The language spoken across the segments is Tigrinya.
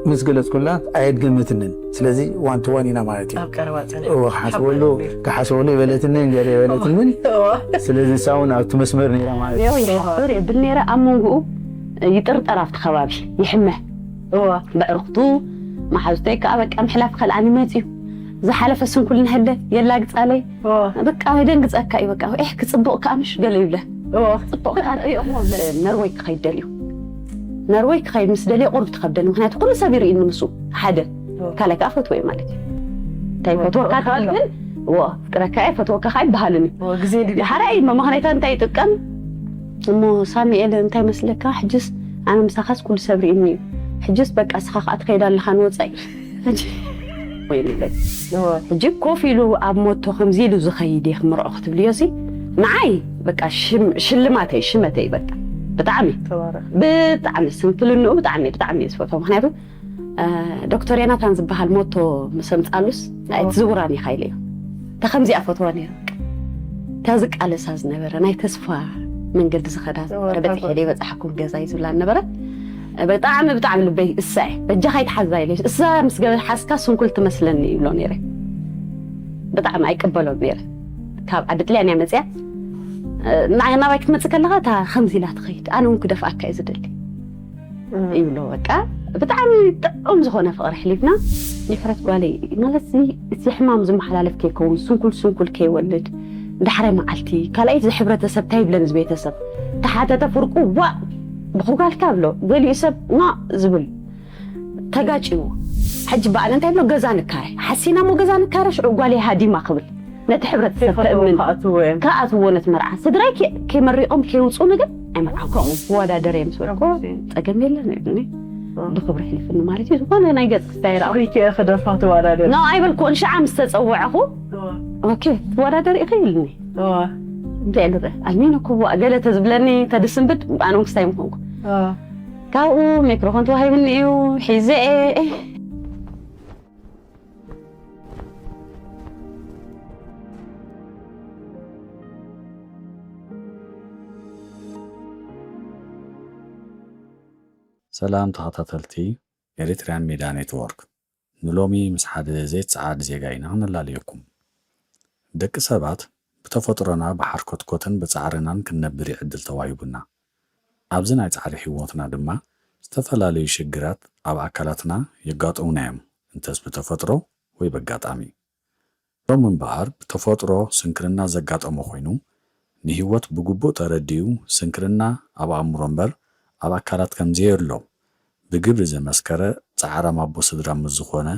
ምስ ገለጽኩላ ኣየድገመትንን። ስለዚ ዋን ቱ ዋን ኢና ማለት እዩ። ኣብ ቀረባ ጸኒሑ እወ፣ ክሓስበሉ ክሓስበሉ የበለትንን ገለ የበለትንን። ስለዚ ንሳ እውን ኣብቲ መስመር ነይራ ማለት እዩ። ያው ይሓፍር የብል ነይረ። ኣብ መንጎኡ ይጥርጠር ኣብቲ ከባቢ ይሕመ። እወ ብዕርክቱ መሓዙተይ ከዓ በቃ ምሕላፍ ከልኣኒ መፅዩ። ዝሓለፈ ስንኩል ንህለ የላግፃለይ። እወ በቃ ደንግፀካ እዩ። በቃ ኤህ ክፅቡቕ ከዓ ምሽ ገለ ይብለ እወ ፅቡቕ ከዓ ርእዮ እሞ ነርወይ ክኸይድ ደልዩ። ነርወይ ክኸይድ ምስ ደልየ ቁሩብ ትኸብደኒ። ምክንያቱ ኩሉ ሰብ ይርእኒ ምስ ሓደ ካልኣይ ከዓ ፈትወ ማለት እዩ። እንታይ ፈትወካ ትብል ግን እዎ ፍቅረካ እየ ፈትወካ ከዓ ይበሃልን እዩ። እወ ግዜ ድዩ ድሓራ እዩ መመክነይታ እንታይ ይጥቀም እሞ ሳሚኤል እንታይ መስለካ ሕጅስ ኣነ ምሳኻስ ኩሉ ሰብ ርእኒ እዩ። ሕጅስ በቃ ስኻ ከዓ ትኸይድ ኣለኻ ንወፃኢ። ሕጂ ወይ ይብለኝ። እወ ሕጂ ኮፍ ኢሉ ኣብ ሞቶ ከምዚ ኢሉ ዝኸይድ እየ ክምርዖ ክትብልዮ ሲ ንዓይ በቃ ሽም- ሽልማተይ ሽመተይ በቃ ብጣዕሚ ተባረኽ ብጣዕሚ ስንክልንኡ ብጣዕሚ ብጣዕሚ እየ ዝፈትዎ። ምክንያቱ እ፣ ዶክተር ዮናታን ዝበሃል ሞቶ ምስ ኣምፃሉስ ኣይትዝውራን ኢኻ ኢለ እዩ። እታ ከምዚኣ ፈትዋ ነይረ። እታ ዝቃለሳ ዝነበረ ናይ ተስፋ መንገዲ ዝኸዳ እወ፣ ነበረ። በፂሐ ታጎ- ደይ በፃሕኩም ገዛ እዩ ዝብላ ነበረ። ብጣዕሚ ብጣዕሚ ልበይ እሳ እየ በጃኻ ይትሓዛ ኢለ እሳ ምስ ገበ ሓዝካ ስንኩል ትመስለኒ ይብሎ ነይረ። ብጣዕሚ ኣይቅበሎን ነይረ። ካብ ዓዲ ጥልያን እያ መፅያ። እ፣ ንዓይ ናባይ ክትመፅእ ከለኻ እታ ከምዚ ኢላ ትኸይድ ኣነ እውን ክደፍኣካ እየ ዝደሊ ይብሎ። በቃ ብጣዕሚ ጥዑም ዝኾነ ፍቕሪ ኣሕሊፍና። ይሕረት ጓለይ ማለት እዚ እቲ ሕማም ዝመሓላለፍ ከይከውን ስንኩል ስንኩል ከይወልድ ዳሕራይ መዓልቲ ካልኣይቲ ሕብረተሰብ እንታይ ይብለን እዚ ቤተሰብ ተሓተተ ፍርቁ ዋእ ብኹጋልካ ብሎ ገሊኡ ሰብ ና ዝብል ተጋጭዎ። ሕጂ በኣል እንታይ ብሎ ገዛ ንካረ ሓሲና እሞ ገዛ ንካረ ሽዑ ጓለይ ሃዲማ ክብል ነቲ ሕብረተሰብ ከእምን ከኣትዎ እዮም ከኣትዎ ነቲ መርዓ ስድራይ ከ- ከይመሪቖም ከይውፁኒ ግን ኣይመርዓኩም ክወዳደር እየ ምስ በልኩ ፀገም የለን ይብሉኒ። ብክብሪ ሕሊፍኒ ማለት እዩ። ዝኾነ ናይ ገፅ ክስታይ ረኣኹ ሪኪ ክደፋ ተወዳደር ኖ ኣይበልኩን። ሽዓ ምስ ተፀወዕኹ ኦኬ ትወዳደር ኢኺ ይብልኒ። እንታይ ኢሉ ኣልሚኖ ክዋ ገለ ተዝብለኒ ተድስንብድ ኣነ ክስታይ ምኾንኩ። ካብኡ ሜክሮፎን ተዋሂብኒ እዩ ሒዘ እየ። ሰላም ተኸታተልቲ ኤሪትሪያን ሜድያ ኔትወርክ፣ ንሎሚ ምስ ሓደ ዘይጸዓድ ዜጋ ኢና ክነላልየኩም። ደቂ ሰባት ብተፈጥሮና ብሓርኮትኮትን ብጻዕርናን ክንነብር እዩ ዕድል ተዋሂቡና። ኣብዚ ናይ ጻዕሪ ህይወትና ድማ ዝተፈላለዩ ሽግራት ኣብ ኣካላትና የጋጥሙና እዮም፣ እንተስ ብተፈጥሮ ወይ በጋጣሚ። ሎም እምበኣር ብተፈጥሮ ስንክልና ዘጋጠሞ ኮይኑ ንህይወት ብግቡእ ተረዲኡ ስንክልና ኣብ ኣእምሮ እምበር ኣብ ኣካላት ከምዘየሎ ብግብሪ ዘመስከረ ጻዕራም ኣቦ ስድራ ምስ ዝኾነ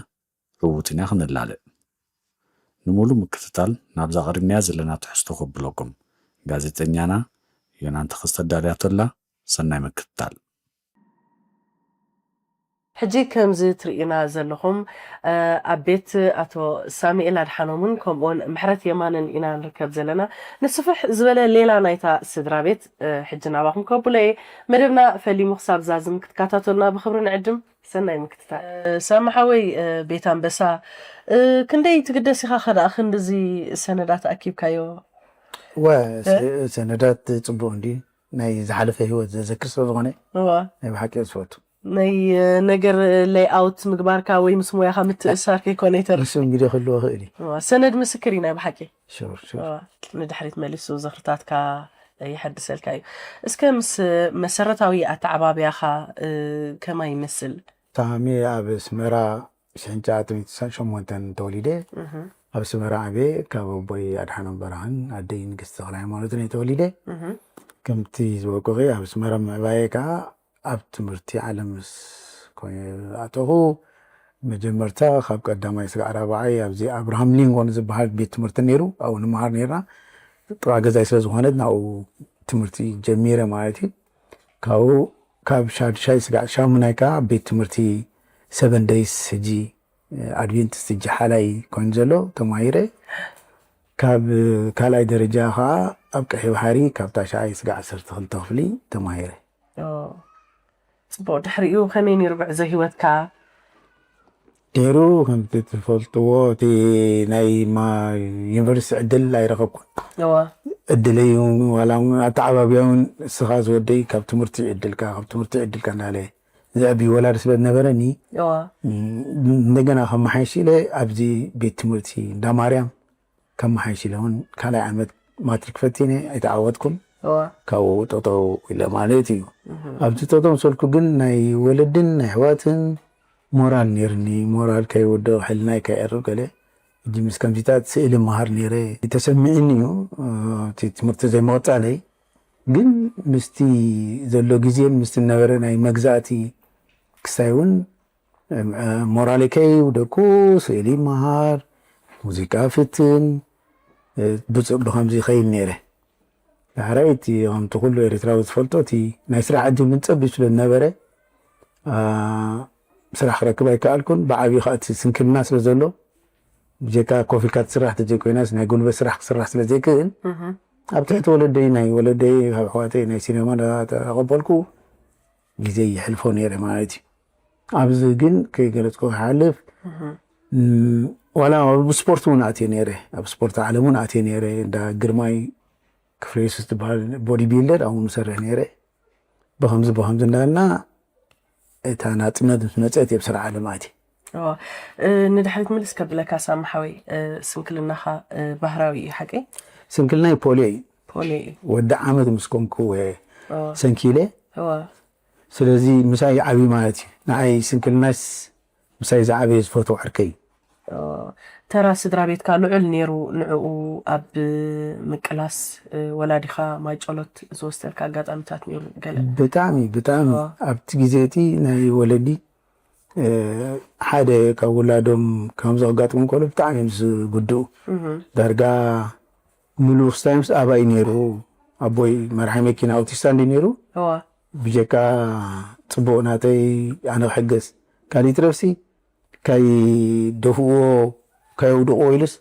ዕዉት ኢና ክንላለ። ንምሉእ ምክትታል ናብዛ ኣቕሪብናያ ዘለና ትሕዝቶ ከብለኩም ጋዜጠኛና ዮናን ተኸስተ ኣዳልያቶ ኣላ። ሰናይ ምክትታል። ሕጂ ከምዚ ትርእዩና ዘለኹም ኣብ ቤት ኣቶ ሳሙኤል ኣድሓኖምን ከምኡውን ምሕረት የማንን ኢና ንርከብ ዘለና። ንስፍሕ ዝበለ ሌላ ናይታ ስድራ ቤት ሕጂ ናባኹም ከብሎ እየ። መደብና ፈሊሙ ክሳብ ዛዝም ክትከታተሉና ብኽብሪ ንዕድም። ሰናይ ምክትታል። ሳሚ ሓወይ ቤት ኣንበሳ ክንደይ ትግደስ ኢኻ ከደኣ ክንድዚ ሰነዳት ኣኪብካዮ? ወ ሰነዳት ጽቡቕ እንዲ ናይ ዝሓለፈ ህይወት ዘዘክር ስለ ዝኾነ እዋ ናይ ብሓቂ እየ ዝፈቱ። ናይ ነገር ሌይኣውት ምግባርካ ወይ ምስ ሞያኻ ምትእሳር ከይኮነ ይተርፍ። ንሱ እንግዲህ ክህልዎ ይኽእል እዩ። እዋ፣ ሰነድ ምስክር እዩ ናይ ብሓቂ። ሹር ሹር። እዋ፣ ንድሕሪት መሊሱ ዝኽርታትካ ይሐድሰልካ እዩ። እስከ ምስ መሰረታዊ ኣተዓባብያኻ ከማይ ይመስል? ታሚ ኣብ ኣስመራ ሽሕን ትሽዓተ ሚእትን ስሳን ሸሞንተን ተወሊደ። ኣብ ኣስመራ ዓብየ ካብ ኣቦይ ኣድሓኖም በርሃን ኣደይ ንግስቲ ተኽለ ሃይማኖትን እየ ተወሊደ። ከምቲ ዝበልኩኺ ኣብ ኣስመራ ምዕባየ ከዓ ኣብ ትምህርቲ ዓለም ምስ ኮነ ኣተኹ። መጀመርታ ካብ ቀዳማይ ስጋዕ ራብዓይ ኣብዚ ኣብርሃም ሊንኮን ዝበሃል ቤት ትምህርቲ ነይሩ፣ ኣብኡ ንምሃር ነይርና። ጥቓ ገዛይ ስለ ዝኾነት ናብኡ ትምህርቲ ጀሚረ ማለት እዩ። ካብኡ ካብ ሻድሻይ ስጋዕ ሻሙናይ ከዓ ቤት ትምህርቲ ሰቨን ደይስ ሕጂ ኣድቬንቲስት ሕጂ ሓላይ ኮይኑ ዘሎ ተማሂረ። ካብ ካልኣይ ደረጃ ከዓ ኣብ ቀይሕ ባሕሪ ካብ ታሽዓይ ስጋዕ ዓሰርተ ክልተ ክፍሊ ተማሂረ። ጽቡቕ። ድሕሪኡ ከመይ ነይሩ ጉዕዞ ህይወትካ? ድሕሩ ከምቲ ትፈልጥዎ እቲ ናይ ማ ዩኒቨርሲቲ ዕድል ኣይረኸብኩን። እዋ ዕድለይ እውን ዋላ እውን ኣተዓባብያ እውን እስኻ ዝወደይ ካብ ትምህርቲ ይዕድልካ ካብ ትምህርቲ ይዕድልካ እንዳለ ዘዕቢ ወላዲ ስለ ዝነበረኒ እዋ እንደገና ከመሓይሽ ኢለ ኣብዚ ቤት ትምህርቲ እንዳ ማርያም ከመሓይሽ ኢለ እውን ካልኣይ ዓመት ማትሪክ ፈቲነ ኣይተዓወትኩን። እዋ ካብኡ ጠጠው ኢለ ማለት እዩ። ኣብዚ ጠጠው ሰልኩ ግን ናይ ወለድን ናይ ኣሕዋትን ሞራል ነይርኒ። ሞራል ከይወድቕ ሕልናይ ከይዕርብ ገለ ሕጂ ምስ ከምዚታት ስእሊ መሃር ነይረ ተሰሚዕኒ እዩ። እቲ ትምህርቲ ዘይምቕጻለይ ግን ምስቲ ዘሎ ግዜን ምስቲ ነበረ ናይ መግዛእቲ ክስታይ እውን ሞራለይ ከይውደቅኩ ስእሊ መሃር፣ ሙዚቃ ፍትን፣ ብጽ- ብኸምዚ ይኸይድ ነይረ። ዳሕራይ እቲ ከምቲ ኩሉ ኤርትራዊ ዝፈልጦ እቲ ናይ ስራሕ ዕድል ምን ጸቢብ ስለ ዝነበረ ስራሕ ክረክብ ኣይከኣልኩን። ብዓብዩ ከዓ እቲ ስንክልና ስለ ዘሎ ብጀካ ኮፍ ኢልካ ትስራሕ ተዘይኮይናስ ናይ ጉልበት ስራሕ ክስራሕ ስለ ዘይክእል ኣብ ትሕቲ ወለደይ ናይ ወለደይ ካብ ኣሕዋተይ ናይ ሲነማ እንዳተቐበልኩ ግዜ ይሕልፎ ነይረ ማለት እዩ። ኣብዚ ግን ከይገለፅኩ ክሓልፍ ዋላ ኣብ ስፖርት እውን ኣትየ ነይረ። ኣብ ስፖርት ዓለም እውን ኣትየ ነይረ። እንዳ ግርማይ ክፍለየሱስ ዝበሃል ቦዲ ቢልደር ኣብኡ ንሰርሕ ነይረ። ብኸምዚ ብኸምዚ እንዳልና እታ ናፅነት ምስ መፀት እየ ኣብ ስራሕ ዓለም ኣትየ። ንድሕሪት ምልስ ከብለካ ሳሚ ሓወይ፣ ስንክልናኻ ባህራዊ እዩ ሓቀይ? ስንክልናይ ፖሊዮ እዩ። ፖሊዮ እዩ። ወዲ ዓመት ምስ ኮንኩ እየ ሰንኪለ። እዋ ስለዚ ምሳይ ዓብዩ ማለት እዩ። ንዓይ ስንክልናስ ምሳይ ዝዓበየ ዝፈትዎ ዓርከይ እዩ። ተራ ስድራ ቤትካ ልዑል ነይሩ። ንዕኡ ኣብ ምቅላስ ወላዲኻ ማይ ጨሎት ዝወስደልካ ኣጋጣሚታት ነይሩ ገለ? ብጣዕሚ ብጣዕሚ ኣብቲ ግዜ እቲ ናይ ወለዲ ሓደ ካብ ውላዶም ከምዚ ከጋጥሞም ከሎ ብጣዕሚ እዮም ዝጉድኡ። ዳርጋ ምሉእ ክስታይ ምስ ኣባይ ነይሩ። ኣቦይ መርሓይ መኪና ኣውቲስታ እንዲ ነይሩ። እዋ ብጀካ ፅቡቅ ናተይ ኣነ ክሕገዝ ካሊእ ትረፍሲ ከይደፍእዎ ከየውድቅዎ ኢሉስ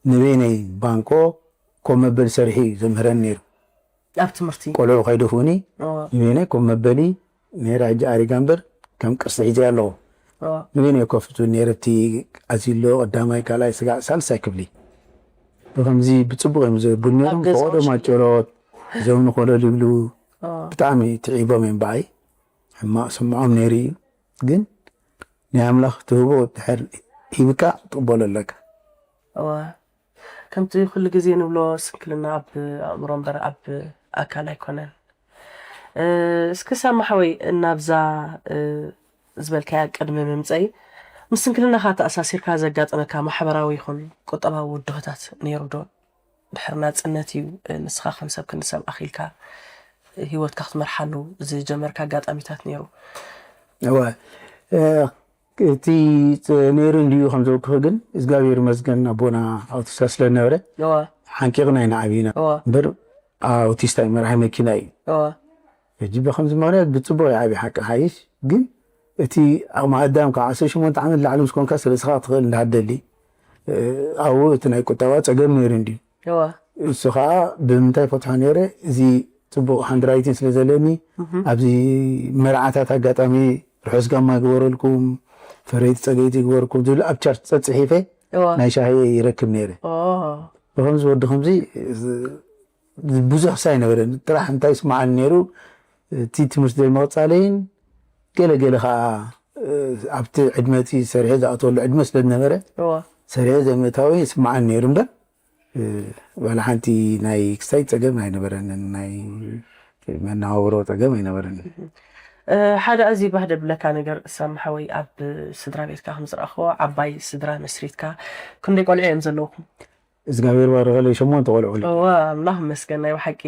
ንበይነይ ባንኮ ኮፍ መበሊ ሰሪሑ እዩ ዘምህረኒ ነይሩ። ኣብ ትምህርቲ ቆልዑ ከይደፍኡኒ እዋ ንበይነይ ኮፍ መበሊ ነይራ። ሕጂ ኣሪጋ እምበር ከም ቅርሲ ሒዘ ኣለኹ። እዋ ንበይነይ ኮፍ ትብል ነይረ። እቲ ኣዚሎ ቀዳማይ ካልኣይ ስጋዕ ሳልሳይ ክፍሊ ብከምዚ ብፅቡቅ እዮም ዘብሉ ነይሮም። ኣብ ገዛውቲ ፈቆዶ ማጨሎት ሒዞም ንኮለል ይብሉ። እዋ ብጣዕሚ ትዒቦም እዮም ብኣይ። ሕማቅ ስምዖም ነይሩ እዩ። ግን ናይ ኣምላኽ ትህቦ ድሕር ሂብካ ትቕበሎ ኣለካ። እዋ ከምቲ ኩሉ ግዜ ንብሎ ስንክልና ኣብ ኣእምሮ እምበር ኣብ ኣካል ኣይኮነን። እስኪ ሳሚ ሓወይ እናብዛ ዝበልካያ ቅድሚ ምምፀይ ምስ ስንክልናኻ ተኣሳሲርካ ዘጋጠመካ ማሕበራዊ ይኹን ቁጠባዊ ውድሆታት ነይሩ ዶ? ድሕሪ ናፅነት እዩ ንስኻ ከም ሰብ ክንዲ ሰብ ኣኺልካ ህይወትካ ክትመርሓሉ ዝጀመርካ ኣጋጣሚታት ነይሩ? እወ እቲ ነይሩ እንድዩ ከም ዘውክኺ ግን እግዚኣብሔር ይመስገን ኣቦና ኣውቲስታ ስለ ዝነበረ እወ ሓንቂቕና ኢና ዓብና እወ እምበር ኣውቲስታ እዩ መራሒ መኪና እዩ እወ ሕጂ ብከምዚ ምክንያት ብፅቡቅ ይዓብይ ሓቂ ሓይሽ ግን እቲ ኣቕሚ ኣዳም ካብ ዓሰርተ ሸሞንተ ዓመት ላዕሊ ምስ ኮንካ ስለ ስኻ ክትኽእል እንዳሃደሊ ኣብኡ እቲ ናይ ቁጠባ ፀገም ነይሩ እንድዩ እወ እሱ ከዓ ብምንታይ ፈትሖ ነይረ እዚ ፅቡቅ ሃንድራይቲን ስለ ዘለኒ ኣብዚ መርዓታት ኣጋጣሚ ርሑስ ጋማ ይግበረልኩም ፈረይቲ ፀገይቲ ይግበርኩም ዝብል ኣብ ቻርት ፀፅሒፈ እወ ናይ ሻሂ ይረክብ ነይረ ኦ ብከምዚ ወዲ ከምዚ ብዙሕ ክሳይ ነበረ ጥራሕ እንታይ ስማዓኒ ነይሩ እቲ ትምህርቲ ዘይምቕፃለይን ገለ ገለ ከዓ ኣብቲ ዕድመ እቲ ሰሪሐ ዝኣተወሉ ዕድመ ስለ ዝነበረ እወ ሰሪሐ ዘይምእታወይ ይስማዓኒ ነይሩ እምበር ዋላ ሓንቲ ናይ ክሳይ ፀገም ኣይነበረንን ናይ መነባብሮ ፀገም ኣይነበረንን ሓደ ኣዝዩ ባህ ደብለካ ነገር ሳሚ ሓወይ ኣብ ስድራ ቤትካ ከም ዝረኣኽዎ ዓባይ ስድራ መስሪትካ ክንደይ ቆልዑ እዮም ዘለውኩም እግዚኣብሔር ባረኸለይ ሸሞንተ ቆልዑ ኣለዉ እወ ኣምላኽ መስገን ናይ ብሓቂ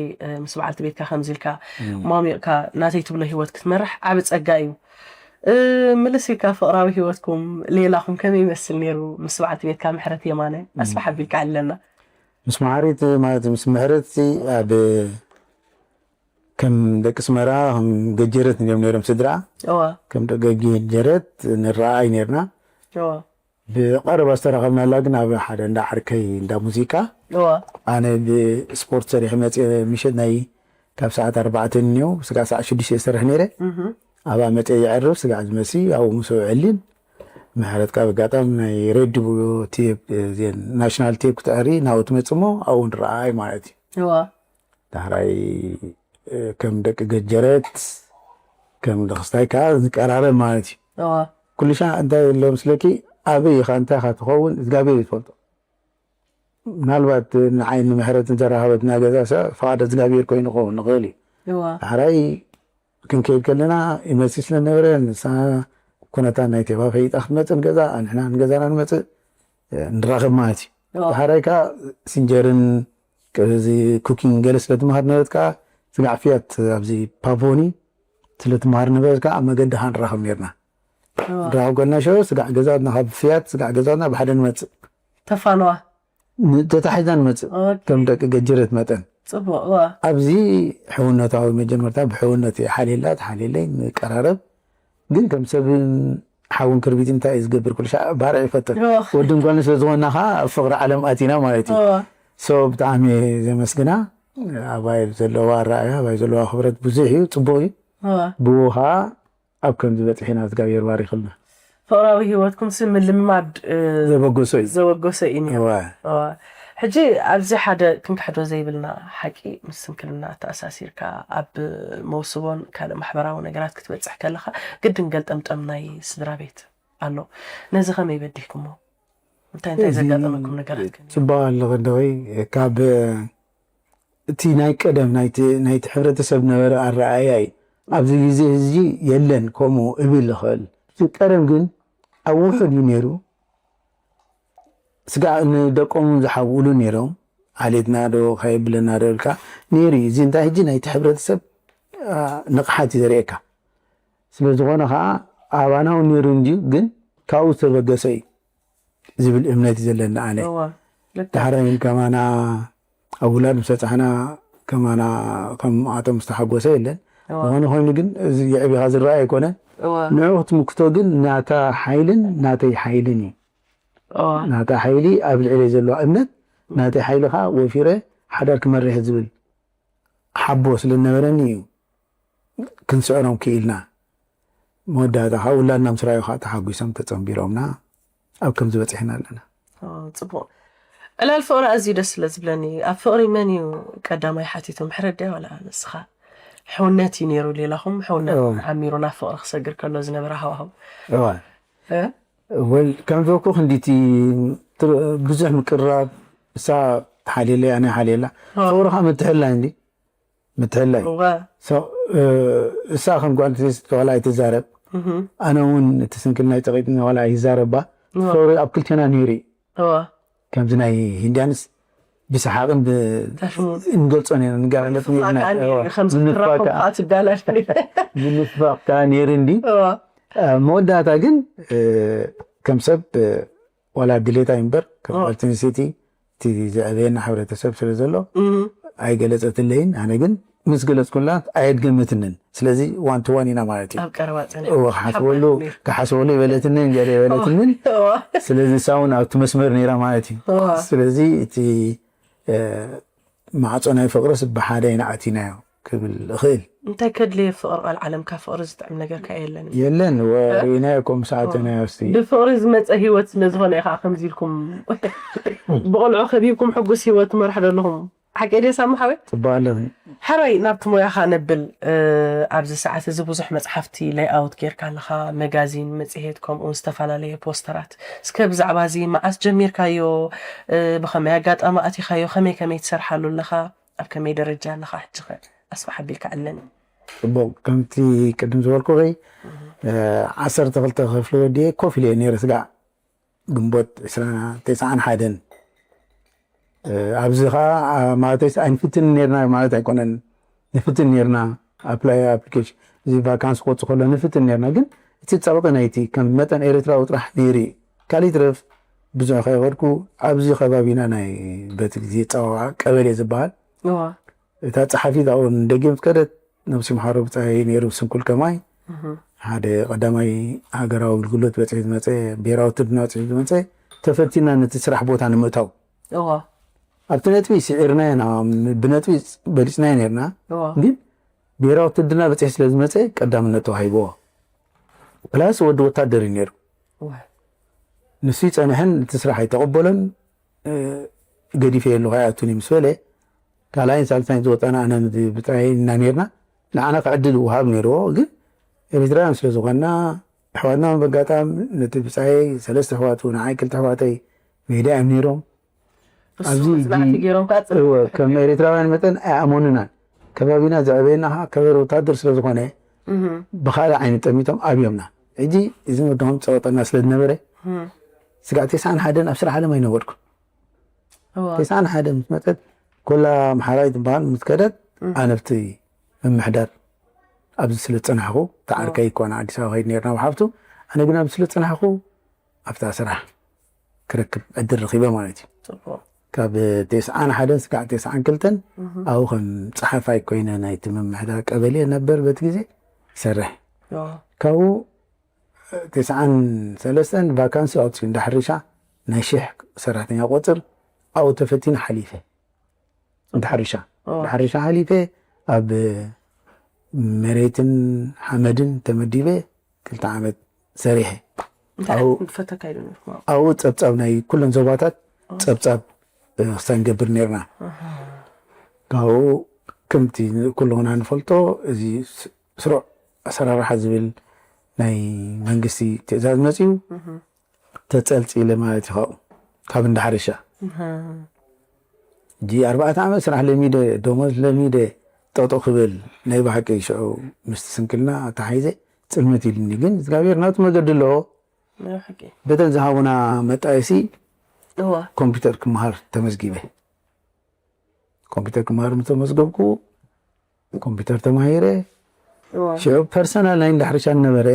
ምስ በዓልቲ ቤትካ ከምዚ ኢልካ ማሚቕካ ናተይ ትብሎ ህይወት ክትመርሕ ዓቢ ጸጋ እዩ ምልስ ኢልካ ፍቕራዊ ህይወትኩም ሌላኹም ከመይ ይመስል ነይሩ ምስ በዓልቲ ቤትካ ምሕረት የማነ ኣስፍሕ ኣቢልካ ኣለና ምስ መሓሪት ማለት ምስ ምሕረት ኣብ ከም ደቂ ስመራ ከም ገጀረት እዮም ነይሮም ስድራ እወ ከም ደቂ ገጀረት ንረኣይ ነርና እወ ብቐረባ ዝተራኸብናላ ግን ኣብ ሓደ እንዳ ዓርከይ እንዳ ሙዚቃ እወ ኣነ ብስፖርት ሰሪሐ መፅየ ምሸት ናይ ካብ ሰዓት ኣርባዕተ እኒኦ ስጋዕ ሰዓት ሽዱሽተ ይሰርሕ ነይረ ኣብኣ መፅየ የዕርብ ስጋዕ ዝመሲ ኣብኡ ምስ ውዕልን ምሕረት ካብ ኣጋጣሚ ናይ ሬድዮ ቴፕ ናሽናል ቴፕ ክትዕሪ ናብኡ ትመፅእ እሞ ኣብኡ ንረኣይ ማለት እዩ እወ ዳሕራይ ከም ደቂ ገጀረት ከም ደክስታይ ከዓ ዝቀራረብ ማለት እዩ። እዋ ኩልሻ እንታይ ኣሎ ምስለኪ ኣበይ ኢኻ እንታይ ኢኻ ትኸውን እግዚኣብሔር ይፈልጦ። ምናልባት ንዓይ ንምሕረት እንተረሃበትና ገዛ ሰብ ፍቓድ እግዚኣብሔር ኮይኑ ክኸውን ንኽእል እዩ። እዋ ዳሕራይ ክንከይድ ከለና ይመሲ ስለነበረ ንሳ ኩነታት ናይ ቴባ ፈይጣ ክትመፅእ ንገዛ ንሕና ንገዛና ንመፅእ ንራኸብ ማለት እዩ። እዋ ዳሕራይ ከዓ ሲንጀርን እዚ ኩኪንግ ገለ ስለትምሃር ነበረት ከዓ ስጋዕ ፍያት ኣብዚ ፓቮኒ ስለትምሃር ነበረት ከዓ ኣብ መገዲ ከዓ ንራኸብ ነርና። እዋ ንራኸብ ከለና ሸው ስጋዕ ገዛትና ካብ ፍያት ስጋዕ ገዛትና ብሓደ ንመፅእ ተፋነዋ ተታሒዛ ንመፅእ ኦኬ ከም ደቂ ገጅረት መጠን ፅቡቅ እዋ ኣብዚ ሕውነታዊ መጀመርታ ብሕውነት እየ ሓልየላ ተሓልየለይ ንቀራረብ ግን ከም ሰብን ሓውን ክርቢት እንታይ እዩ ዝገብር ኩሉ ሻዕ ባርዕ ይፈጥር እዋ ወድን ጓልን ስለ ዝኾንና ከዓ ኣብ ፍቕሪ ዓለም ኣቲና ማለት እዩ። እዋ ሶ ብጣዕሚ እየ ዘመስግና። ኣባይ ዘለዋ ኣረኣያ ኣባይ ዘለዋ ክብረት ብዙሕ እዩ ፅቡቅ እዩ። እዋ ብኡ ከዓ ኣብ ከምዚ በፂሕና እግዚኣብሔር ባሪክልና። ፍቕራዊ ህይወትኩም ሲ ምልምማድ እ፣ ዘበገሶ እዩ። ዘበገሰ እዩ ነይሩ። እዋ እዋ ሕጂ ኣብዚ ሓደ ክንክሕዶ ዘይብልና ሓቂ ምስ ስንክልና ተኣሳሲርካ ኣብ መውስቦን ካልእ ማሕበራዊ ነገራት ክትበፅሕ ከለኻ ግድን ገልጠምጠም ናይ ስድራ ቤት ኣሎ። ነዚ ከመይ በዲህኩሞ? እንታይ እንታይ እዚ ዘጋጠመኩም ነገራት ከ? ፅቡቅ ኣለኸ እንደወይ ካብ እቲ ናይ ቀደም ናይቲ ናይቲ ሕብረተሰብ ነበረ ኣረኣያ እዩ። ኣብዚ ግዜ እዚ የለን ከምኡ እብል ይኽእል። እቲ ቀደም ግን ኣብ ውሑድ እዩ ነይሩ። ስጋዕ ንደቆም ዝሓውሉ ነይሮም። ዓሌትና ዶ ከየብለና ዶ ኢልካ ነይሩ እዩ። እዚ እንታይ ሕጂ ናይቲ ሕብረተሰብ አ፣ ንቕሓት እዩ ዘርእየካ። ስለ ዝኾነ ከዓ ኣባና እውን ነይሩ እንድዩ፣ ግን ካብኡ ዝተበገሰ እዩ ዝብል እምነት እዩ ዘለኒ ኣነ። እዋ ልክዕ ዳሕራይ ከማና ኣብ ውላድ ምስ በፃሕና ከማና ከም ኣቶም ዝተሓጎሰ የለን። እዋ ዝኾነ ኮይኑ ግን እዚ የዕቢኻ ዝረኣ ኣይኮነን። እዋ ንዑ ክትምክቶ ግን ናታ ሓይልን ናተይ ሓይልን እዩ። እዋ ናታ ሓይሊ ኣብ ልዕለይ ዘለዋ እምነት ናተይ ሓይሊ ከዓ ወፊረ ሓዳር ክመርሕ ዝብል ሓቦ ስለ ዝነበረኒ እዩ። ክንስዕሮም ክኢልና መወዳእታ ከዓ ውላድና ምስ ረኣዩ ከዓ ተሓጒሶም ተፀንቢሮምና ኣብ ከምዚ በፂሕና ኣለና። ኦ፣ ፅቡቅ ዕላል ፍቕሪ ኣዝዩ ደስ ስለ ዝብለኒ ኣብ ፍቕሪ መን እዩ ቀዳማይ ሓቲቱ ምሕረት ድያ ዋላ ንስኻ? ሕውነት እዩ ነይሩ ሌላኹም ሕውነት እዎ። ዓሚሩ ናብ ፍቕሪ ክሰግር ከሎ ዝነበረ ሃዋህው እዋ እ? ወል ከም ዝበልኩ ክንዲቲ ትር- ብዙሕ ምቅርራብ እሳ ሓልየለይ ኣነ ሓልየላ እዎ። ፍቕሪ ከዓ ምትሕላይ እንዲ ምትሕላይ እወ So፣ እ፣ እሳ ከም ጓል ኣንስተይቲ ዋላ ኣይትዛረብ እህ ኣነ እውን እቲ ስንክልና ይጠቂጥኒ ዋላ ኣይዛረባ እዎ። ፍቕሪ ኣብ ክልቴና ነይሩ እዩ። እወ ከምዚ ናይ ሂንድያንስ ብሰሓቕን ብ- ተሽሙ እንገልጾ ነይሩ ንጋለለት ነይርና ፋቃኒ ከም ዝትራኸብ ከዓ ትዳላሽ ምንፋቕ ከዓ ነይሩ እንዲ እወ ኣብ መወዳእታ ግን እ፣ ከም ሰብ እ፣ ዋላ ድሌታ እምበር ከም ኦ። ጓል ኣንስተይቲ እቲ ዘዕበየና ሕብረተሰብ ስለ ዘሎ እህ ኣይገለጸትለይን ኣነ ግን ምስ ገለጽኩላ ኣየድገመትንን ስለዚ ዋን ቱ ዋን ኢና ማለት እዩ። ኣብ ቀረባ ፀኒሑ እወ ክሓስበሉ ክሓስበሉ ይበለትንን ገለ ይበለትንን እወ ስለዚ እሳ እውን ኣብቲ መስመር ነይራ ማለት እዩ። እወ ስለዚ እቲ እ፣ ማዕጾ ናይ ፍቕርስ ብሓደ ኢና ኣቲናዮ ክብል እኽእል። እንታይ ከድልየ ፍቕሪ ቀልዓለምካ ፍቕሪ ዝጥዕም ነገርካ የለን። የለን ወ- ርኢናዮ እኮ ምስ ኣተናዮ እስቲ ብፍቕሪ ዝመፀ ህይወት ስለ ዝኾነ ኢኻ ከምዚ ኢልኩም ብቆልዑ ከቢብኩም ሕጉስ ህይወት ትመርሑ ዘለኹም ሓቂ ድየ ሳሚ ሓወይ? ጽቡቅ ኣለኺ። ሓራይ ናብቲ ሞያኻ ነብል እ፣ ኣብዚ ሰዓት እዚ ብዙሕ መፅሓፍቲ ሌይኣውት ጌርካ ኣለኻ መጋዚን መፅሄት ከምኡ እውን ዝተፈላለየ ፖስተራት እስከ ብዛዕባ እዚ መዓስ ጀሚርካዮ እ፣ ብኸመይ ኣጋጣሚ ኣቲኻዮ ከመይ ከመይ ትሰርሓሉ ኣለኻ ኣብ ከመይ ደረጃ ኣለኻ ሕጂ ኸ ኣስፍሕ ኣቢልካ ኣለኒ ጽቡቅ ከምቲ ቅድም ዝበልኩኺ እ፣ ዓሰርተ ክልተ ክፍሊ ወዲየ ኮፍ ኢለ ነይረ ስጋዕ ግንቦት ዕስራን ተስዓን ሓደን እ፣ ኣብዚ ኸዓ ኣ፣ ማለት ኣይንፍትን ነርና ማለት ኣይኮነን ንፍትን ነርና ኣፕላይ ኣፕሊኬሽን እዚ ቫካንስ ክወፅእ ከሎ ንፍትን ነርና ግን እቲ ፀቕጢ ናይቲ ከም መጠን ኤርትራዊ ጥራሕ ነይሩ እዩ። ካልእ ይትረፍ ብዙሕ ከይኸድኩ ኣብዚ ከባቢና ናይ በቲ ግዜ ፀዋዓ ቀበሌ ዝበሃል እዋ እታ ጸሓፊት ኣብኡ ንደገ ምስ ከደት ነብሲ ምሓሮ ብጻይ ነይሩ ስንኩል ከማይ ሓደ ቀዳማይ ሃገራዊ ኣገልግሎት በጽሒ ዝመጸ ብሄራዊ ውትድርና በጽሒ ዝመጸ ተፈቲና ነቲ ስራሕ ቦታ ንምእታው እዋ ኣብቲ ነጥቢ ስዒርና ኢና ብነጥቢ በሊጽና ነርና እዋ ግን ብሄራዊ ውትድርና በጽሒ ስለ ዝመጸ ቀዳምነት ተዋሂብዎ ፕላስ ወዲ ወታደር እዩ ነይሩ እዋ ንሱ ይጸንሐን እቲ ስራሕ ኣይተቐበሎን ገዲፈ የሉ ከይኣቱን ምስ በለ ካልኣይን ሳልሳይን ዝወጣና ኣነ ብጣይ እና ነርና ንዓና ክዕድል ውሃብ ነይርዎ ግን ኤርትራውያን ስለ ዝኾንና፣ ኣሕዋትና በጋጣም ነቲ ብጻየይ ሰለስተ ኣሕዋቱ፣ ንዓይ ክልተ ኣሕዋተይ ሜዳ እዮም ነይሮም። ኣብዚ መጽናዕቲ ገይሮም ከዓ ጽ- እወ፣ ከም ኤርትራውያን መጠን ኣይኣመኑናን። ከባቢና ዘዕበየና ከዓ ከበረ ወታደር ስለ ዝኾነ፣ ብኻልእ ዓይነት ጠሚቶም ኣብዮምና። ሕጂ እዚ ወድኹም ጸወጠና ስለ ዝነበረ፣ ስጋዕ ተስዓን ሓደን ኣብ ስራሕ ዓለም ኣይነበርኩ። ተስዓን ሓደን ምስ መጸት፣ ኮላ ኣምሓራይ ትበሃል ምስ ከደት፣ ኣነብቲ ምምሕዳር ኣብዚ ስለ ዝጸናሕኩ፣ ተዓርከይ ኮና ኣዲስ ኣበባ ከይድ ነርና ብሓፍቱ። ኣነ ግን ኣብዚ ስለ ዝጸናሕኩ ኣብታ ስራሕ ክረክብ ዕድል ረኺበ ማለት እዩ። ካብ ተስዓን ሓደን ስጋዕ ተስዓን ክልተን ኣብኡ ከም ጸሓፋይ ኮይነ ናይቲ ምምሕዳር ቀበሌ ነበር በቲ ግዜ ሰርሕ። ካብኡ ተስዓን ሰለስተን ቫካንሲ ኣውፅዩ እንዳ ሕርሻ ናይ ሽሕ ሰራሕተኛ ቆፅር ኣብኡ ተፈቲነ ሓሊፈ። እንዳ ሕርሻ እንዳ ሕርሻ ሓሊፈ ኣብ መሬትን ሓመድን ተመዲበ ክልተ ዓመት ሰሪሐ። እንታይ ዓይነት ንጥፈት ተካይዱ ነርኩም? ኣብኡ ፀብፃብ ናይ ኩለን ዞባታት ፀብፃብ ክሳብ ንገብር ነርና። ካብኡ ከምቲ ኩሉና ንፈልጦ እዚ ስሩዕ ኣሰራርሓ ዝብል ናይ መንግስቲ ትእዛዝ መፅዩ ተፀልፂለ ማለት እዩ። ካብኡ ካብ እንዳ ሕርሻ ሕጂ ኣርባዕተ ዓመት ስራሕ ለሚደ ደሞዝ ለሚደ ጠጠው ክብል ናይ ብሓቂ ሽዑ ምስቲ ስንክልና ኣተሓሒዘ ፅልመት ኢሉኒ። ግን እግዚኣብሔር ናቱ መገዲ ኣለዎ። በተን ዝሃቡና መጣየሲ ኮምፒውተር ክመሃር ተመዝጊበ። ኮምፒውተር ክመሃር ምስ ተመዝገብኩ ኮምፒውተር ተማሂረ። ሽዑ ፐርሰናል ናይ እንዳ ሕርሻ ነበረ።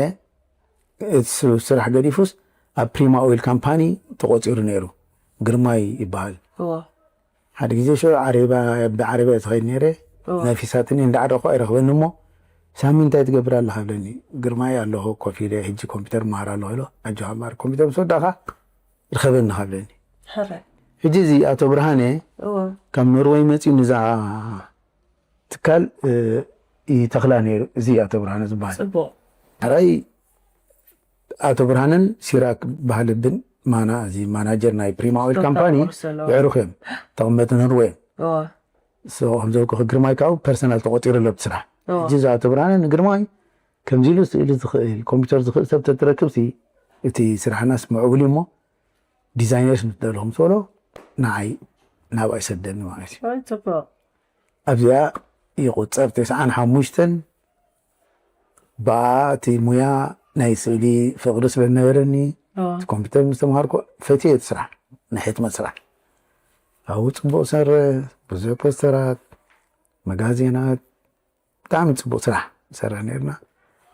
እቲ ስራሕ ገዲፉስ ኣብ ፕሪማ ኦይል ካምፓኒ ተቆፂሩ ነይሩ። ግርማይ ይበሃል። ሓደ ግዜ ሽዑ ዓረባ ብዓረባ እየ ዝኸይድ ነይረ። ነፊሳትኒ እንዳዓረኹ ኣይረኽበኒ እሞ ሳሚ እንታይ ትገብር ኣለኻ ብለኒ። ግርማይ ኣለኹ ኮፍ ኢለ ሕጂ ኮምፒውተር እመሃር ኣለኹ ኢሎ። ኣጆኻ እምበኣር ኮምፒውተር ምስ ወዳእኻ ርኸበኒ ካብ ብለኒ። ሕጂ እዚ ኣቶ ብርሃነ ካብ ኖርወይ መፂኡ ንዛ ትካል ይተኽላ ነይሩ። እዚ ኣቶ ብርሃነ ዝበሃል ሕራይ ኣቶ ብርሃነን ሲራክ ባህልብን ማና እዚ ማናጀር ናይ ፕሪማ ኦይል ካምፓኒ የዕሩኽ እዮም። ተቐመጥቲ ኖርወይ እዮም። ከምዘውቅኺ ግርማይ ካብኡ ፐርሰናል ተቆፂሩ ኣሎ ብስራሕ። ሕጂ እዚ ኣቶ ብርሃነ ንግርማይ ከምዚ ኢሉ ስእሊ ዝኽእል ኮምፒውተር ዝኽእል ሰብ ተትረክብሲ እቲ ስራሕናስ ምዕቡል እዩ እሞ ዲዛይነርስ ምስ ደለኹም ዝበሎ ንዓይ ናብኣ ይሰደኒ ማለት እዩ። ኣብዚኣ ይቁፀር ተስዓን ሓሙሽተን ብኣ እቲ ሙያ ናይ ስእሊ ፍቕሪ ስለ ዝነበረኒ እቲ ኮምፒውተር ምስ ተምሃርኩ ፈትየ እቲ ስራሕ ናይ ሕትመት ስራሕ ኣብኡ ፅቡቕ ሰረ ብዙሕ ፖስተራት መጋዜናት ብጣዕሚ ፅቡቅ ስራሕ ንሰርሕ ነርና።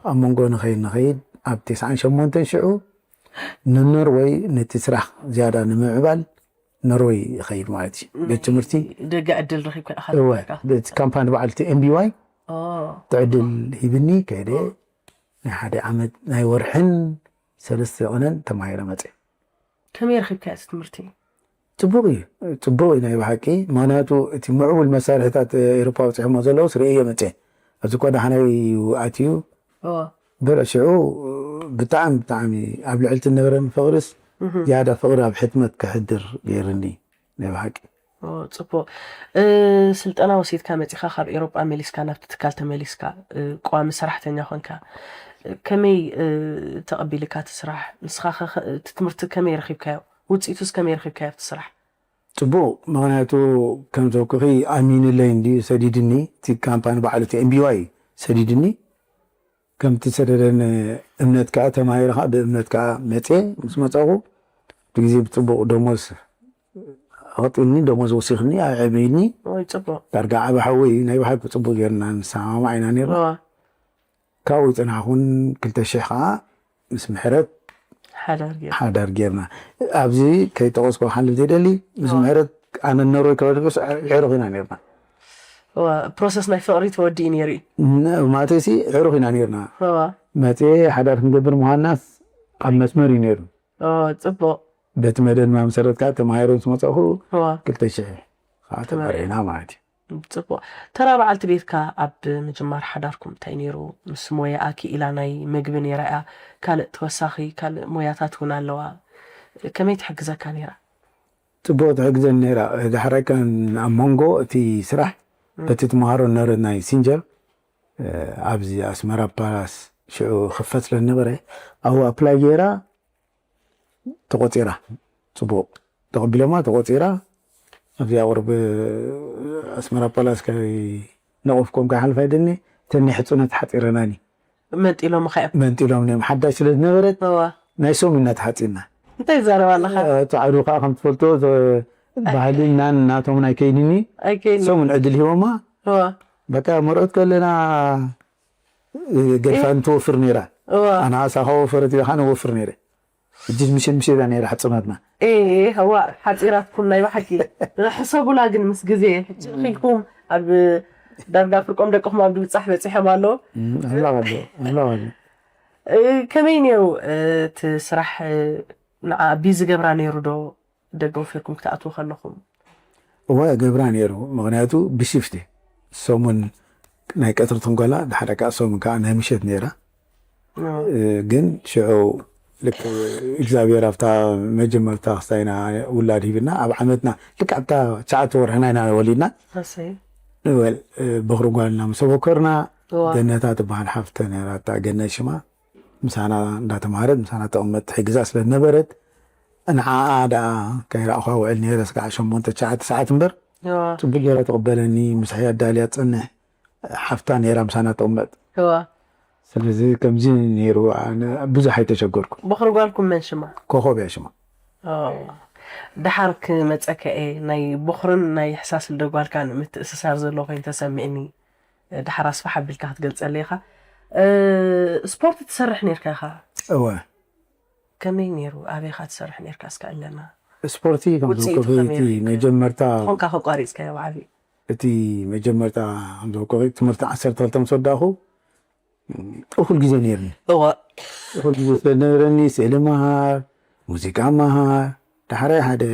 ኣብ መንጎ ንኸይድ ንኸይድ ኣብ ተስዓን ሸሞንተን ሽዑ ንኖርወይ ነቲ ስራሕ ዝያዳ ንምዕባል ኖርወይ ይኸይድ ማለት እዩ። ቤት ትምህርቲ ደገ ዕድል ረኺብካ ኢኻ እወ ትብለካ። በቲ ካምፓኒ በዓል እቲ ኤምቢዋይ ኦ፣ እቲ ዕድል ሂብኒ ከይደ ናይ ሓደ ዓመት ናይ ወርሕን ሰለስተ ቀነን ተማሂረ መፀ። ከመይ ረኺብካዮ እቲ ትምህርቲ? ፅቡቅ እዩ። ፅቡቅ እዩ ናይ ብሓቂ። ምክንያቱ እቲ ምዕቡል መሳርሕታት ኤሮፓ ኣብፂሖሞ ዘለውስ ርእየ መፅየ። ኣብዚ እኳ ዳሕናይ እዩ ኣትዩ። እወ። በለ ሽዑ ብጣዕሚ ብጣዕሚ ኣብ ልዕልቲ ነበረኒ ፍቅርስ ዝያዳ ፍቅሪ ኣብ ሕትመት ከሕድር ገይርኒ ናይ ብሓቂ። ኦ፣ ፅቡቅ። እ፣ ስልጠና ወሲድካ መፂኻ ካብ ኤሮጳ መሊስካ ናብቲ ትካል ተመሊስካ፣ እ፣ ቋሚ ሰራሕተኛ ኮንካ። እ፣ ከመይ፣ እ፣ ተቐቢልካ እቲ ስራሕ? ንስኻ ኸ፣ ኸ፣ እቲ ትምህርቲ ከመይ ረኺብካዮ? ውፅኢቱስ ከመይ ረኺብካዮ ኣብቲ ስራሕ? ፅቡቅ፣ ምኽንያቱ ከም ዘውክኺ ኣሚንለይ እንድዩ ሰዲድኒ፣ እቲ ካምፓኒ ባዕሉ እቲ ኤምቢዋይ ሰዲድኒ። ከምቲ ሰደደን እምነት ከዓ ተማሂረ ከዓ ብእምነት ከዓ መፅየ። ምስ መፀኹ እቲ ግዜ ብፅቡቅ ደሞዝ ኣቐጢልኒ፣ ደሞዝ ወሲኽኒ፣ ኣዕብይኒ። ወይ ፅቡቅ። ዳርጋ ዓቢ ሓወይ እዩ። ናይ ብሓቂ ፅቡቅ ጌርና ንሰማማዕ ኢና ነይርና። እዋ። ካብኡ ይፅናሕኹን ክልተ ሽሕ ከዓ ምስ ምሕረት ሓዳር ጌርና። ሓዳር ጌርና። ኣብዚ ከይጠቐስኩ ክሓልፍ ዘይደሊ፣ ምስ እዋ። ምሕረት ኣነ ኖርወይ ከበድኩስ ዕሩኽ ኢና ነይርና። እዋ፣ ፕሮሰስ ናይ ፍቕሪ ተወዲኡ ነይሩ እዩ። ን-፣ ማለተይሲ ዕሩኽ ኢና ነይርና። እዋ። መፅየ ሓዳር ክንገብር ምዃንናስ ኣብ መስመር እዩ ነይሩ። ኦ፣ ፅቡቕ። በቲ መደብ መሰረት ከዓ ተማሂረ ምስ መፃእኹ እዋ። ክልተ ሽሕ ከዓ ተመርዒና ማለት እዩ። ፅቡቕ። ተራ በዓልቲ ቤትካ ኣብ ምጅማር ሓዳርኩም እንታይ ነይሩ? ምስ ሞያኣ ክኢላ ናይ መግቢ ነይራ እያ። ካልእ ተወሳኺ ካልእ ሞያታት እውን ኣለዋ። ከመይ ትሕግዘካ ነይራ? ፅቡቕ ትሕግዘኒ ነይራ። ዳሕራይ ከ ኣብ መንጎ እቲ ስራሕ በቲ ትመሃሮ ነበረት ናይ ሲንጀር ኣብዚ ኣስመራ ፓላስ ሽዑ ክፈት ስለዝነበረ ኣብኡ ኣፕላይ ገይራ ተቖፂራ። ፅቡቕ ተቐቢሎማ ተቖፂራ። ኣብዚኣ ቁርብ ኣስመራ ፓላስ ከይ ነቑፍኩም ከይሓልፍ ኣይደኒ። ተኒ ሕፁነት ሓፂረናኒ መንጢሎም ኸ መንጢሎም ዮም ሓዳሽ ስለ ዝነበረት እዋ ናይ ሰሙን ኢና ተሓፂና። እንታይ ይዛረብ ኣለኻ ፃዕዱ ከዓ ከም ትፈልጦ ባህልናን ናቶም ናይ ከይድኒ ኣይከይኒ ሰሙን ዕድል ሂቦማ። እዋ በቃ መርዑት ከለና ገድፋ እንትወፍር ነይራ። እዋ ኣና ኣሳኻ ወፈረት ኢኻ ነወፍር ነይረ። እጅ ምሽት ምሽት እያ ነይራ ሕፅነትና። ኤ እዋ ሓፂራትኩም ናይ ብሓቂ ሕሰቡላ ግን ምስ ግዜ ሕጂ ኢልኩም ኣብ ዳርጋ ፍርቆም ደቅኹም ኣብ ድብፃሕ በፂሖም ኣለዉ ኣምላኽ ኣሎ ኣምላኽ ኣሎ። እ፣ ከመይ ነይሩ እቲ ስራሕ ንዓ ቢዚ ገብራ ነይሩ ዶ ደገ ወፊርኩም ክትኣትዉ ከለኹም እወ ገብራ ነይሩ። ምክንያቱ ብሽፍቲ ሰሙን ናይ ቀትሪ ትንኮላ ድሓደ ከዓ ሰሙን ከዓ ናይ ምሸት ነይራ። ግን ሽዑ ልክ እግዚኣብሔር ኣብታ መጀመርታ ክስታይና ውላድ ሂብና ኣብ ዓመትና ልክ ኣብታ ትሽዓተ ወርሕና ኢና ወሊድና። ኣሰይ ወል ብክሪ ጓልና ምስ ኣበከርና እዋ ገነታ ትበሃል ሓፍተ ነራታ ገነት ሽማ ምሳና እንዳተማሃረት ምሳና ተቐመጥ ትሕግዛ ስለ ዝነበረት ንዓኣ ደኣ ከይረኣኹዋ ውዕል ነይረ ስጋዕ ሸሞንተ ትሽዓተ ሰዓት እምበር እዋ ፅቡቅ ገይራ ትቕበለኒ ምሳይ ኣዳልያ ትፀንሕ ሓፍታ ነይራ ምሳና ትቕመጥ እዋ ስለዚ ከምዚ ነይሩ ኣነ ብዙሕ ኣይተሸገርኩ በኽሪ ጓልኩም መን ሽማ ኮኾብ እያ ሽማ ኦ፣ ድሓር ክመፀከ እየ ናይ በኽርን ናይ ሕሳስ ልደ ጓልካን ምትእስሳር ዘሎ ኮይኑ ተሰሚዕኒ ድሓር ኣስፋሕ ኣቢልካ ክትገልፀለይ ኢኻ እ፣ ስፖርት ትሰርሕ ነርካ ኢኻ እወ ከመይ ነይሩ ኣበይካ ትሰርሕ ነርካ እስካ ኣለና ስፖርቲ ከም ውፅኢቱ ዝውቅኺ ከመይ እቲ ርኢኻ? መጀመርታ ኾንካ ከቋሪፅካዮ ባዕቢ እቲ መጀመርታ ከም ዝውቅኺ ትምህርቲ ዓሰርተ ክልተ ምስ ወዳእኹ እኹል ግዜ ነይርኒ እዋ እኹል ግዜ ስለነበረኒ ስእሊ መሃር ሙዚቃ መሃር ዳሕራይ ሓደ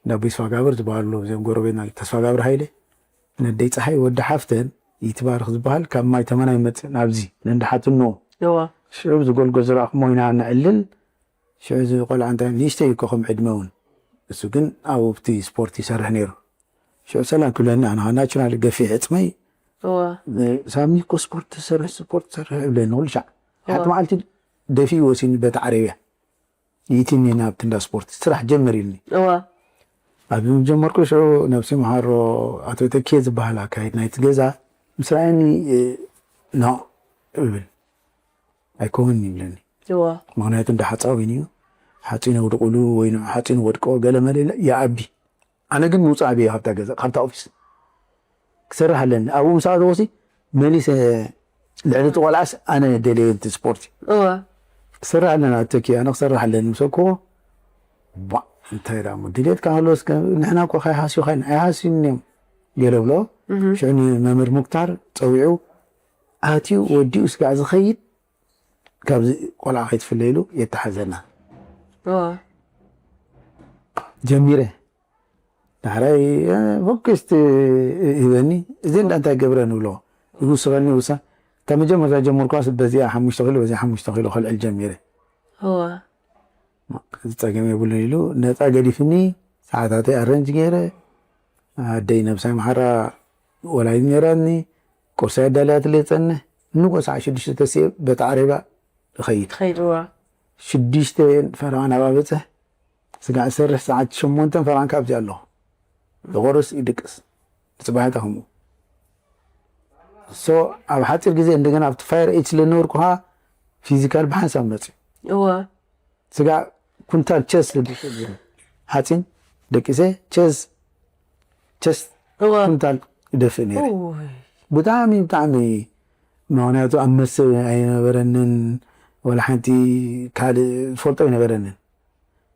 ዳቦይ ተስፋጋብር ዝበሃሉ እዚኦም ጎረቤትና ተስፋጋብር ሃይለ ነደይ ፀሓይ ወዲ ሓፍተን ይትባርክ ዝበሃል ካብ ማይ ተመና ይመፅእ ናብዚ ነንዳሓትኖ እዋ ሽዑ ዝጎልጎ ዝረኣኹሞ ኢና ንዕልል ሽዑ እዚ ቆልዓ እንታይ ንእሽተይ እኮ ከም ዕድመ እውን እሱ ግን ኣብቲ ስፖርት ይሰርሕ ነይሩ ሽዑ ሰላም ክብለኒ ኣነ ናቹራል ገፊሕ ዕፅመይ እዋ ሳሚ እኮ ስፖርት ትሰርሕ ስፖርት ትሰርሕ ይብለኒ ኩሉ ሻዕ ሓንቲ መዓልቲ ደፊኡ ወሲኒ በቲ ዓረብያ ይእትኒ ናብቲ እንዳ ስፖርት ስራሕ ጀምር ኢልኒ እዋ ኣብዚ ምስ ጀመርኩ ሽዑ ነብሲ መሃሮ ኣቶ ተኬ ዝበሃል ኣካይድ ናይቲ ገዛ ምስ ረኣየኒ ኖ እብል ኣይከውንን ይብለኒ እዋ ምክንያቱ እንዳ ሓፃዊን እዩ ሓፂን ኣውድቁሉ ወይ ንዑ ሓፂን ወድቆ ገለ መለ ኢለ ይኣቢ ኣነ ግን ምውፃእ ኣብየ ካብታ ገዛ ካብታ ኦፊስ ክሰርሕ ኣለኒ ኣብኡ ምሳኣ ተወሲ መሊሰ ልዕሊ እቲ ቆልዓስ ኣነ ደልየ እቲ ስፖርት እዩ እዋ ክሰርሕ ኣለና ተኪ ኣነ ክሰርሕ ኣለኒ ምስ በልክዎ ባ እንታይ ደኣ እሞ ድሌትካ ሃሎ እስከ ንሕና እኮ ከይሃስዩካ ኢና ኣይሃስዩን እዮም ገለ ብሎ ሽዑ ንመምህር ሙክታር ፀዊዑ ኣትዩ ወዲኡ ስጋዕ ዝኸይድ ካብዚ ቆልዓ ከይትፍለይሉ የተሓዘና እዋ ጀሚረ ዳሕራይ ፎክስት ይበኒ እዚ እንዳ እንታይ ገብረ ንብሎ ይውስኸኒ ውሳ እታ መጀመርታ ጀመርኳስ በዚኣ ሓሙሽተ ኪሎ በዚኣ ሓሙሽተ ኪሎ ከልዕል ጀሚረ እዋ እዚ ፀገም የብሉን ኢሉ ነፃ ገዲፍኒ ሰዓታተይ ኣረንጅ ገይረ ኣደይ ነብሳይ መሓራ ወላይት ነይራኒ ቁርሳይ ኣዳልያትለይ ፀንሕ ንጎ ሰዓት ሽዱሽተ ተስየ በቲ ዓረብያ እኸይድ ትኸይድ እዋ ሽዱሽተ ፈረቓ ናብ ኣበፅሕ ስጋዕ ዝሰርሕ ሰዓት ሸሞንተን ፈረቓን ካብዚ ኣለኹ ዝቆርስ ይድቅስ ንፅባሕታ ከምኡ ሶ ኣብ ሓፂር ግዜ እንደገና ኣብቲ ፋየር ኤጅ ስለ ዝነበርኩ ከዓ ፊዚካል ብሓንሳብ መፅዩ እዋ ስጋ ኩንታል ቸስ ሓፂን ደቂሰ ቸስ ቸስ እዋ ኩንታል ይደፍእ ነይረ ኡይ፣ ብጣዕሚ ብጣዕሚ ምክንያቱ ኣብ መሰብ ኣይነበረንን ወላ ሓንቲ ካልእ ዝፈልጦ ኣይነበረንን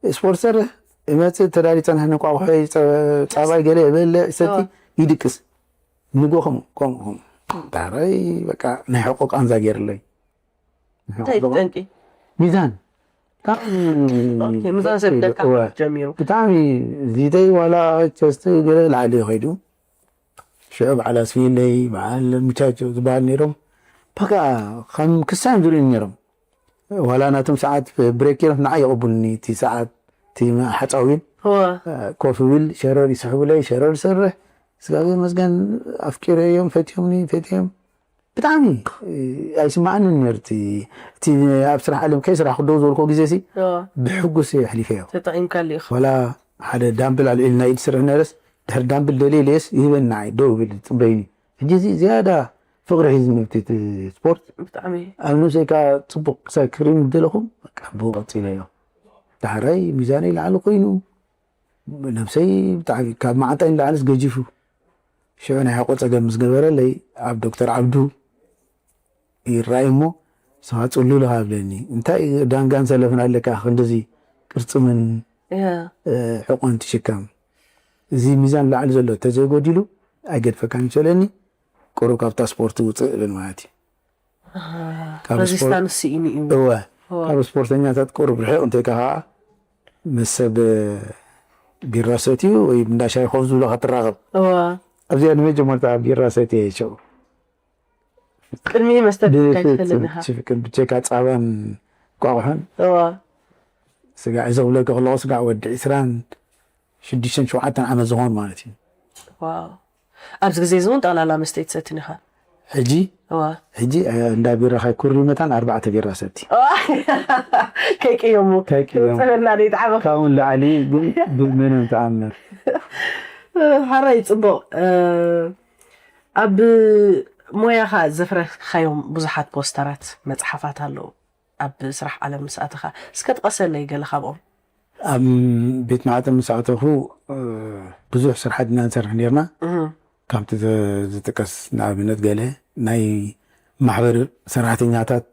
ስፖርት ሰርሕ እመፅእ ተዳሊ ፀናሕ ንቋቑሖ ፃባይ ገለ የበልዕ ሰቲ ይድቅስ ንጎ ከምኡ ከምኡ ከምኡ ዳሕራይ በቃ ናይ ሕቆ ቃንዛ ገይርለይ እንታይ እዩ ጠንቂ ሚዛን ኦኬ፣ ምዛን ዘብለካ እወ። ጀሚሩ ብጣዕሚ ዚተይ ዋላ ቸስተ ገለ ላዕሊ ከይዱ ሽዑ በዓል ኣስፊለይ በዓል ምቻቸው ዝበሃል ነይሮም በቃ ከም ክሳን ዝርእዩ ነይሮም ዋላ ናቶም ሰዓት ብሬክ ገይሮም ንዓ ይቐቡልኒ እቲ ሰዓት እቲ ሓፃዊን እወ ኮፍ ብል ሸረር ይስሕቡለይ ሸረር ይሰርሕ ስጋብ መስገን ኣፍቂረዮም ፈትዮምኒ ፈትዮም ብጣዕሚ ኣይስማዓንን ነርት እቲ ኣብ ስራሕ ዓለም ከይ ስራሕ ክደው ዝበልኮ ግዜ ሲ ብሕጉስ የሕሊፈዮ። ተጠቂምካሉ ኢኻ። ወላ ሓደ ዳምብል ኣልዒልና ኢድ ስርሕ ነረስ ድሕር ዳምብል ደልየ ለየስ ይህበኒ ንዓይ ደው ብል ጽበይኒ። ሕጂ እዚ ዝያዳ ፍቕሪ ሒዝኒ ኣብቲ ስፖርት። ብጣዕሚ ኣብ ነብሰይ ከዓ ጽቡቕ ክሳብ ክሪም ደለኹም ብኡ ቀፂለዮ። ዳሕራይ ሚዛነይ ላዕሊ ኮይኑ ነብሰይ ብጣዕሚ ካብ መዓንጣይ ንላዕልስ ገጂፉ። ሽዑ ናይ ሕቆ ፀገም ምስ ገበረለይ ኣብ ዶክተር ዓብዱ ይረኣይ እሞ ንስኻ ፅሉል ኢኻ ብለኒ። እንታይ ዳንጋን ሰለፍን ኣለካ ክንድዚ ቅርፅምን ሕቆን ትሽከም? እዚ ሚዛን ላዕሊ ዘሎ ተዘይጎዲሉ ኣይገድፈካን ይሰለኒ። ቁሩብ ካብታ ስፖርት ውፅእ እብል ማለት እዩ። ካብ ስፖርት- ሬዚስታንስ ስኢኑ እዩ። እወ ካብ ስፖርተኛታት ቁሩብ ርሕቕ እንተይካ ከዓ ምስ ሰብ ቢራ ሰትዩ ወይ እንዳ ሻሂ ኮፍ ዝብሎ ክትራኸብ እዋ ኣብዚኣ ንመጀመርታ ቢራ ሰትየ ሽዑ ቅድሚ መስተ ብፍጹም ኣይትፈልጥን ኢኻ። ሽፍቅን ብጀካ ፃባን ቋቑሖን እዋ ስጋዕ እዚ ክብለካ ከለኹ ስጋዕ ወዲ ዕስራን ሽዱሽተን ሸውዓተን ዓመት ዝኾን ማለት እዩ። ዋው ኣብዚ ግዜ እዚ እውን ጠቕላላ መስተ ኣይትሰትን ኢኻ። ሕጂ እዋ ሕጂ እንዳ ቢራ ካይ ኩሪ መታን ኣርባዕተ ቢራ ሰቲ ከይቅየሙ ከይቅየሙ። ፀበልና ደይጣዕመ ካብኡ ንላዕሊ ግን ብምንም ተኣምር ሓራይ ፅቡቕ ኣብ ሞያኻ ዘፍረኻዮም ብዙሓት ፖስተራት መፅሓፋት ኣለዉ ኣብ ስራሕ ዓለም ምስ ኣተኻ እስከ ጥቀሰለይ ገለ ካብኦም ኣብ ቤት ማዕጠ ምስ ኣተኹ ብዙሕ ስራሕ ድና ንሰርሕ ነርና። ካብቲ ዝጥቀስ ንኣብነት ገለ ናይ ማሕበር ሰራሕተኛታት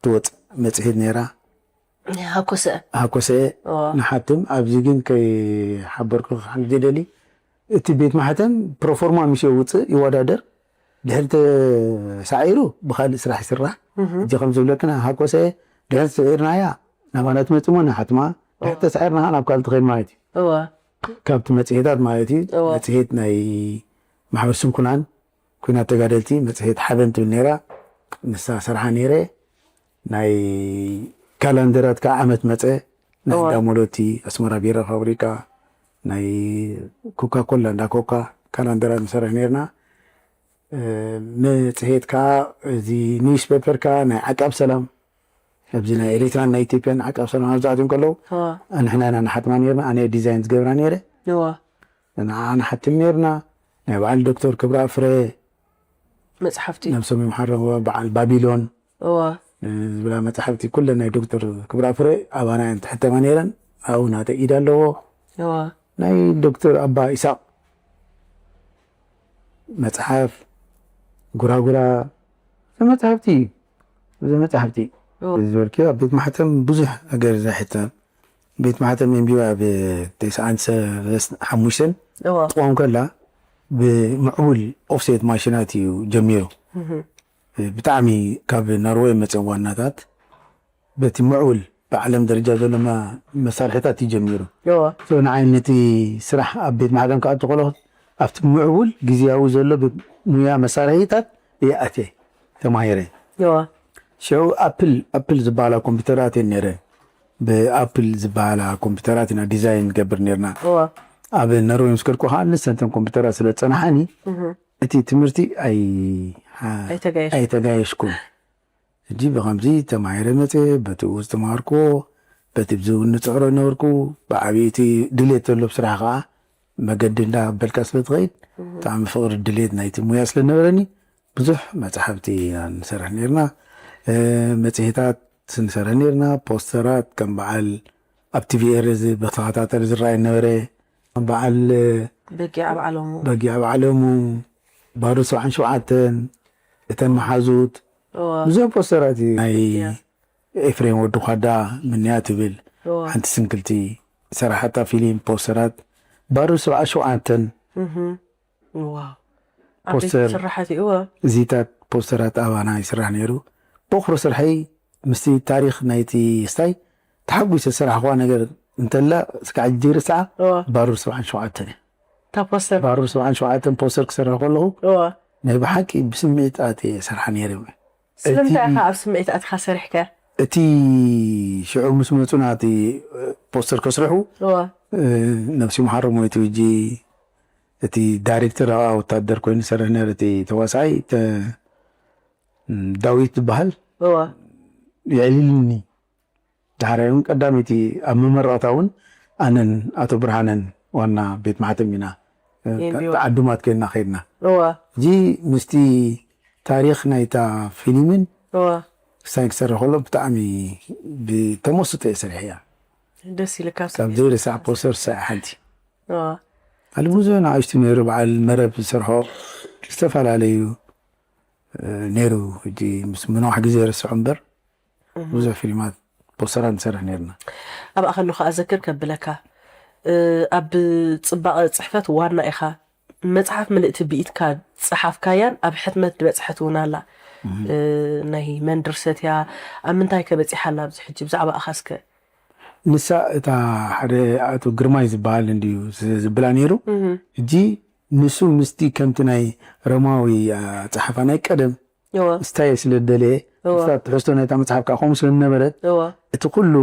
ትወፅእ መፅሄት ነይራ። ሃኮሰ ሃኮሰ ንሓትም ኣብዚ ግን ከይሓበርኩ ክሓልፍ ደሊ እቲ ቤት ማሕተም ፕሮፎርማ ምስ የውፅእ ይወዳደር ድሕሪ ተሳዒሩ ብካልእ ስራሕ ይስራሕ። እዚ ከም ዝብለክና ሃኮሰ ድሕሪ ተሳዒርናያ ናባና ትመፅሞ ንሓትማ ድሕሪ ተሳዒርና ናብ ካልእ ትኸይድ ማለት እዩ። እዋ ካብቲ መፅሄታት ማለት እዩ። እዋ። መፅሄት ናይ ማሕበር ስንኩላን ኩናት ተጋደልቲ መፅሄት ሓበን ትብል ነይራ። ንሳ ሰርሓ ነይረ ናይ ካላንደራት ከዓ ዓመት መፀ ናይ እዋ። እንዳሞሎቲ ኣስመራ ቢራ ፋብሪካ ናይ ኮካ ኮላ እንዳ ኮካ ካላንደራት ንሰርሕ ነርና። መፅሄት ከዓ እዚ ኒውስ ፔፐር ከዓ ናይ ዓቃብ ሰላም ኣብዚ ናይ ኤሪትራን ናይ ኢትዮጵያን ዓቃብ ሰላም ኣብዛዕትም ከለዉ እዋ ንሕና ኢና ንሓትማ ነርና። ኣነ ዲዛይን ዝገብራ ነይረ እዋ ንዓ ንሓትም ነርና። ናይ በዓል ዶክተር ክብራ ፍረ መፅሓፍቲ ነብሶም ይምሓረዎ በዓል ባቢሎን እዋ ዝብላ መፅሓፍቲ ኩለን ናይ ዶክተር ክብራ ፍረ ኣባና እየን ትሕተማ ነይረን። ኣብኡ ናተ ኢድ ኣለዎ። እዋ ናይ ዶክተር ኣባ ኢሳቅ መፅሓፍ ጉራጉራ እዚ መፅሓፍቲ እዩ። እዚ መፅሓፍቲ እዋ ዝበልክዮ ኣብ ቤት ማሕተም ብዙሕ ነገር ዘሕተም ቤት ማሕተም ኤምቢባ ኣብ ተስዓን ሰለስተ ሓሙሽተን እዋ ትቆም ከላ ብምዕቡል ኦፍሴት ማሽናት እዩ ጀሚሩ። ብጣዕሚ ካብ ኖርወይ መፅኦም ዋናታት በቲ ምዕቡል ብዓለም ደረጃ ዘሎ መ- መሳርሒታት እዩ ጀሚሩ። እዋ So ንዓይ ነቲ ስራሕ ኣብ ቤት ማሕተም ክኣቱ ከለኹ ኣብቲ ምዕቡል ግዝያዊ ዘሎ ቤት ሙያ መሳርሒታት እየ ኣትየ ተማሂረ። እዋ ሽዑ ኣፕል ኣፕል ዝበሃላ ኮምፒውተራት እየን ነይረን። ብኣፕል ዝበሃላ ኮምፒውተራት ኢና ዲዛይን ንገብር ነርና። እዋ ኣብ ኖርወይ ምስ ከድኩ ከዓ ንሰንተን ኮምፒውተራት ስለ ዝፀናሓኒ እቲ ትምህርቲ ኣይ- ኣይተጋየሽ ኣይተጋየሽኩን። ሕጂ ብኸምዚ ተማሂረ መፀ በቲኡ ዝተማሃርክዎ በቲ ብዝውን ንፅዕሮ ነበርኩ። ብዓብይቲ ድሌት ዘሎ ስራሕ ከዓ መገዲ እንዳበልካ ስለ ትኸይድ ብጣዕሚ ፍቕሪ ድሌት ናይቲ ሙያ ስለ ነበረኒ ብዙሕ መፅሓፍቲ ኢና ንሰርሕ ነርና። መፅሄታት ንሰርሕ ነርና። ፖስተራት ከም በዓል ኣብ ቲቪ ኤረ ብተኸታተሊ ዝረኣይ ነበረ። ከም በዓል በጊዕ ኣብ ዓለሙ በጊዕ ኣብ ዓለሙ ባዶ ሰብዓን ሸውዓተን እተን መሓዙት ብዙሕ ፖስተራት እዩ ናይ ኤፍሬም ወዲ ኳዳ ምንያ ትብል ሓንቲ ስንክልቲ ሰራሓታ ፊልም ፖስተራት ባዶ ሰብዓ ሸውዓተን ዋ ፖስተር ስራሓት እዩ እዚታት ፖስተራት ኣባና ይስራሕ ነይሩ። በኩሮ ስርሐይ ምስቲ ታሪኽ ናይቲ ስታይ ተሓጒሰ ዝሰራሕኽዋ ነገር እንተላ ስካዕ ጅርሳ ባሩር ሰብዓን ሸውዓተን እያ። እታ ፖስተር ባሩር ሰብዓን ሸውዓተን ፖስተር ክሰርሕ ከለኹ ናይ ብሓቂ ብስምዒት ኣትየ ሰርሓ ነይረ። ስለምንታይ ኢኻ ኣብ ስምዒት ኣትኻ ሰሪሕካ? እቲ ሽዑ ምስ መፁና እቲ ፖስተር ከስርሑ ነብሲ መሓረሞ እቲ ሕጂ እቲ ዳይሬክተር ኣብኣ ወታደር ኮይኑ ይሰርሕ ነይሩ። እቲ ተዋሳኣይ ዳዊት ዝበሃል የዕሊልኒ። ዳሕራይ እውን ቀዳመይቲ ኣብ መመረቕታ እውን ኣነን ኣቶ ብርሃነን ዋና ቤት ማሕተም ኢና ዓዱማት ኮይንና ከይድና። እዚ ምስቲ ታሪክ ናይታ ፊልምን ክሳይ ክሰርሕ ከሎ ብጣዕሚ ብተመስጦ እየ ሰሪሐያ። ደስ ኢልካ ካብ ዘይርሳዕ ፖስተር ሳዕ ሓንቲ ኣሉ ብዙሕ ንኣሽቱ ነይሩ። በዓል መረብ ዝሰርሖ ዝተፈላለዩ ነይሩ። ሕጂ ምስ ምንዋሕ ግዜ ርስዖ እምበር ብዙሕ ፊልማት ፖስተራት ንሰርሕ ነርና። ኣብኣ ከለኹ ኣዘክር ከብለካ ኣብ ፅባቐ ፅሕፈት ዋና ኢኻ። መፅሓፍ ምልእቲ ብኢድካ ፀሓፍካያን ኣብ ሕትመት ዝበፅሐት እውን ኣላ። ናይ መን ድርሰት እያ? ኣብ ምንታይ ከ በፂሓ ኣላ ኣብዚ ሕጂ? ብዛዕባ ኣኻስከ ንሳ እታ ሓደ ኣቶ ግርማይ ዝበሃል እንድዩ ዝብላ ነይሩ። እጂ ንሱ ምስቲ ከምቲ ናይ ሮማዊ ፀሓፋ ናይ ቀደም ስታየ ስለ ደለየ ስታ ትሕዝቶ ናይታ መፅሓፍ ከዓ ከምኡ ስለ ዝነበረት እቲ ኩሉ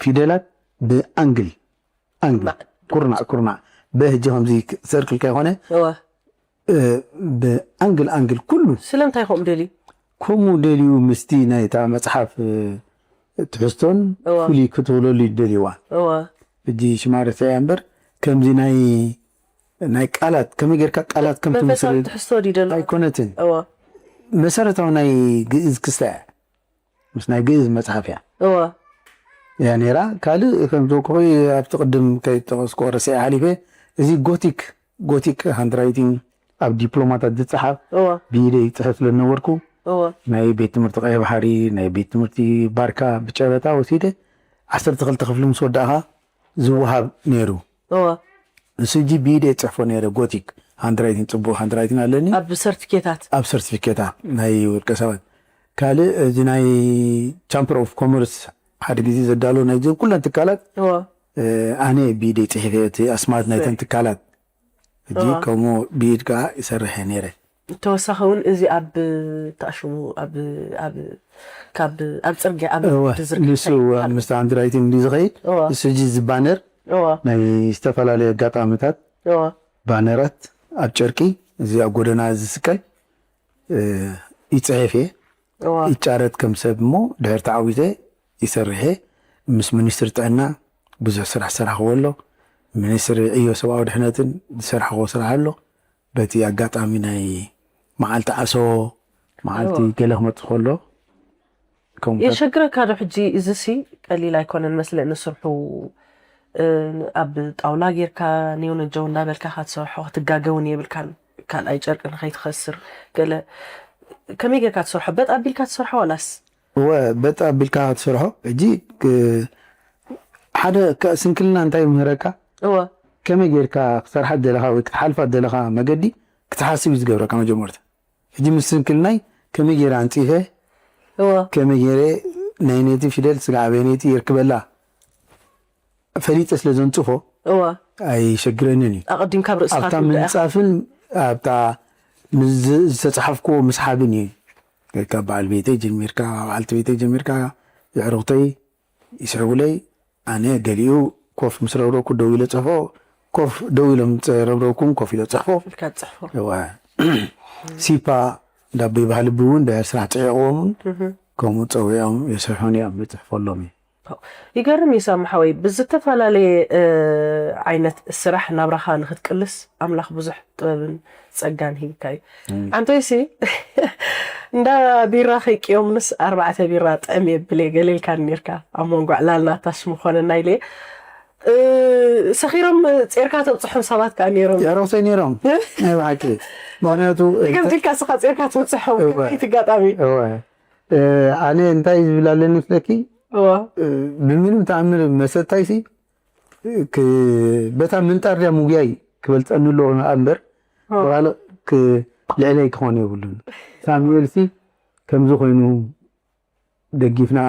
ፊደላት ብኣንግል ኣንግል ኩርናዕ ኩርናዕ በህጂ ከምዚ ሰርክል ከይኮነ ብኣንግል ኣንግል ኩሉ ስለምንታይ ከምኡ ደልዩ? ከምኡ ደልዩ ምስቲ ናይታ መፅሓፍ ትሕዝቶን ፍሉይ ክትብለሉ ይደልይዋ። ሕጂ ሽማ ረሲዐያ እምበር ከምዚ ናይ ናይ ቃላት ከመይ ጌርካ ቃላት ከም ትመስል ኣይኮነትን። መሰረታዊ ናይ ግእዝ ክስታ እያ። ምስ ናይ ግእዝ መፅሓፍ እያ እያ ነይራ። ካልእ ከም ዘውክኹ ኣብቲ ቅድም ከይጠቐስኩ ረሲዐ ሓሊፈ። እዚ ጎቲክ ጎቲክ ሃንድራይቲንግ ኣብ ዲፕሎማታት ዝፀሓፍ ብኢደይ ይፅሕፍ ስለዝነበርኩ ናይ ቤት ትምህርቲ ቀይ ባሕሪ ናይ ቤት ትምህርቲ ባርካ ብጨረታ ወሲደ ዓሰርተ ክልተ ክፍሊ ምስ ወዳእኻ ዝወሃብ ነይሩ። ንሱ ሕጂ ብኢደ ይፅሕፎ ነይረ። ጎቲክ ሃንድራይቲንግ ፅቡቅ ሃንድራይቲንግ ኣለኒ ኣብ ሰርቲፊኬታት ኣብ ሰርቲፊኬታት ናይ ውልቀ ሰባት። ካልእ እዚ ናይ ቻምበር ኦፍ ኮመርስ ሓደ ግዜ ዘዳሎ ናይ ዚን ኩለን ትካላት ኣነ ብኢደ ይፅሒፈ እቲ ኣስማት ናይተን ትካላት ሕጂ ከምኡ ብኢድ ከዓ ይሰርሐ ነይረ። ተወሳኺ እውን እዚ ኣብ ተኣሽሙ ኣብ ኣብ ካብ ኣብ ፅርግያ ኣብ እወ፣ ዝርከብ ንሱ እንታይ ይበሃል? ምስቲ ሃንድራይቲንግ እንዲ ዝኸይድ እወ። ንሱ ሕጂ እዚ ባነር እወ፣ ናይ ዝተፈላለዩ ኣጋጣሚታት እወ፣ ባነራት ኣብ ጨርቂ እዚ ኣብ ጎደና ዝስቀል እ፣ ይፅሕፍ እየ እወ፣ ይጫረት ከም ሰብ እሞ ድሕር ተዓዊተ ይሰርሕ እየ። ምስ ሚኒስትሪ ጥዕና ብዙሕ ስራሕ ዝሰራሕክዎ ኣሎ። ሚኒስትሪ ዕዮ ሰብኣዊ ድሕነትን ዝሰራሕክዎ ስራሕ ኣሎ። በቲ ኣጋጣሚ ናይ መዓልቲ ዓሶ መዓልቲ ገለ ክመፅእ ከሎ ከምኡ የሸግረካ ዶ ሕጂ? እዚሲ ቀሊል ኣይኮነን መስለኒ ስርሑ። እ፣ ኣብ ጣውላ ጌርካ ኔው ነጀው እንዳበልካ ካትሰርሖ ክትጋገ እውን የብልካን። ካልኣይ ጨርቂ ንኸይትኸስር ገለ ከመይ ጌርካ ትሰርሖ? በጥ ኣቢልካ ትሰርሖ ዋላስ? እወ በጥ ኣቢልካ ትሰርሖ። ሕጂ ክ- ሓደ ከ- ስንክልና እንታይ ይምህረካ? እወ ከመይ ጌርካ ክሰርሓ ዘለኻ ወይ ክትሓልፋ ዘለኻ መገዲ ክትሓስብ እዩ ዝገብረካ መጀመርታ። ሕጂ ምስ ስንክልናይ ከመይ ገይረ ኣንፂፈ እወ ከመይ ገይረ ናይ ነቲ ፊደል ስጋዕ ኣበይ ነቲ የርክበላ ፈሊጠ ስለ ዘንፅፎ እወ ኣይሸግረንን እዩ። ኣቐዲምካ ኣብ ርእስኻ ኣብታ ትውዳእ ኢኻ። ምንፃፍን ኣብታ ምስ ዝ- ዝተፃሓፍክዎ ምስሓብን እዩ። ካብ በዓል ቤተይ ጀሚርካ፣ በዓልቲ ቤተይ ጀሚርካ፣ የዕሩኽተይ ይስሕቡለይ። ኣነ ገሊኡ ኮፍ ምስ ረብረብኩ ደው ኢለ ፅሕፎ፣ ኮፍ ደው ኢሎም ረብረብኩም ኮፍ ኢለ ፅሕፎ። ኢልካ ትፅሕፎ። እወ። ሲፓ ዳቦ ይበሃል ብውን ድሕር ስራሕ ፅዒቕዎም እውን ከምኡ ፀዊዖም የስርሑን እዮም ይፅሕፈሎም እዩ። ይገርም እዩ ሳሚ ሓወይ፣ ብዝተፈላለየ እ፣ ዓይነት ስራሕ ናብራኻ ንክትቅልስ ኣምላኽ ብዙሕ ጥበብን ጸጋን ሂብካ እዩ። ኣንቶይሲ እንዳ ቢራ ከይቅዮምንስ ኣርባዕተ ቢራ ጥዕም የብል እየ ገለ ኢልካ ኔርካ ኣብ መንጎ ዕላልና ታሽ ምኾነና ኢለ እየ። እ፣ ሰኺሮም ጼርካ ተብጽሖም ሰባት ከኣ ኔሮም። የዕረኽተይ ነይሮም ናይ ብሓቂ ምክንያቱ ከምዚ ኢልካ ስኻ ጼርካ ተብጽሖም እወ። ከመይ ትጋጣሚ እወ። እ፣ ኣነ እንታይ ዝብል ኣለኒ ይመስለኪ እዋ ብምንም ተኣምር መሰታይሲ ክ- በታ ምንጣር ድያ ምጉያይ ክበልፀኒ ኣለዎ እምበር ብካልእ ክ- ልዕለይ ክኾን የብሉን። ሳሙኤልሲ ከምዚ ኮይኑ ደጊፍና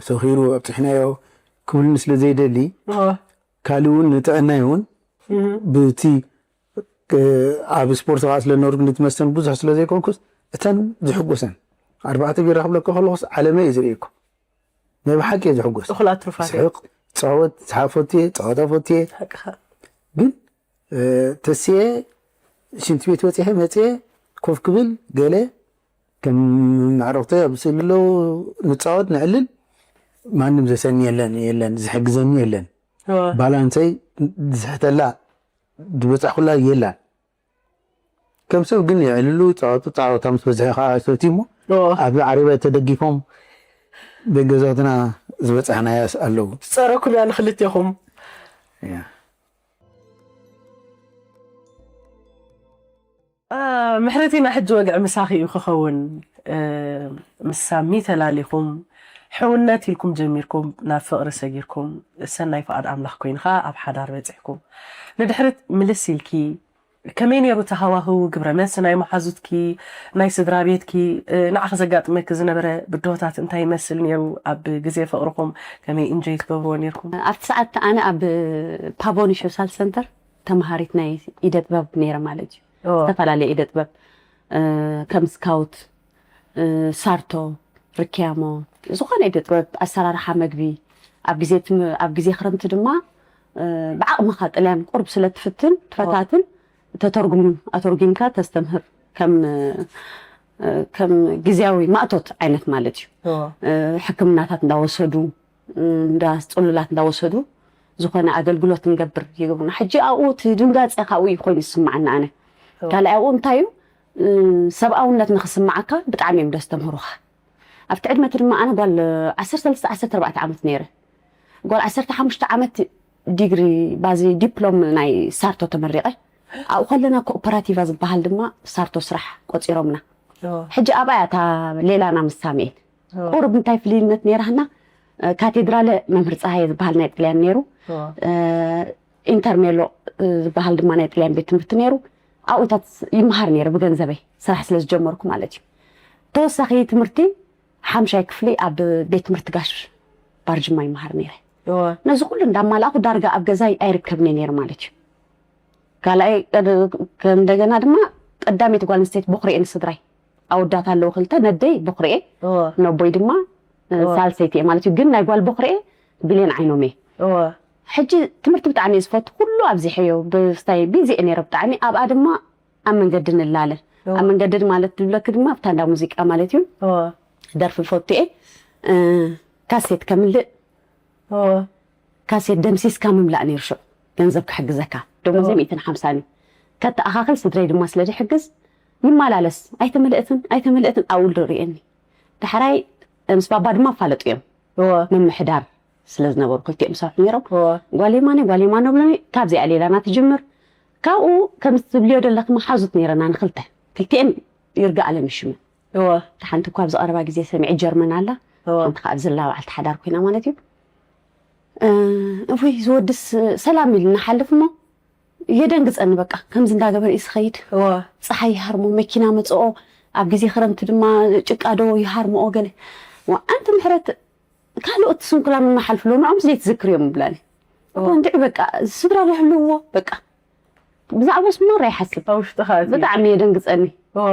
ሰኺሩ ኣብፅሕናዮ ክብሉኒ ስለ ዘይደሊ ካልእ እውን ንጥዕናይ እውን ብቲ ኣብ ስፖርት ከዓ ስለነበርኩ ንትመስተን ብዙሕ ስለ ዘይኮንኩስ እተን ዝሕጎሰን ኣርባዕተ ቢራ ክብለካ ከለኩስ ዓለመይ እየ ዝርእየኩም ናይ ብሓቂ እየ ዝሕጎስ እኹል ኣትሩፋት እዮም። ስሕቕ ፃወት ዝሓፈት እየ ፃወታ ፈት እየ ሓቅኻ። ግን ተስየ ሽንቲ ቤት በፂሐ መፅየ ኮፍ ክብል ገለ ከም ኣዕሩኽተይ ኣብ ስእሊ ኣለዉ፣ ንጻወት፣ ነዕልል፣ ማንም ዘሰኒ የለን፣ የለን፣ ዝሕግዘኒ የለን። እወ። ባላንሰይ ዝሕተላ፣ ዝበጻሕኩላ የላን። ከም ሰብ ግን የዕልሉ፣ ይጻወቱ፣ ጻወታ ምስ በዝሐ ከኣ ሰትዩ እሞ፣ እወ። ኣብዚ ዓረብያ ተደጊፎም፣ ብገዛውትና ዝበጻሕናያስ ኣለዉ። ትጸረኩም እያ ንክልቴኹም። እያ። አ፣ ምሕረቲና፣ ሕጂ ወግዒ ምሳኺ እዩ ክኸውን። እ፣ ምስ ሳሚ ተላሊኹም፣ ሕውነት ኢልኩም ጀሚርኩም፣ ናብ ፍቕሪ ሰጊርኩም፣ ሰናይ ፍቓድ ኣምላኽ ኮይኑ ኸኣ ኣብ ሓዳር በጺሕኩም። ንድሕሪት ምልስ ኢልኪ፣ ከመይ ነይሩ እቲ ሃዋህው፣ ግብረ መልሲ ናይ መሓዙትኪ፣ ናይ ስድራ ቤትኪ፣ እ፣ ንዓኺ ዘጋጥመኪ ዝነበረ ብድሆታት እንታይ ይመስል ነይሩ? ኣብ ግዜ ፍቕርኹም ከመይ ኢንጆይ ትገብርዎ ነይርኩም? ኣብቲ ሰዓት ኣነ ኣብ ፓቦኒ ሶሻል ሰንተር ተምሃሪት ናይ ኢደ ጥበብ ነይረ ማለት እዩ። ኦ። ዝተፈላለየ ኢደ ጥበብ፣ እ፣ ከም ስካውት፣ እ፣ ሳርቶ፣ ርክያሞ፣ ዝኾነ ኢደ ጥበብ፣ ኣሰራርሓ መግቢ፣ ኣብ ግዜ ትም-፣ ኣብ ግዜ ክረምቲ ድማ፣ እ፣ ብዓቕምኻ ጥልያን ቁሩብ ስለ ትፍትን፣ ትፈታትን፣ ተተርጉም፣ ኣተርጉምካ ተስተምህር፣ ከም፣ እ፣ ከም ግዝያዊ ማእቶት ዓይነት ማለት እዩ። ኦ። እ፣ ሕክምናታት እንዳወሰዱ፣ እ፣ እንዳ ጽሉላት እንዳወሰዱ ዝኾነ ኣገልግሎት ንገብር ይገብሩና። ሕጂ ኣብኡ እቲ ድንጋጸ ካብኡ እዩ ኮይኑ ዝስምዓና ኣነ። ኦ። ካልኣይ ኣብኡ እንታይ እዩ፣ እ፣ ሰብኣውነት ንኽስምዓካ ብጣዕሚ እዮም ደስተምህሩኻ። ኣብቲ ዕድመ እቲ ድማ ኣነ ጓል ዓሰርተ ሰለስተ ዓሰርተ ኣርባዕተ ዓመት ነይረ። ጓል ዓሰርተ ሓሙሽተ ዓመት ዲግሪ ባዚ ዲፕሎም ናይ ሳርቶ ተመሪቐ። ኣብኡ ከለና ኮኦፐራቲቫ ዝበሃል ድማ ሳርቶ ስራሕ ቆጺሮምና። ኦ። ሕጂ ኣብኣ እያ እታ ሌላና ምስ ሳሙኤል። ኦ። ቁሩብ እንታይ ፍልይነት ነይራህና፣ እ፣ ካቴድራለ መምህር ፀሃየ ዝበሃል ናይ ጥልያን ነይሩ። ኦ። እ፣ ኢንተርሜሎ፣ እ፣ ዝበሃል ድማ ናይ ጥልያን ቤት ትምህርቲ ነይሩ። ኣብኡታት ይመሃር ነይረ ብገንዘበይ፣ ስራሕ ስለ ዝጀመርኩ ማለት እዩ። ተወሳኺ ትምህርቲ ሓምሻይ ክፍሊ ኣብ ቤት ትምህርቲ ጋሽ ባርጅማ ይመሃር ነይረ። እወ። ነዚ ኩሉ እንዳማላእኩ ዳርጋ ኣብ ገዛይ ኣይርከብን ነይረ ማለት እዩ። ካልኣይ ቀድ-፣ ከ-፣ እንደገና ድማ ቀዳመይቲ ጓል ኣንስተይቲ ቦኽሪ እየ ንስድራይ። ኣወዳት ኣለዉ ክልተ፣ ነደይ ቦኽሪ እየ፣ እወ። ነቦይ ድማ፣ እ፣ እወ። ሳልሰይቲ እየ ማለት እዩ። ግን ናይ ጓል ቦኽሪ እየ ብሌን ዓይኖም እየ። እወ። ሕጂ ትምህርቲ ብጣዕሚ እየ ዝፈቱ፣ ኩሉ ኣብዚሐዮ፣ ብስታይ ቢዚ እየ ነይረ ብጣዕሚ። ኣብኣ ድማ ኣብ መንገዲ ንላለ። እወ። ኣብ መንገዲ ማለት ዝብለኪ ድማ ኣብታ እንዳ ሙዚቃ ማለት እዩ። እወ። ደርፊ ፈቱ እየ። እ፣ ካሴት ከምልእ። እወ። ካሴት ደምሲስካ ምምላእ ነይሩ ሽዑ። ገንዘብ ክሕግዘካ። ደሞዘይ እወ። ሚእትን ሓምሳን እዩ። ከተኣኻኽል ስድረይ ድማ ስለ ዝሕግዝ ይመላለስ። ኣይተመልእትን፣ ኣይተመልእትን ኣብኡ ዶ ርእየኒ። ዳሕራይ ምስ ባባ ድማ ኣፋለጡ እዮም። እወ። ምምሕዳር ስለ ዝነበሩ ክልቲኦም ይሰርሑ ነይሮም። እወ። ጓል የማነ፣ ጓል የማነ ብሎኒ፣ ካብዚኣ ሌላና ትጅምር። ካብኡ ከምዚ ትብልዮ ዘለኺ መሓዙት ነይረና ንክልተ። ክልቲኤን ይርጋ ኣለም እዩ ሽመን። እወ። እታ ሓንቲ እኳ ኣብዚ ቀረባ ግዜ ሰሚዐ ጀርመን ኣላ። እወ። ሓንቲ ከኣ ኣብዚ ኣላ በዓልቲ ሓዳር ኮይና ማለት እዩ። እ፣ እውይ፣ ዝወድስ ሰላም ኢሉ ንሓልፍ እሞ የደንግጸኒ በቃ። ከምዚ እንዳገበረ እዩ ዝኸይድ። እወ። ጸሓይ ይሃርሞ፣ መኪና መጽኦ፣ ኣብ ግዜ ክረምቲ ድማ ጭቃ ዶ ይሃርምኦ ገለ። ዋ፣ ኣንቲ ምሕረት ካልኦት ስንኩላን እናሓልፍሉ ንዖም ዘይትዝክርዮም ይብላኒ። እወ። እንድዒ በቃ ስድራ ይህልውዎ በቃ። ብዛዕባ ስሞር ኣይሓስብ። ኣብ ውሽጥኻ ኣትዩ። ብጣዕሚ የደንግጸኒ። እወ።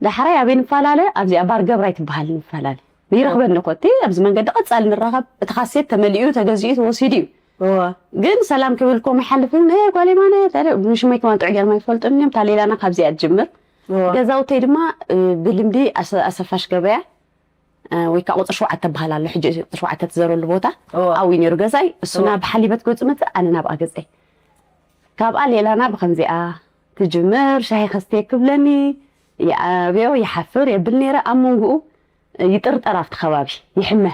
ዳሕራይ ኣበይ ንፈላለ? ኣብዚኣ ባር ገብራይ ትበሃል ንፈላለ። ይረኽበኒ እኮ። እቲ ኣብዚ መንገዲ ቀጻሊ ንራኸብ። እቲ ካሴት ተመሊኡ፣ ተገዚኡ፣ ተወሲዱ እዩ። እወ። ግን ሰላም ክብል ኮም ይሓልፍን፣ "ኤ፣ ጓል የማነ፣ ታዲያ ንሽመይ ከማን ጥዑይ ገይሮም ኣይፈልጡን እዮም። እታ ሌላና ካብዚኣ ትጅምር። እወ። ገዛውተይ ድማ፣ እ፣ ብልምዲ ኣሰ-፣ ኣሰፋሽ ገበያ፣ እ፣ ወይ ከዓ ቁፅሪ ሸውዓተ በሃል ኣሎ። ሕጂ ቁፅሪ ሸውዓተ ትዘረሉ ቦታ እወ። ኣብኡ እዩ ነይሩ ገዛይ። እሱ እወ። ናብ ሓሊበት ገፁ መፅእ፣ ኣነ ናብኣ ገፀይ። ካብኣ ሌላና ብኸምዚኣ ትጅምር፣ ሻሂ ከስቴ ክብለኒ፣ ይኣብዮ፣ ይሓፍር፣ የብል ነይረ። ኣብ መንጎኡ ይጥርጠር ኣብቲ ከባቢ፣ ይሕመ።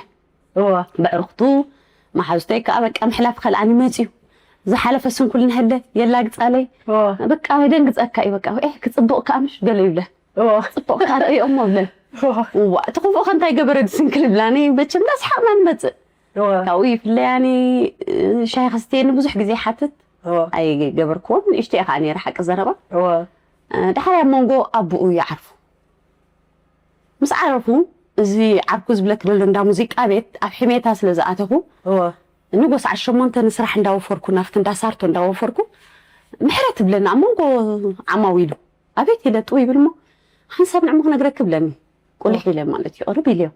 እወ። በዕርኽቱ፣ መሓዙተይ ከኣ በቃ ምሕላፍ ከልኣኒ መጽዩ። ዝሓለፈ ስንኩል ንህለ የላግጻለይ። እወ። በቃ የደንግጸካ እዩ በቃ። "ኤህ፣ ክጽብቕ ከኣ ምሽ?" ገለ ይብለ። እወ። "ጽቡቕ ከኣ ርእዮሞ" ብለ። እወ። እዋ፣ እቲ ክፉእ ከ እንታይ ገበረ ድስንክል ይብላኒ። መቸም እንዳሰሓቕና ንመጽእ። እወ። ካብኡ ይፍለያኒ፣ ሻሂ ከስትየኒ ብዙሕ ግዜ ይሓትት። እወ። ኣይገበርክዎን። ንእሽቶ እየ ከኣ ነይረ ሓቂ ዘረባ። እወ። ዳሕራይ ኣብ መንጎ ኣቦኡ ይዓርፉ። ምስ ዓረፉ፣ እዚ ዓርኩ ዝብለኪ ዘሎ እንዳ ሙዚቃ ቤት ኣብ ሕሜታ ስለ ዝኣተኹ፣ እወ። ንጎ ሰዓት ሸሞንተ ንስራሕ እንዳወፈርኩ፣ ናብቲ እንዳ ሳርቶ እንዳወፈርኩ፣ ምሕረት ትብለኒ ኣብ መንጎ ዓማዊሉ፣ ኣቤት ኢለ ጥው ይብል እሞ፣ ሓንሳብ ንዕሞ ክነግረኪ ብለኒ፣ ቁልሕ ኢለ ማለት እዩ፣ ቅርብ ኢለዮ።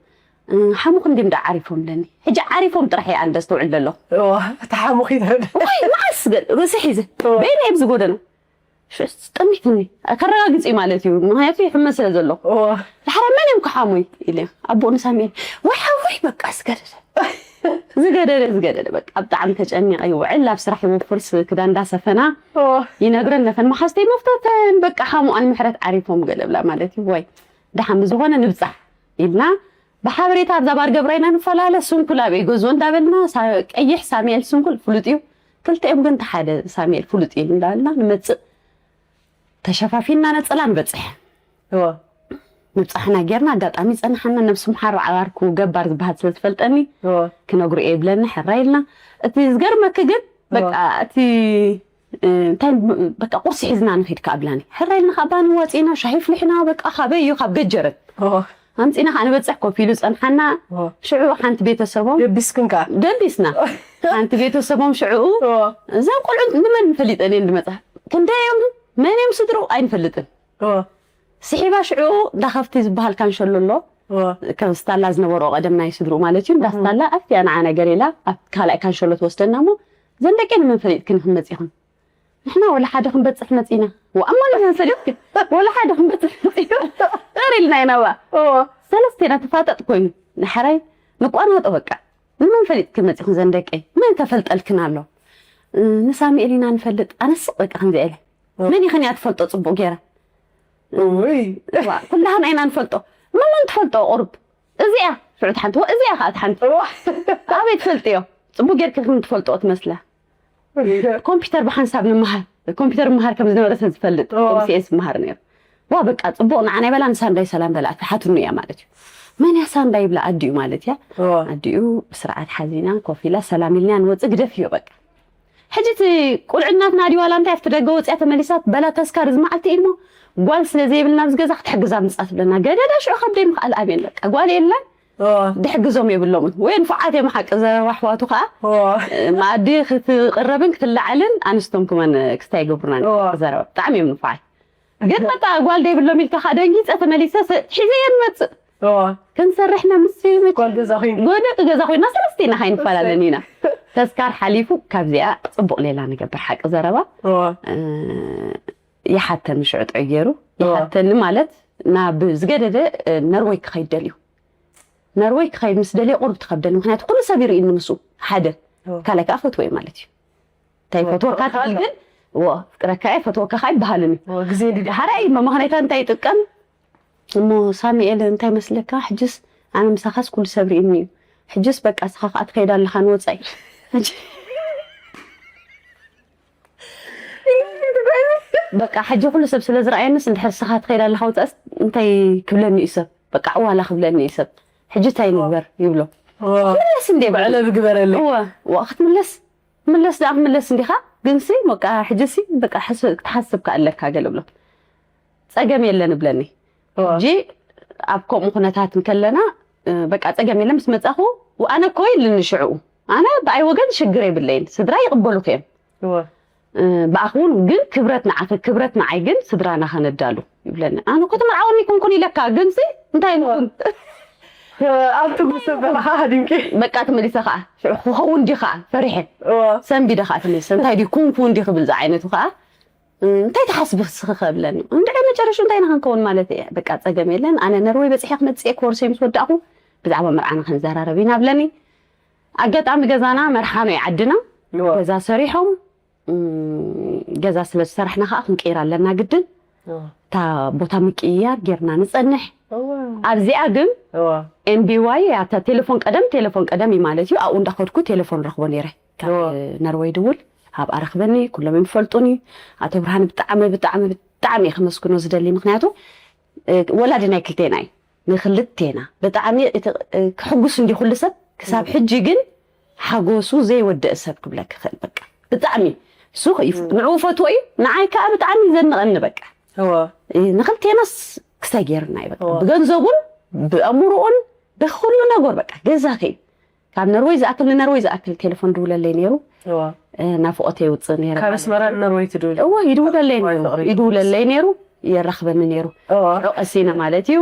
እ፣ ሓሙኺ እንድዮም ደኣ ዓሪፎም ብለኒ። ሕጂ ዓሪፎም ጥራሕ እየ ኣነ ዘስተውዕል ዘለኹ። እወ፣ እቲ ሓሙኺ ትብል። ወይ፣ መዓስ ገል-፣ ርእሲ ሒዘ፣ እወ። በይነይ ኣብዚ ጎደና። ሽዑስ ጠሚትኒ። ከረጋግጽ እዩ ማለት እዩ፣ ምኽንያቱ ይሕመ ስለ ዘለኹ። እዎ ድሓረ መን እዮም ክሓሙይ ኢለ ኣቦኡ ንሳሚኤል፣ ወይ ሓወይ በቃ ዝገደደ ዝገደደ ዝገደደ በቃ ብጣዕሚ ተጨኒቐ ይውዕል። ኣብ ስራሕ ይወፍር፣ ስ- ክዳን እንዳሰፈና እዎ ይነግረን ነፈን መሓዝተይ መፍቶተን በቃ ሓሙኣን ምሕረት ዓሪፎም ገለ ብላ ማለት እዩ። ወይ ደሓን ብዝኾነ ንብጻሕ ኢልና ብሓበሬታ ኣብዛ ባር ገብራይና ንፈላለ። ስንኩል ኣበይ ገዝኦ እንዳበልና ሳ- ቀይሕ ሳሙኤል ስንኩል ፍሉጥ እዩ። ክልቲኦም ግን ተሓደ ሳሙኤል ፍሉጥ እዩ እንዳበልና ንመጽእ። ተሸፋፊንና ነጸላ ንበጽሕ። እዎ ምብጻሕና ጌርና ኣጋጣሚ ጸንሓና። ነብሲ ምሓር ዓባርኩ ገባር ዝበሃል ስለ ዝፈልጠኒ እዎ ክነግሩ እየ ይብለኒ ሕራይ ኢልና። እቲ ዝገርመኪ ግን በቃ እቲ እ፣ እንታይ በቃ ቁርሲ ሒዝና ንኺድ ከኣ ብላኒ ሕራይ ኢልና ካብ ባኒ ወጺና ሻሂ ፍሊሕና በቃ ካበይ እዩ ካብ ገጀረት እዎ ኣምጺና ከኣ ንበጽሕ ኮፍ ኢሉ ጸንሓና። እዎ ሽዑ ሓንቲ ቤተሰቦም ደቢስክን ከኣ ደቢስና ሓንቲ ቤተሰቦም ሽዑ እዎ እዘን ቆልዑ ንመን ፈሊጠን እየን ዝመጻ ክንደዮም መን እዮም ስድሩ ኣይንፈልጥን። እዎ ስሒባ ሽዑ እንዳ ከፍቲ ዝበሃል ካንሸሎ ኣሎ እዎ ከም ስታላ ዝነበሮ ቀደም ናይ ስድሩ ማለት እዩ። እንዳ ስታላ ኣብቲያ ንዓ ነገር ኢላ ኣብ ካልኣይ ካንሸሎ ትወስደና እሞ ዘን ደቂ ንመን ፈሊጥክን ክንመጽ ኢኹም ንሕና ወላ ሓደ ክንበጽሕ መጺና ወኣማ ንመን ፈሊጥክን ወላ ሓደ ክንበጽሕ መጺና ር ኢልና ኢና ባ እዎ ሰለስቴና ተፋጠጥ ኮይኑ ንሓራይ ንቋናጦ በቃ ንመን ፈሊጥክን መጺኹም ዘን ደቀይ መን ከፈልጠልክን ኣሎ ንሳሙኤል ኢና ንፈልጥ ኣነስቕ በቃ ከምዚ ኢለ መን ይኽን እያ ትፈልጦ ጽቡቕ ገይራ ውይ ዋ፣ ኩላህና ኢና ንፈልጦ። መን መን ትፈልጦ ቁሩብ? እዚኣ ሽዑ ሓንቲ እዚኣ ከዓ ሓንቲ ኣበይ ትፈልጥዮ? ጽቡቅ ጌርኪ ከም ትፈልጦ ትመስላ። ኮምፒውተር ብሓንሳብ ንምሃር ኮምፒውተር ምሃር ከም ዝነበረ ስለ ዝፈልጥ እዋ። ኤምሲኤስ ምሃር ነይሩ። ዋ በቃ ጽቡቅ ንዓ ናይ በላ ንሳ እንዳይ ሰላም በላ ትሓትኑ እያ ማለት እዩ። መን እያ ሳንዳይ ይብላ ኣዲኡ ማለት እያ። እዋ። ኣዲኡ ብስርዓት ሓዚና ኮፍ ኢላ ሰላም ኢልና ንወፅእ ግደፍዮ በቃ። ሕጂ እቲ ቁልዕናትና ድዩ ዋላ እንታይ ኣብቲ ደገ ወፂኣ ተመሊሳ በላ ተስካር እዚ መዓልቲ እዩ እሞ ጓል ስለ ዘይብልና ኣብዚ ገዛ ክትሕግዛ ምፃ ትብለና ገደዳ ሽዑ ከብደይ ምክኣል ኣብየን በቃ ጓል የለን እዋ። ድሕግዞም የብሎምን ወይ ንፉዓት እዮም ሓቂ ዘረባ ኣሕዋቱ ከዓ እዋ። መኣዲ ክትቅረብን ክትለዓልን ኣንስቶም ክመን ክስታይ ይገብሩና እዋ። ዘረባ ብጣዕሚ እዮም ንፉዓት ግን በቃ ጓል ደይብሎም ኢልካ ከዓ ደንጊፀ ተመሊሰ ስ- ሒዘ እየ ንመፅእ እዋ። ክንሰርሕ ና ምስ ጓል ገዛ ኮይኑ ጎደቂ ገዛ ኮይና ሰለስተ ኢና ካይንፈላለን ኢና ተስካር ሓሊፉ ካብዚኣ ፅቡቅ ሌላ ንገብር ሓቂ ዘረባ እዋ። እ፣ ይሓተኒ ሽዑ ጥዑይ ገይሩ እዋ። ይሓተኒ ማለት ናብ ዝገደደ እ፣ ነርወይ ክኸይድ ደልዩ ነርወይ ክኸይድ ምስ ደልየ ቁሩብ ትኸብደኒ ምክንያቱ ኩሉ ሰብ ይርእኒ ምስኡ ሓደ እዋ። ካልኣይ ከዓ ፈትወ ማለት እዩ እንታይ እዋ፣ ፈትወካ ፍቅርካ ኣሎ። ትብል ግን እዎ ፍቅረካ እየ ፈትወካ ኣይበሃልን እዩ እዋ፣ ግዜ እንዲ ሓራይ መማኽነይታ እንታይ ይጥቀም እሞ ሳሙኤል እንታይ መስለካ ሕጅስ ኣነ ምሳኻስ ኩሉ ሰብ ርእኒ እዩ ሕጅስ በቃ ስኻ ከዓ ትኸይድ ኣለኻ ንወፃኢ ሕጂ በቃ ሕጂ ኩሉ ሰብ ስለ ዝረኣየንስ እንድሕር ስኻ ትኸይድ ኣለኻ ወፃእስ እንታይ ክብለኒ እዩ ሰብ በቃ ዕዋላ ክብለኒ እዩ ሰብ ሕጂ እንታይ ንግበር ይብሎ ምለስ እንደ በዕለ ብግበረለይ እወ እወ ክትምለስ ምለስ ደኣ ክምለስ እንዲኻ ግንሲ በቃ ሕጂሲ በቃ ሕስ- ክትሓስብ ከኣለካ ገለ ብሎ ፀገም የለን እብለኒ ሕጂ ኣብ ከምኡ ኩነታት እንከለና እ፣ በቃ ፀገም የለን ምስ መፃኹ ኣነ እኮ ኢልኒ ሽዕኡ ኣነ ብኣይ ወገን ሽግር የብለይን ስድራ ይቕበሉክ እዮም እወ እ፣ ብኣኽ እውን ግን ክብረት ንዓኺ ክብረት ንዓይ ግን ስድራና ከነዳሉ ይብለኒ ኣነ እኮ ትምርዓወኒ ኩንኩን ኢለካ ግንሲ እንታይ ንኩን ኣብቲ ጉሰበኻ ሃዲምኪ በቃ ተመሊሰ ከዓ ሽዑ ክኸውን ድዩ ከዓ ፈሪሐ እወ ሰንቢደ ከዓ ተመሊሰ እንታይ ድዩ ኩንኩን ድዩ ክብል ዝዓይነቱ ከዓ እንታይ ትሓስቢ ስኺ ከብለኒ እንድዒ መጨረሹ እንታይ ንክንከውን ማለት እየ በቃ ፀገም የለን ኣነ ነርወይ በፂሐ ክመፅእ ኮርሰይ ምስ ወዳእኹ ብዛዕባ መርዓና ክንዘራረብ ኢና ብለኒ ኣጋጣሚ ገዛና መርሓኖ እዩ ዓድና እወ ገዛ ሰሪሖም እም፣ ገዛ ስለ ዝሰራሕና ከዓ ክንቅይር ኣለና ግድን እወ እታ ቦታ ምቅይያር ጌርና ንፀንሕ እወ ኣብዚኣ ግን እወ ኤምቢዋይ ኣብታ ቴሌፎን ቀደም ቴሌፎን ቀደም እዩ ማለት እዩ ኣብኡ እንዳኸድኩ ቴሌፎን ረኽቦ ነይረ ካብ እወ ነርወይ ድውል ኣብኣ ረኽበኒ ኩሎም እዮም ዝፈልጡኒ ኣቶ ብርሃን ብጣዕሚ ብጣዕሚ ብጣዕሚ እየ ከመስግኖ ዝደሊ ምክንያቱ እ፣ ወላዲ ናይ ክልቴና እዩ ንክልቴና ብጣዕሚ እቲ፣ እ፣ ክሕጉስ እንዲ ኩሉ ሰብ ክሳብ ሕጂ ግን ሓጎሱ ዘይወደእ ሰብ ክብለክ ይኽእል በቃ ብጣዕሚ እሱ እዩ ንዕኡ ፈትዎ እዩ ንዓይ ከዓ ብጣዕሚ እዩ ዘንቐኒ በቃ እወ እ፣ ንክልቴናስ ክስታይ ገይርና እዩ በቃ እወ። ብገንዘቡን ብኣእምሮኡን ብኩሉ ነገር በቃ ገዛኺ ካብ ነርወይ ዝኣክል ንነርወይ ዝኣክል ቴሌፎን ድውለለይ ነይሩ እወ እ፣ ናፍቆተይ ይውፅእ ነይረ ካብ ኣስመራ ንነርወይ ትድውል እወ ይድውለለይ ነይሩ ዋይ ፍቕሪ። ይድውለለይ ነይሩ እወ የራኽበኒ ነይሩ እወ ሽዑ ቀሲነ ማለት እዩ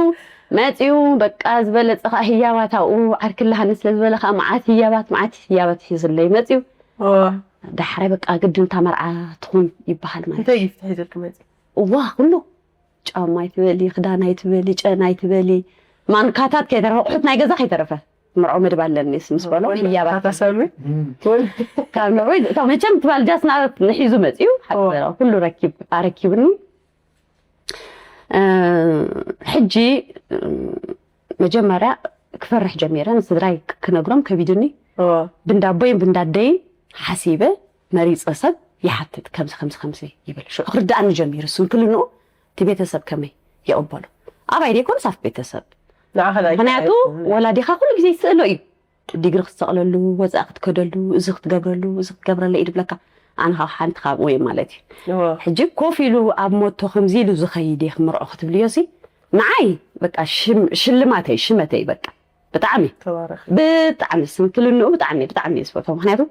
መፅዩ በቃ ዝበለፀ ከዓ ህያባት ኣብኡ ዓርክላሃኒ ስለ ዝበለ ከዓ መዓት ህያባት መዓት ህያባት ሒዙለይ መፅዩ እወ ዳሕራይ በቃ ግድን እታ መርዓ ትኹን ይበሃል ማለት እንታይ እዩ። ይፍትሕ ይዘልክ መጽ እዋ ኩሉ ጫማ ኣይትበሊ፣ ክዳን ኣይትበሊ፣ ጨና ኣይትበሊ፣ ማንካታት ከይተረፈ ኣቑሑት ናይ ገዛ ከይተረፈ ምርዖ መድብ ኣለኒ ምስ በሎ ህያባት ታታሳሚ ካብ ኖርወይ እታ መቸም ትባል ጃስ ናበት ንሒዙ መፅዩ ሓ- ኦ። ኩሉ ረኪብ ኣረኪብኒ። እ፣ ሕጂ እ፣ መጀመርያ ክፈርሕ ጀሚረ። ንስድራይ ክነግሮም ከቢዱኒ። ብንዳቦይን ብንዳደይን ሓሲበ መሪፀ ሰብ ይሓትት ከምዚ ከምዚ ከምዚ ይብል። ሽዑ ክርዳእኒ ጀሚሩ ስንክልንኡ እቲ ቤተሰብ ከመይ ይቕበሎ። ኣባይ ደይኮንስ ኣብ ቤተሰብ ንዓኸ ምክንያቱ ወላዲኻ ኩሉ ግዜ ይስእሎ እዩ። ዲግሪ ክትሰቕለሉ፣ ወፃኢ ክትከደሉ፣ እዚ ክትገብረሉ፣ እዚ ክትገብረለ እዩ ድብለካ። ኣነ ካብ ሓንቲ ካብኡ እየ ማለት እዩ። ሕጂ ኮፍ ኢሉ ኣብ ሞቶ ከምዚ ኢሉ ዝኸይድ እየ ክምርዖ ክትብልዮ ሲ ንዓይ በቃ ሽም- ሽልማተይ ሽመተይ በቃ ብጣዕሚ ተባረኽ ብጣዕሚ ስንክልንኡ ብጣዕሚ ብጣዕሚ እየ ዝፈትዎ። ምክንያቱ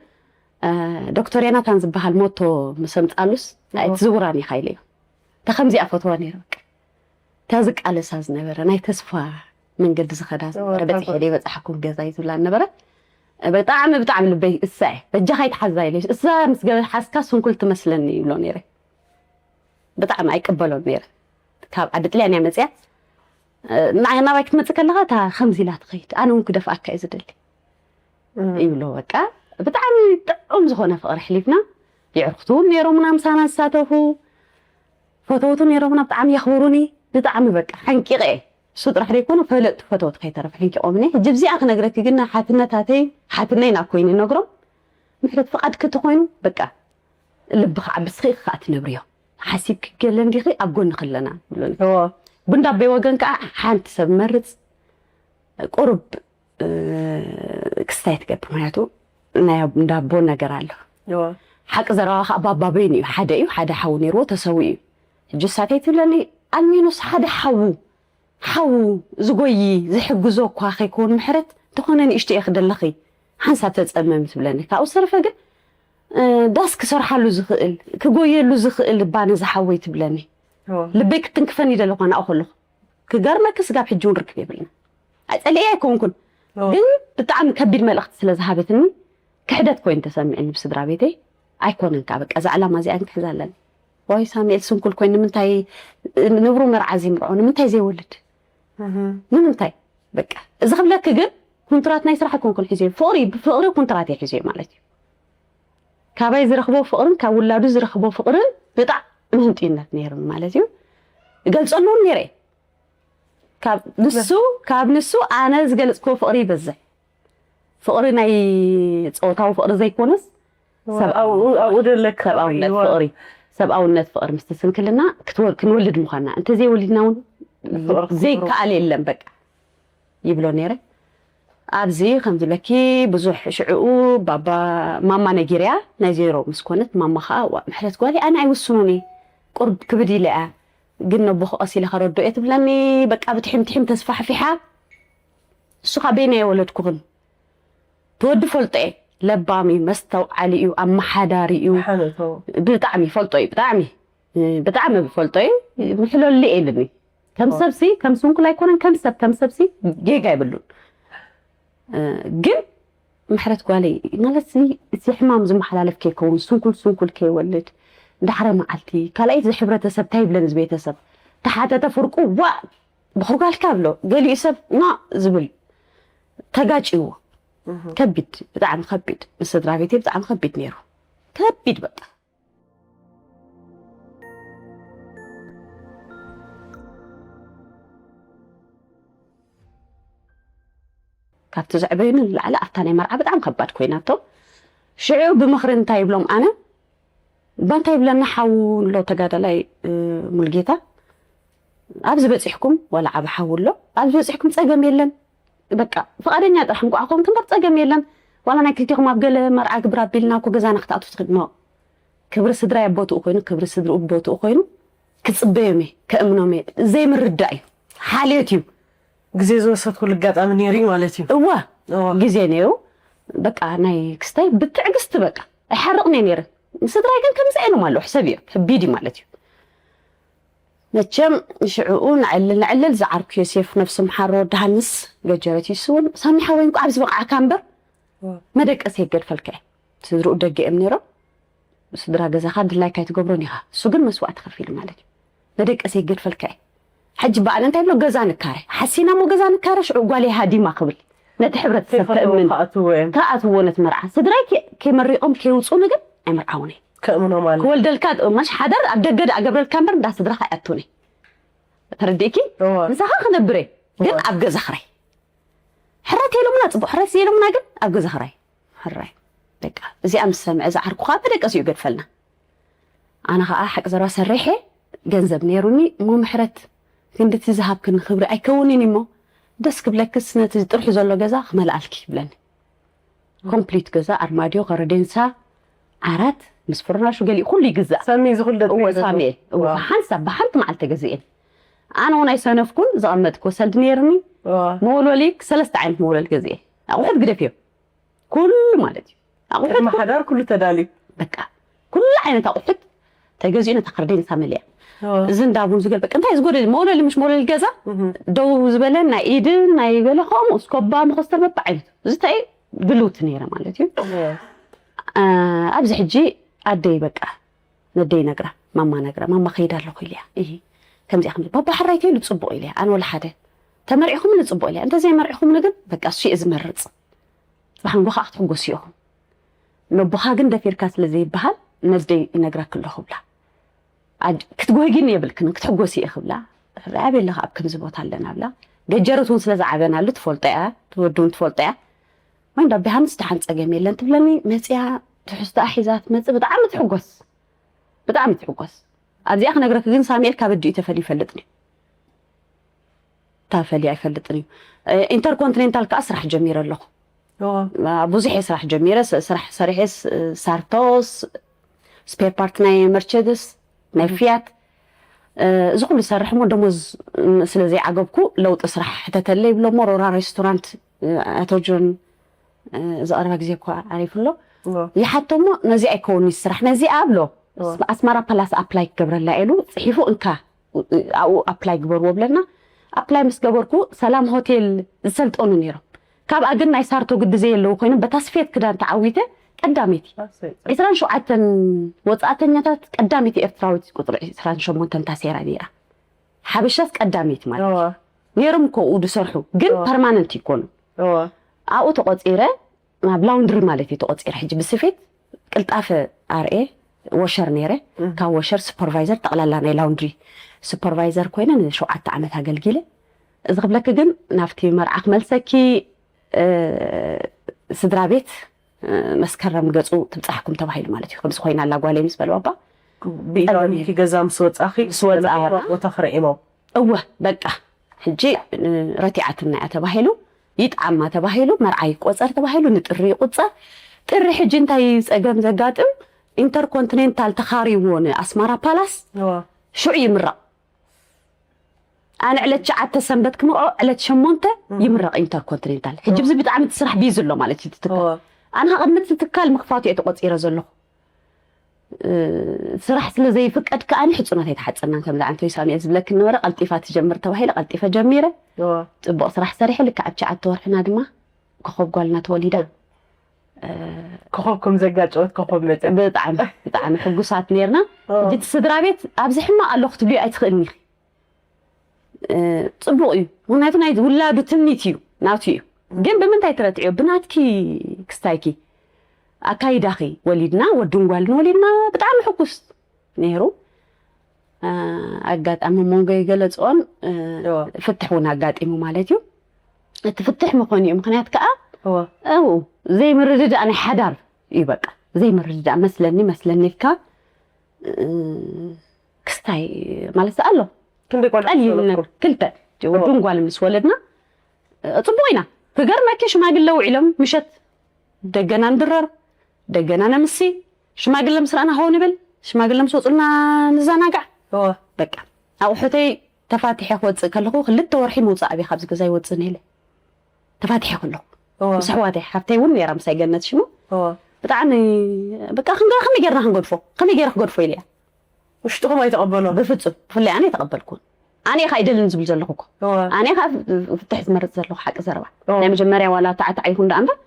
እ፣ ዶክተር ዮናታን ዝበሃል ሞቶ ምስ ኣምፃሉስ ናይ እቲ ዝውራን ኢኻ ኢለ እዩ። እታ ከምዚኣ ፈትዋ ነይረ በቃ እታ ዝቃለሳ ዝነበረ ናይ ተስፋ መንገዲ ዝኸዳ ዝነበረ በፂሐ ደይ በፃሓኩም ገዛ እዩ ዝብላ ነበረ። ብጣዕሚ ብጣዕሚ ልበይ እሳ እየ በጃኻ ይትሓዛ ኢለ እሳ ምስ ገበ ሓዝካ ስንኩል ትመስለኒ ይብሎ ነይረ። ብጣዕሚ ኣይቀበሎን ነይረ። ካብ ዓዲ ጥልያን እያ መፅያ እ፣ ንዓ- ናባይ ክትመፅእ ከለኻ እታ ከምዚ ኢላ ትኸይድ ኣነ እውን ክደፍኣካ እየ ዝደሊ ይብሎ። በቃ ብጣዕሚ ጥዑም ዝኾነ ፍቕሪ ኣሕሊፍና። የዕርክቱ እውን ነይሮምና ምሳና ዝሳተፉ ፈተውቱ ነይሮምና ብጣዕሚ የኽብሩኒ። ብጣዕሚ በቃ ሓንቂቐ እየ እሱ ጥራሕ ዘይኮነ ፈለጥቱ ፈተውቱ ከይተረፈ ሓንቂቖምኒ። ሕጂ ብዚኣ ክነግረኪ ግን ሓትነታተይ ሓትነይ ናብ ኮይኑ ነግሮም ምሕረት ፍቓድኪ ተኾይኑ በቃ ልብኻ ዓብስኺ ኢኻ ትነብርዮ ሓሲብኪ ገለ እንዲኺ ኣብ ጎንኺ ኣለና ይብሉኒ። ብንዳበይ ወገን ከዓ ሓንቲ ሰብ መርፅ ቁሩብ ክስታይ ትገብር ምክንያቱ ናይ እንዳቦ ነገር ኣሎ። ሓቂ ዘረባ ከዓ ባባበይን እዩ ሓደ እዩ ሓደ ሓው ነይርዎ ተሰዊ እዩ። ሕጂ ሳተይ ትብለኒ ኣልሚኖስ ሓደ ሓዉ ሓዉ ዝጎይ ዝሕግዞ እኳ ከይከውን ምሕረት እንተኾነ ንእሽቶ እየ ክደለኺ ሓንሳብ ተፀመሚ ትብለኒ። ካብኡ ዝተረፈ ግን ዳስ ክሰርሓሉ ዝኽእል ክጎየሉ ዝኽእል ባኒ ዝሓወይ ትብለኒ። ልበይ ክትንክፈኒ ይደለኳ ናኡ ከለኹ ክገርመኪ ስጋብ ሕጂ እውን ርክብ የብልና። ኣይፀልኤ ኣይኮንኩን ግን ብጣዕሚ ከቢድ መልእኽቲ ስለ ዝሃበትኒ ክሕደት ኮይኑ ተሰሚዕኒ ብስድራ ቤተይ። ኣይኮነን ከዓ በቃ እዛ ዕላማ እዚኣ ክንሕዛ ኣለና። ዋይ ሳሙኤል ስንኩል ኮይኑ ንምንታይ ንብሩ መርዓ ዘይምርዖ ንምንታይ ዘይወልድ ንምንታይ በቃ እዚ ክብለኪ ግን ኩንትራት ናይ ስራሕ ኣይኮንኩን ሒዘ ፍቅሪ ብፍቅሪ ኩንትራት እየ ሒዘ ማለት እዩ። ካባይ ዝረኽቦ ፍቅርን ካብ ውላዱ ዝረኽቦ ፍቅርን ብጣዕሚ ህንጥዩነት ነይሩ ማለት እዩ። እገልፀሉ እውን ነይረ ካብ ንሱ ካብ ንሱ ኣነ ዝገልፅክዎ ፍቅሪ ይበዝሕ። ፍቅሪ ናይ ፆታዊ ፍቅሪ ዘይኮነስ ኣብኡ ደለካ ሰብኣውነት ፍቅሪ ሰብኣውነት ፍቅሪ ምስ ስንክልና ክንወልድ ምኳና እንተዘይወሊድና እውን ዘይከኣል የለን በቃ ይብሎ ነይረ። ኣብዚ ከምዝብለኪ ብዙሕ ሽዕኡ ባባ ማማ ነጊርያ ናይ ዜሮ ምስ ኮነት ማማ ከዓ ዋ ምሕረት ጓለይ ኣነ ኣይውስኑን እየ ቁርብ ክብድ ኢለ እያ ግን ነቦ ክቐስ ኢለ ከረዶ እየ ትብለኒ። በቃ ብትሕም ትሕም ተስፋሕፊሓ እሱ ከዓ በይና የወለድኩኽን ትወዲ ፈልጦ እየ ለባም እዩ መስተውዓሊ እዩ ኣመሓዳሪ እዩ ብጣዕሚ ፈልጦ እዩ ብጣዕሚ ብጣዕሚ ፈልጦ እዩ ምሕለሉ እየ ኢልኒ። ከም ሰብሲ ከም ስንኩል ኣይኮነን ከም ሰብ ከም ሰብሲ ጌጋ የብሉን። ግን ምሕረት ጓለይ ማለት እዚ ሕማም ዝመሓላለፍ ከይከውን ስንኩል ስንኩል ከይወልድ ዳሕረ መዓልቲ ካልኣይቲ ዝሕብረተሰብ እንታይ ይብለን እዚ ቤተሰብ ተሓተተ ፍርቁ ዋ ብኽርጓልካ ብሎ ገሊኡ ሰብ ና ዝብል ተጋጭዎ ከቢድ ብጣዕሚ ከቢድ ምስ ስድራ ቤተይ ብጣዕሚ ከቢድ ነይሩ ከቢድ በቃ ካብቲ ዘዕበዩኒ ንላዕሊ ኣብታ ናይ መርዓ ብጣዕሚ ከባድ ኮይናቶ። ሽዑ ብምኽሪ እንታይ ይብሎም ኣነ ባንታ ይብለና ሓዉ ኣሎ ተጋዳላይ ሙልጌታ ኣብዚ በፂሕኩም ዋላ ዓብ ሓዉ ኣሎ ኣብዚ በፂሕኩም ፀገም የለን በቃ ፍቓደኛ ጥራሕ እንኳዕ ኮንክ እምበር ፀገም የለን ዋላ ናይ ክልቲኹም ኣብ ገለ መርዓ ግብር ኣቢልና እኮ ገዛና ክትኣትዉ ትኽእል ኖ ክብሪ ስድራይ ኣብ ቦትኡ ኮይኑ ክብሪ ስድርኡ ቦትኡ ኮይኑ ክፅበዮም እየ ከእምኖም እየ ዘይምርዳእ እዩ ሓልዮት እዩ ግዜ ዝወሰድኩሉ ኣጋጣሚ ነይሩ እዩ ማለት እዩ እዋ ግዜ ነይሩ በቃ ናይ ክስታይ ብትዕግስቲ በቃ ኣይሓርቕን እየ ነይረ ንስድራይ ግን ከምዚ ኢሎም ኣለዉ ሕሰብ እዮ ከቢድ እዩ ማለት እዩ መቸም ሽዕኡ ንዕልል ንዕልል ዝዓርኩ ዮሴፍ ነብሱ ምሓሮ ወዲ ሃንስ ገጀረት ይስውን ሳሚ ሓወይ እንኳ ኣብዚ በቕዓካ እምበር መደቀሲ የገድፈልካ እየ ስድርኡ ደገ እዮም ነይሮም ስድራ ገዛኻ ድላይካ ኣይትገብሮን ኢኻ። እሱ ግን መስዋእቲ ከፊሉ ማለት እዩ። ንደቀሰይ ይገድፈልካ እዩ። ሕጂ በኣል እንታይ ብሎ ገዛ ንካረ ሓሲና እሞ ገዛ ንካረ ሽዑ ጓል ሃዲማ ክብል ነቲ ሕብረተሰብ ከእምን ከኣትዎ ነቲ መርዓ ስድራይ ከይመሪቖም ከይውፁኒ ግን ኣይምርዓውን እየ። ከእምኖ ማለት ክወልደልካ ማሽ ሓዳር ኣብ ደገ ደኣ ገብረልካ እምበር እንዳ ስድራኻ ኣይኣቱን እየ። ተረዲእኪ? ምሳኻ ክነብር እየ ግን ኣብ ገዛ ክራይ ሕረት የሎምና ፅቡቅ ሕረት የሎምና ግን ኣብ ገዛ ክራይ ሕራይ በቃ እዚኣ ምስ ሰምዐ ዝዓርኩ ከዓ መደቀሲኡ ገድፈልና። ኣነ ከዓ ሓቂ ዘረባ ሰሪሐ ገንዘብ ነይሩኒ እሞ ምሕረት ክንድቲ ዝሃብክኒ ክብሪ ኣይከውንን እሞ ደስ ክብለክስ ነቲ ጥርሑ ዘሎ ገዛ ክመልኣልኪ ይብለኒ። ኮምፕሊት ገዛ ኣርማድዮ ከረዴንሳ ዓራት ምስ ፍርናሹ ገሊኡ ኩሉ ይግዛእ። ሰሚ ዝኹል ደጥሪዮ እወ ሳሜ እወ ብሓንሳብ ብሓንቲ መዓልቲ ተገዚኤን። ኣነ እውን ኣይሰነፍኩን ዘቐመጥኩ ሰልዲ ነይርኒ። መወልወሊ ሰለስተ ዓይነት መወልወሊ ገዚኤ። ኣቑሑት ግደፍዮ ኩሉ ማለት እዩ። ኣቑሑት ቅድሚ ሓዳር ኩሉ ተዳልዩ በቃ ኩሉ ዓይነት ኣቑሑት ተገዚኡ ነታ ከርደይ ንሳ መሊኣ። እዚ እንዳ ቡን ዝገል በቃ እንታይ ዝጎደል መውለሊ ምሽ መውለሊ ገዛ ደው ዝበለ ናይ ኢድን ናይ ገለ ከምኡ እስኮባ መኸስተር በባ ዓይነት እዚ እንታይ ድልውቲ ነይረ ማለት እዩ። ኣብዚ ሕጂ ኣደይ በቃ ነደይ ነግራ ማማ ነግራ ማማ ከይድ ኣለኹ ኢልያ እ ከምዚኣ ከም ባባ ሕራይ ከይሉ ፅቡቕ ኢልያ ኣነ ወላ ሓደ ተመሪዕኹምኒ ፅቡቕ ኢልያ እንተዘይመሪዕኹምኒ ግን በቃ እሱ እየ ዝመርፅ። ብሓንጎ ከዓ ክትሕጎስ ኢኹም። ነቦኻ ግን ደፊርካ ስለ ዘይበሃል ነደይ ይነግረኪ ኣለኹ ብላ። ክትጎህጊኒ የብልክን ክትሕጎሲ ኢኺ ብላ። ኣበይ ኣለኻ ኣብ ከምዚ ቦታ ኣለና ብላ። ገጀርት እውን ስለ ዝዓበናሉ ትፈልጦ እያ ትወዲ እውን ትፈልጦ እያ። ወይ እንዳ ቢሃንስ ደሓን ፀገም የለን ትብለኒ መፅያ ትሕዝቶኣ ሒዛ ትመፅእ ብጣዕሚ ትሕጎስ። ብጣዕሚ ትሕጎስ። ኣብዚኣ ክነግረኪ ግን ሳሙኤል ካብ ኣዲኡ ተፈልዩ ይፈልጥን እዩ። ተፈልዩ ኣይፈልጥን እዩ። ኢንተርኮንቲኔንታል ከዓ ስራሕ ጀሚረ ኣለኹ። ብዙሕ እየ ስራሕ ጀሚረ፣ ስራሕ ሰሪሐ ሳርቶስ፣ ስፔር ፓርት ናይ መርቸደስ፣ ናይ ፊያት እዚ ኩሉ ዝሰርሕ እሞ ደሞዝ ስለ ዘይዓገብኩ ለውጢ ስራሕ ሕተተለይ ይብሎ እሞ ሮራ ሬስቶራንት ኣቶ ጆን እዚ ቀረባ ግዜ እኳ ዓሪፉ ኣሎ ይሓቶ እሞ ነዚ ኣይከውን ስራሕ ነዚ ኣብሎ ኣስመራ ፓላስ ኣፕላይ ክገብረላ ኢሉ ፅሒፉ እንካ ኣብኡ ኣፕላይ ግበርዎ ብለና ኣፕላይ ምስ ገበርኩ ሰላም ሆቴል ዝሰልጠኑ ነይሮም ካብኣ ግን ናይ ሳርቶ ግዲ ዘየለዉ ኮይኖም በታ ስፌት ክዳን ተዓዊተ ቀዳመይቲ ዕስራን ሸውዓተን ወፃእተኛታት ቀዳመይቲ ኤርትራዊት ቁፅሪ ዕስራን ሸሞንተን ታሴራ ነይራ ሓበሻስ ቀዳመይቲ ማለት ነይሮም እኮ ዝሰርሑ ግን ፐርማነንት ይኮኑ ኣብኡ ተቆፂረ ናብ ላውንድሪ ማለት እዩ ተቆፂረ ሕጂ ብስፌት ቅልጣፈ ኣርኤ ወሸር ነይረ ካብ ወሸር ሱፐርቫይዘር ጠቕላላ ናይ ላውንድሪ ሱፐርቫይዘር ኮይነ ንሸውዓተ ዓመት ኣገልጊለ እዚ ክብለኪ ግን ናብቲ መርዓ ክመልሰኪ ስድራ ቤት መስከረም ገፁ ትብፃሕኩም ተባሂሉ ማለት እዩ ከምዚ ኮይና ኣላ ጓለይ ምስ በልዋ ኣባ ብኢዳኒኪ ገዛ ምስ ወፃኺ ምስ ወፃ ቦታ ክረኢሞም እወ በቃ ሕጂ ረቲዓትና እያ ተባሂሉ ይጥዓማ ተባሂሉ መርዓ ይቆፀር ተባሂሉ ንጥሪ ይቁፀር ጥሪ ሕጂ እንታይ ፀገም ዘጋጥም ኢንተርኮንቲኔንታል ተኻሪዎ ንኣስማራ ፓላስ ሽዑ ይምረቕ ኣነ ዕለት ትሽዓተ ሰንበት ክምርዖ ዕለት ሸሞንተ ይምረቕ ኢንተርኮንቲኔንታል ሕጂ ብዚ ብጣዕሚ እቲ ስራሕ ቢዚ ኣሎ ማለት እዩ ትትካል ኣነ ቅድሚ እቲ ትካል ምኽፋቱ እየ ተቆፂረ ዘለኹ ስራሕ ስለ ዘይፍቀድ ከኣ ሕፁናት ኣይተሓፀናን ከምዚ ዓንተ ሳሚኤል ዝብለክ ነበረ ቀልጢፋ ትጀምር ተባሂለ ቀልጢፈ ጀሚረ ፅቡቅ ስራሕ ሰሪሐ ልክዕ ኣብ ትሽዓተ ወርሕና ድማ ኮኸብ ጓልና ተወሊዳ ኮኸብ ከም ዘጋጨወት ኮኸብ መፀ ብጣዕሚ ብጣዕሚ ሕጉሳት ነርና ሕጂ እቲ ስድራ ቤት ኣብዚ ሕማቅ ኣለኹ ትብልዮ ኣይትኽእልኒ ኢኺ ፅቡቕ እዩ ምክንያቱ ናይ ውላዱ ትምኒት እዩ ናቱ እዩ ግን ብምንታይ ትረትዕዮ ብናትኪ ክስታይኪ ኣካይዳኺ ወሊድና ወድን ጓልን ወሊድና ብጣዕሚ ሕጉስ ነይሩ ኣጋጣሚ መንጎ ይገለፅኦን ፍትሕ እውን ኣጋጢሙ ማለት እዩ እቲ ፍትሕ ምኾኑ እዩ ምክንያት ከዓ ዘይምርድዳእ ናይ ሓዳር እዩ በቃ ዘይምርድዳእ መስለኒ መስለኒ ኢልካ ክስታይ ማለት ኣሎ ክንደይ ቆልዑ ቀሊል ትወልዱ? ክልተ ወድን ጓል ምስ ወለድና ጽቡቅ ኢና ክገርመኪ ሽማግለ ውዒሎም ምሸት ደገና ንድረር ደገና ነምሲ ሽማግለ ምስ ረኣና ሃው ንብል ሽማግለ ምስ ወፁልና ንዘናጋዕ እወ በቃ ኣቑሑተይ ተፋቲሐ ክወፅእ ከለኹ ክልተ ወርሒ ምውፃእ ኣብየ ካብዚ ገዛ ይወፅእ ነይለ ተፋቲሐ ከለኹ እወ ምስ ኣሕዋተይ ሓፍተይ እውን ነይራ ምሳይ ገነት ሽሙ እወ ብጣዕሚ በቃ ክንገ ከመይ ጌርና ክንገድፎ ከመይ ጌረ ክገድፎ ኢለያ ውሽጥኹም ኣይተቐበሎ ብፍፁም ብፍላይ ኣነ ኣይተቐበልኩን ኣነ ኢኻ ኣይደልን ዝብል ዘለኹ እኮ ኣነ ኢኻ ፍትሕ ዝመርፅ ዘለኹ ሓቂ ዘረባ ናይ መጀመርያ ዋላ ታዕታዕ ይኹን ደኣ እምበር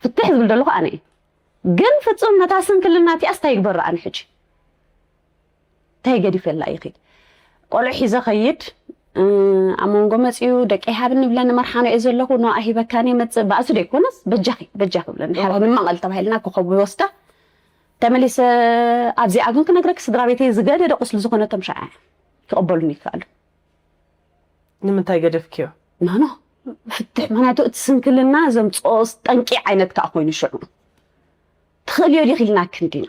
ፍትሕ ዝብል ዘለኹ ኣነ እየ ግን ፍጹም ነታ ስንክልና እቲኣስ እንታይ ይግበራ ኣነ ሕጂ? እንታይ ገዲፈላ ይኺድ? ቆልዑ ሒዘ ኸይድ፣ እ፣ ኣብ መንጎ መጺኡ ደቂ ሃብኒ ብለኒ መርሓኖ እየ ዘለኹ፣ ኖኣ ሂበካኒ መጽእ፣ ባእሱ ደይኮነስ በጃኺ፣ በጃኺ ብለኒ። ሓራ ንመቐል ተባሂልና ኮኸብ ይወስዳ። ተመሊሰ ኣብዚኣ ግን ክነግረኪ ስድራ ቤተይ ዝገደደ ቁስሊ ዝኾነቶም ሸዓ ክቕበሉኒ ይከኣሉ። ንምንታይ ገደፍክዮ? ኖ፣ ኖ፣ ፍትሕ። ምኽንያቱ እቲ ስንክልና ዘምጽኦ ጠንቂ ዓይነት ከኣ ኮይኑ ሽዑ። ትኽእልዮ ዲኺ ኢልናኪ እንዲና።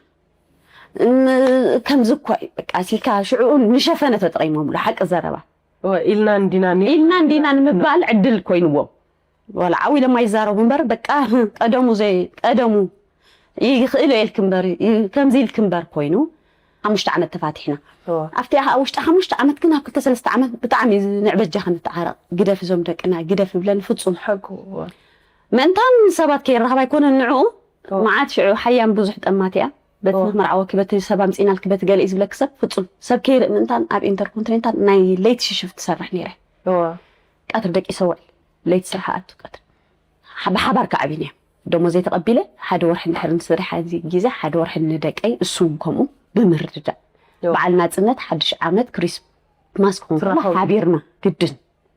ን-፣ ከምዚ እኮ እዩ፣ በቃ፣ ሲልካ ሽዑ ንሸፈነ ተጠቒሞምሉ፣ ሓቂ ዘረባ። እወ፣ ኢልና እንዲና ኒ- ኢልና እንዲና ንምባል ዕድል ኮይንዎም። ዋላ ዓው ኢሎም ኣይዛረቡ እምበር፣ በቃ፣ ቀደሙ ዘይ-፣ ቀደሙ ይኽእልዮ ኢልኪ እምበር፣ ይ-፣ ከምዚ ኢልኪ እምበር ኮይኑ፣ ሓሙሽተ ዓመት ተፋቲሕና። እወ። ኣብቲ ኣብ ውሽጢ ሓሙሽተ ዓመት ግን ኣብ ክልተ ሰለስተ ዓመት ብጣዕሚ ንዕበጃ ክንተዓረቕ፣ ግደፍ እዞም ደቅና፣ ግደፍ ይብለኒ ፍጹም። ሓቁ፣ እወ። ምእንታን ሰባት ከይራኸባ ኣይኮነን ንዕኡ፣ እወ። መዓት ሽዑ ሓያም ብዙሕ ጠማት እያ። በቲ እወ። ንኽመርዓወኪ፣ በቲ ሰብ ኣምጺእናልኪ፣ በቲ ገለ እዩ ዝብለኪ ሰብ ፍጹም። ሰብ ከይርኢ ምእንታን ኣብ ኢንተርኮንቲኔንታል ናይ ለይቲ ሽፍት ትሰርሕ ነይረ። እወ። ቀትሪ ደቂሰ ውዕል፣ ለይቲ ስራሕ ኣቱ ቀትሪ። ሓ-፣ ብሓባር ከዓቢና እዮም። ደሞዘይ ተቐቢለ፣ ሓደ ወርሒ እንድሕር ንስራሕ እዚ ግዜ፣ ሓደ ወርሒ ንደቀይ፣ እሱን ከምኡ ብምርድዳእ። እወ። በዓል ናጽነት፣ ሓድሽ ዓመት፣ ክሪስማስ ክኾን ከሎ ትራኸቡ። ሓቢርና፣ ግድን፣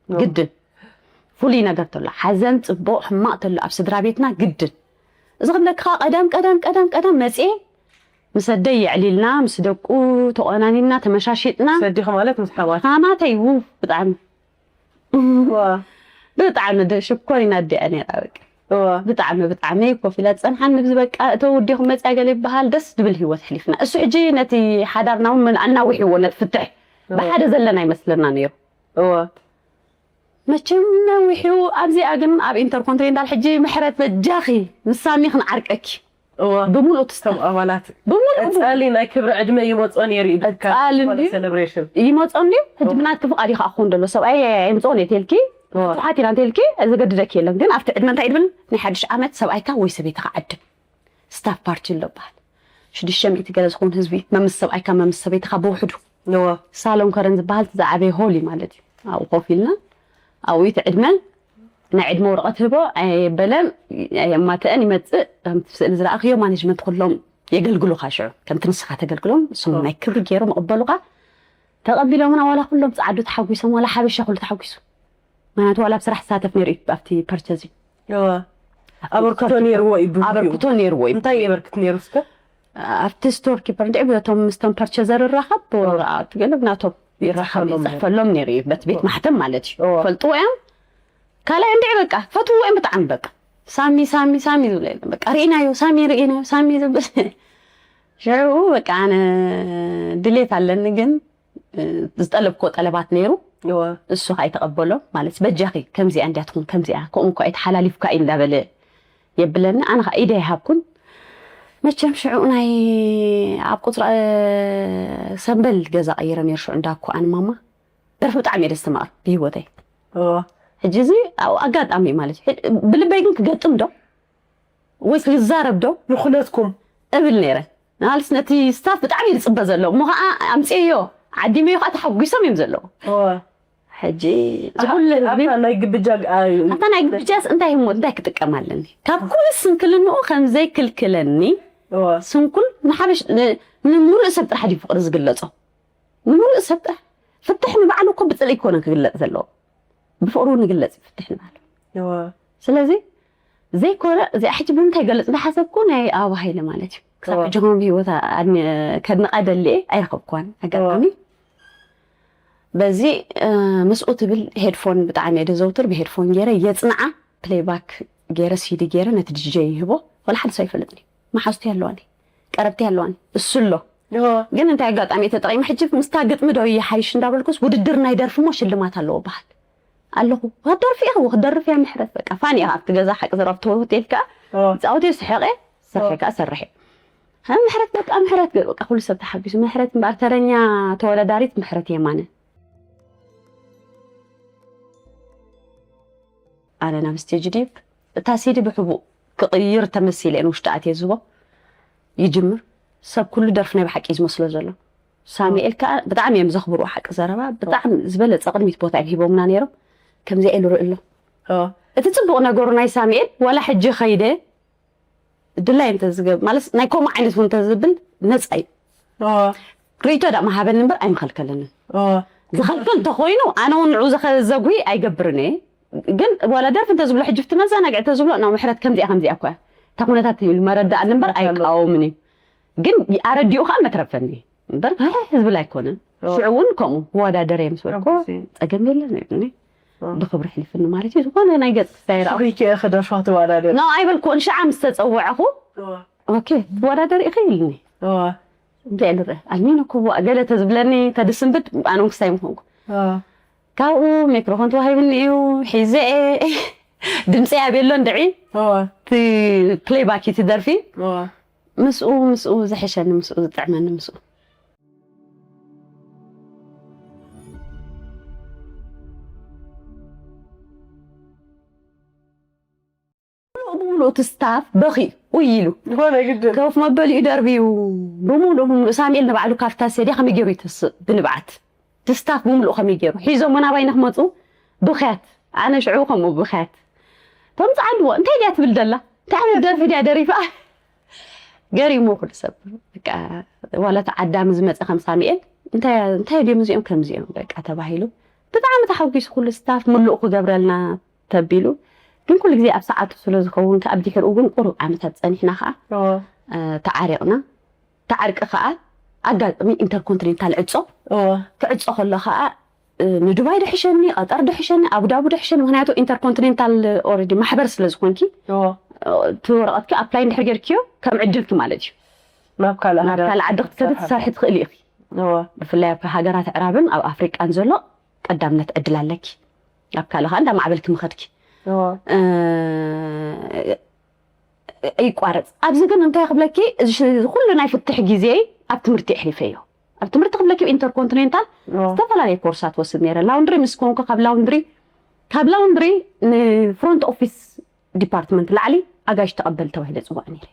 እወ። ግድን። ፍሉይ ነገር ተሎ፣ ሓዘን፣ ጽቡቕ፣ ሕማቕ ተሎ፣ ኣብ ስድራ ቤትና ግድን። እዚ ክብለኪ ከኣ ቀደም፣ ቀደም፣ ቀደም፣ ቀደም መጽኤ፣ ምስ ኣደይ የዕሊልና፣ ምስ ደቁ ተቆናኒና፣ ተመሻሺጥና። ሰዲኺ ማለት ምስ ሓዋት። ሓማተይ፣ ው፣ ብጣዕሚ። ዋ። ብጣዕሚ ደ-፣ ሽኮሪና ኣዲኣ ነይራ፣ በቃ። ዋ። ብጣዕሚ፣ ብጣዕሚ ኮፍ ኢላ ትጸንሓኒ፣ ብዚ በቃ፣ እቶ ወዲኹም መጽያ ገለ ይበሃል፣ ደስ ዝብል ህይወት ኣሕሊፍና። እሱ ሕጂ ነቲ ሓዳርና እውን ኣናዊሕዎ፣ ነቲ ፍትሕ። ዋ። ብሓደ ዘለና ይመስለና ነይሩ። ዋ። መቸም ነዊሑ። ኣብዚኣ ግን ኣብ ኢንተርኮንቲኔንታል ሕጂ ምሕረት በጃኺ፣ ምስ ሳሚ ክንዓርቀኪ። እወ። ብምሉእ ትስተ-፣ እቶም ኣባላት። ብምሉእ። ቀጻሊ ናይ ክብሪ ዕድመ ይመጾ ነይሩ እዩ። ቀጻሊ ካብ እንድዩ። ሴሌብሬሽን። ይመጾ እንድዩ። ሕጂ እወ። ብናትኪ ፍቓድ እዩ ከኣ ክኾን ዘሎ። ሰብኣይ ኣይምጽኦን እየ ተልኪ፣ እወ። ፍቱሓት ኢና ተልኪ፣ ዘገድደኪ የለን። ግን ኣብቲ ዕድመ እንታይ እዩ ድብል? ናይ ሓድሽ ዓመት ሰብኣይካ ወይ ሰበይትኻ ዓድም። ስታፍ ፓርቲ ኣሎ በሃል። ሽዱሽተ ሚእቲ ገለ ዝኸውን ህዝቢ፣ መምስ ሰብኣይካ፣ መምስ ሰበይትኻ ብውሕዱ። እወ። ሳሎን ከረን ዝበሃል እቲ ዝዓበየ ሆል እዩ ማለት እዩ። ኣብኡ ኮፍ ኢልና፣ ኣብኡ እቲ ዕድመ፣ ናይ ዕድመ ወረቐት ህቦ፣ ኣየበለን፣ ኣየማተአን ይመጽእ። ከምቲ ስእሊ ዝረኣኽዮ ማኔጅመንት ኩሎም የገልግሉኻ ሽዑ። ከምቲ ንስኻ ተገልግሎም፣ እሶም እወ። ናይ ክብሪ ገይሮም ይቕበሉኻ። ተቐቢሎምና ዋላ ኩሎም ጸዓዱ ተሓጒሶም፣ ዋላ ሓበሻ ኩሉ ተሓጒሱ። ምኽንያቱ ዋላ ኣብ ስራሕ ዝሳተፍ ነይሩ እዩ ኣብቲ ፐርቸዝ እዩ። እወ። ኣብቲ ኣበርክቶ ስቶር ነይርዎ እዩ ብግዜኡ። ኣበርክቶ ነይርዎ እዩ። እንታይ የበርክት ነይሩ እስከ? ኣብቲ ስቶር ኪፐር እንድዒ በቶም ምስቶም ፐርቸዘር ይራኸብ፣ እወ። ኣብቲ ገለ ናቶም ይራኸብ፣ ይጽሕፈሎም ነይሩ። ይጽሕፈሎም ነይሩ እዩ። በቲ ቤት እወ። ማሕተም ማለት እዩ። እወ። ፈልጥዎ እዮም። ካልኣይ እንድዒ በቃ ፈትውዎ እዮም ብጣዕሚ በቃ። ሳሚ፣ ሳሚ፣ ሳሚ ዝብሎ የለን። በቃ ርኢናዮ፣ ሳሚ ርኢናዮ፣ ሳሚ ዝብል። ሽዑ በቃ ኣነ ድሌት ኣለኒ ግን እ፣ ዝጠለብክዎ ጠለባት ነይሩ። እወ። እሱ ከኣ ኣይተቐበሎ። ማለት፣ "በጃኺ፣ ከምዚኣ እንድያ ትኹን፣ ከምዚኣ፣ ከምኡ እኳ እዩ ተሓላሊፉካ" እዩ እንዳበለ የብለኒ። ኣነ ከኣ ኢደ ኣይሃብኩን። መቸም ሽዑ ናይ ኣብ ቁጽሪ፣ እ፣ ሰምበል ገዛ ቀይረ ነይሩ ሽዑ እንዳኩ ኣነ ማማ። ደርፊ ብጣዕሚ እየ ደስ ተማቕር ብህይወተይ። እወ። ሕጂ እዚ ኣብኡ ኣጋጣሚ ማለት እዩ። ሕጂ ብልበይ ግን ክገጥም ዶ? ወይ ክዛረብ ዶ? ንኹነትኩም። እብል ነይረ። ንሃልስ ነቲ ስታፍ ብጣዕሚ እዩ ዝጽበ ዘሎ። እሞ ኸዓ ኣምጽኤዮ፣ ዓዲመዮ ኸዓ ተሓጒሶም እዮም ዘለዉ። እወ። ሕጂ፣ እዚ ኩሉ ህዝቢ ኣብታ ናይ ግብጃ ግ-፣ ኣይ፣ ኣብታ ናይ ግብጃስ እንታይ ህሞት፣ እንታይ ክጥቀም ኣለኒ? ካብ ኩሉ ስንክልንኡ ከም ዘይክልክለኒ፣ እወ። ስንኩል ንሓበሽ-፣ ን-፣ ንምሉእ ሰብ ጥራሕ ድዩ ፍቕሪ ዝግለጾ? ንምሉእ ሰብ ጥራሕ። ፍትሕ ንባዕሉ እኮ ብጽልኢ ኣይኮነን ክግለጽ ዘለዎ። ብፍቕሪ እውን ይግለጽ እዩ ፍትሕ ንባዕሉ። እወ። ስለዚ ዘይኮነ፣ እዚኣ ሕጂ ብምንታይ ይገልጽ እንዳሓሰብኩ ናይ ኣበባ ሃይለ ማለት እዩ። ክሳብ እወ። ሕጂ ከም ብህይወት ኣድኒ-፣ ከድንቓ ደልየ ኣይረኸብኳን ኣጋጣሚ። እወ። በዚ፣ እ፣ ምስኡ ትብል ሄድፎን ብጣዕሚ እየ ደዘውትር፣ ብሄድፎን ገይረ የጽንዓ፣ ፕሌይባክ ገይረ፣ ሲዲ ገይረ ነቲ ዲጄ ይህቦ። ወላ ሓደ ሰብ ኣይፈልጥን እዩ። መሓዙተይ ኣለዋኒ፣ ቀረብተይ ኣለዋኒ፣ እሱ ኣሎ። እወ። ግን እንታይ ኣጋጣሚ እየ ተጠቒመ፣ ሕጂ ምስታ ግጥሚ ዶ ይሓይሽ እንዳበልኩስ፣ ውድድር ናይ ደርፊ እሞ ሽልማት ኣለዎ በሃል። ኣለኹ። ክትደርፊ ኢኺ፣ ክትደርፍ እያ ምሕረት። በቃ ፋን እየ፣ ኣብቲ ገዛ ሓቂ ዘረባ፣ ኣብቲ ሆቴል ከኣ እወ። ጻወት እየ፣ ስሕቕ እየ፣ ሰርሐ እወ። ከኣ ሰርሕ እየ። ሀ፣ ምሕረት በቃ፣ ምሕረት ገ-፣ በቃ ኩሉ ሰብ ተሓጒሱ። ምሕረት እምበኣር ተረኛ ተወዳዳሪት ምሕረት የማነ። ኣነ ናብ ስቴጅ ድዩ እታ ሲዲ ብሕቡእ ክቕይር ተመሲለ እየ ንውሽጢ ኣትየ ዝህቦ። ይጅምር። ሰብ ኩሉ ደርፊ ናይ ብሓቂ እዩ ዝመስሎ ዘሎ። ሳሙኤል ከኣ ብጣዕሚ እዮም ዘኽብርዎ፣ ሓቂ ዘረባ ብጣዕሚ ዝበለጸ ቅድሚት ቦታ እዮም ሂቦምና ነይሮም። ከምዚኣ ኢሉ ርኢ ኣሎ። ኦ። እቲ ጽቡቕ ነገሩ ናይ ሳሙኤል፣ ዋላ ሕጂ ኸይደ ድላይ እንተዝገብ ማለት ናይ ከምኡ ዓይነት እውን እንተዝብል ነፃ እዩ። ርኢቶ ዳ መሃበኒ እምበር ኣይምኸልከለንን። ዝኸልከል እንተኾይኑ ኣነ እውን ንዑ ዘጉይ ኣይገብርን እየ። ግን ዋላ ደርፊ እንተዝብሎ ሕጂ ብቲ መዘናግዒ እንተዝብሎ ናብ ምሕረት ከምዚኣ ከምዚኣ እኳ እያ እታ ኩነታት እዩ መረዳእኒ እምበር ኣይቃወምን እዩ። ግን ኣረዲኡ ከዓ መትረፈኒ እምበር ህዝብል ኣይኮነን። ሽዑ እውን ከምኡ ክወዳደር እየ ምስ በልኩ ጸገም የለን ብኒ ብኽብሪ ሕሊፍኒ ማለት እዩ። ዝኾነ ናይ ገጽ ክሳይ ረኣ ሽኺ ከ ክደርፋ ትወዳደር ኖ ኣይበልኩ። እንሽዓ ምስ ተጸወዐኹ ኦኬ ትወዳደር ኢኺ ኢልኒ። እንታይ ልረ ኣልሚኖ ክዋ ገለ ተዝብለኒ ተድስንብድ ኣነ ክሳይ ምኾንኩ። ካብኡ ሜክሮፎን ተዋሂብኒ እዩ ሒዘ ድምፂ ኣቤሎ እንድዒ እቲ ፕሌይባክ እቲ ደርፊ ምስኡ ምስኡ ዝሕሸኒ ምስኡ ዝጥዕመኒ ምስኡ ብምሉእ እቲ ስታፍ በኺዩ ውይ ኢሉ ዝኾነ ግድን ኮፍ መበሊኡ ደርብዩ ብምሉእ ብምሉእ ሳሙኤል ንባዕሉ ካብታ ሴድያ ከመይ ገይሩ ይተስእ ብንብዓት እቲ ስታፍ ብምሉእ ከመይ ገይሩ ሒዞሞ ናባይ ንክመፁ ብኽያት ኣነ ሽዑ ከምኡ ብኽያት እቶም ፀዓድዎ እንታይ ድያ ትብል ደላ እንታይ ዓይነት ደርፊ ድያ ደሪፋ ገሪሙ ኩሉ ሰብ በቃ ዋላ እቲ ዓዳሚ ዝመፀ ከም ሳሙኤል እንታይ እንታይ ድዮም እዚኦም ከምዚኦም በቃ ተባሂሉ ብጣዕሚ ተሓጒሱ ኩሉ ስታፍ ምሉእ ክገብረልና ተቢሉ ግን ኩሉ ግዜ ኣብ ሰዓቱ ስለ ዝኸውን ከኣ ብድሕርኡ ግን ቁሩብ ዓመታት ጸኒሕና ከኣ ተዓሪቕና። እቲ ዓርቂ ከኣ ኣጋጣሚ ኢንተርኮንቲኔንታል ዕጾ ክዕጾ ከሎ ከኣ ንዱባይ ድሕሸኒ፣ ቀጠር ድሕሸኒ፣ ኣቡዳቡ ድሕሸኒ ምኽንያቱ ኢንተርኮንቲኔንታል ኦረዲ ማሕበር ስለ ዝኾንኪ እቲ ወረቐትኪ ኣፕላይ እንድሕር ጌርክዮ ከም ዕድልኪ ማለት እዩ ናብ ካልእ ዓዲ ክትከዲ ትሰርሒ ትኽእሊ ኢኺ። ብፍላይ ኣብ ሃገራት ኣዕራብን ኣብ ኣፍሪቃን ዘሎ ቀዳምነት ዕድል ኣለኪ። ኣብ ካልእ ከዓ እንዳማዕበልኪ ምኸድኪ ይቋረፅ። ኣብዚ ግን እንታይ ክብለኪ እዚ ኩሉ ናይ ፍትሕ ግዜ ኣብ ትምህርቲ ኣሕሊፈዮ። ኣብ ትምህርቲ ክብለኪ ኢንተርኮንቲኔንታል ዝተፈላለዩ ኮርሳት ወስድ ነይረ። ላውንድሪ ምስ ኮንኩ ካብ ላውንድሪ ካብ ላውንድሪ ንፍሮንት ኦፊስ ዲፓርትመንት ላዕሊ ኣጋይሽ ተቐበል ተባሂለ ፅዋዕ ነይረ።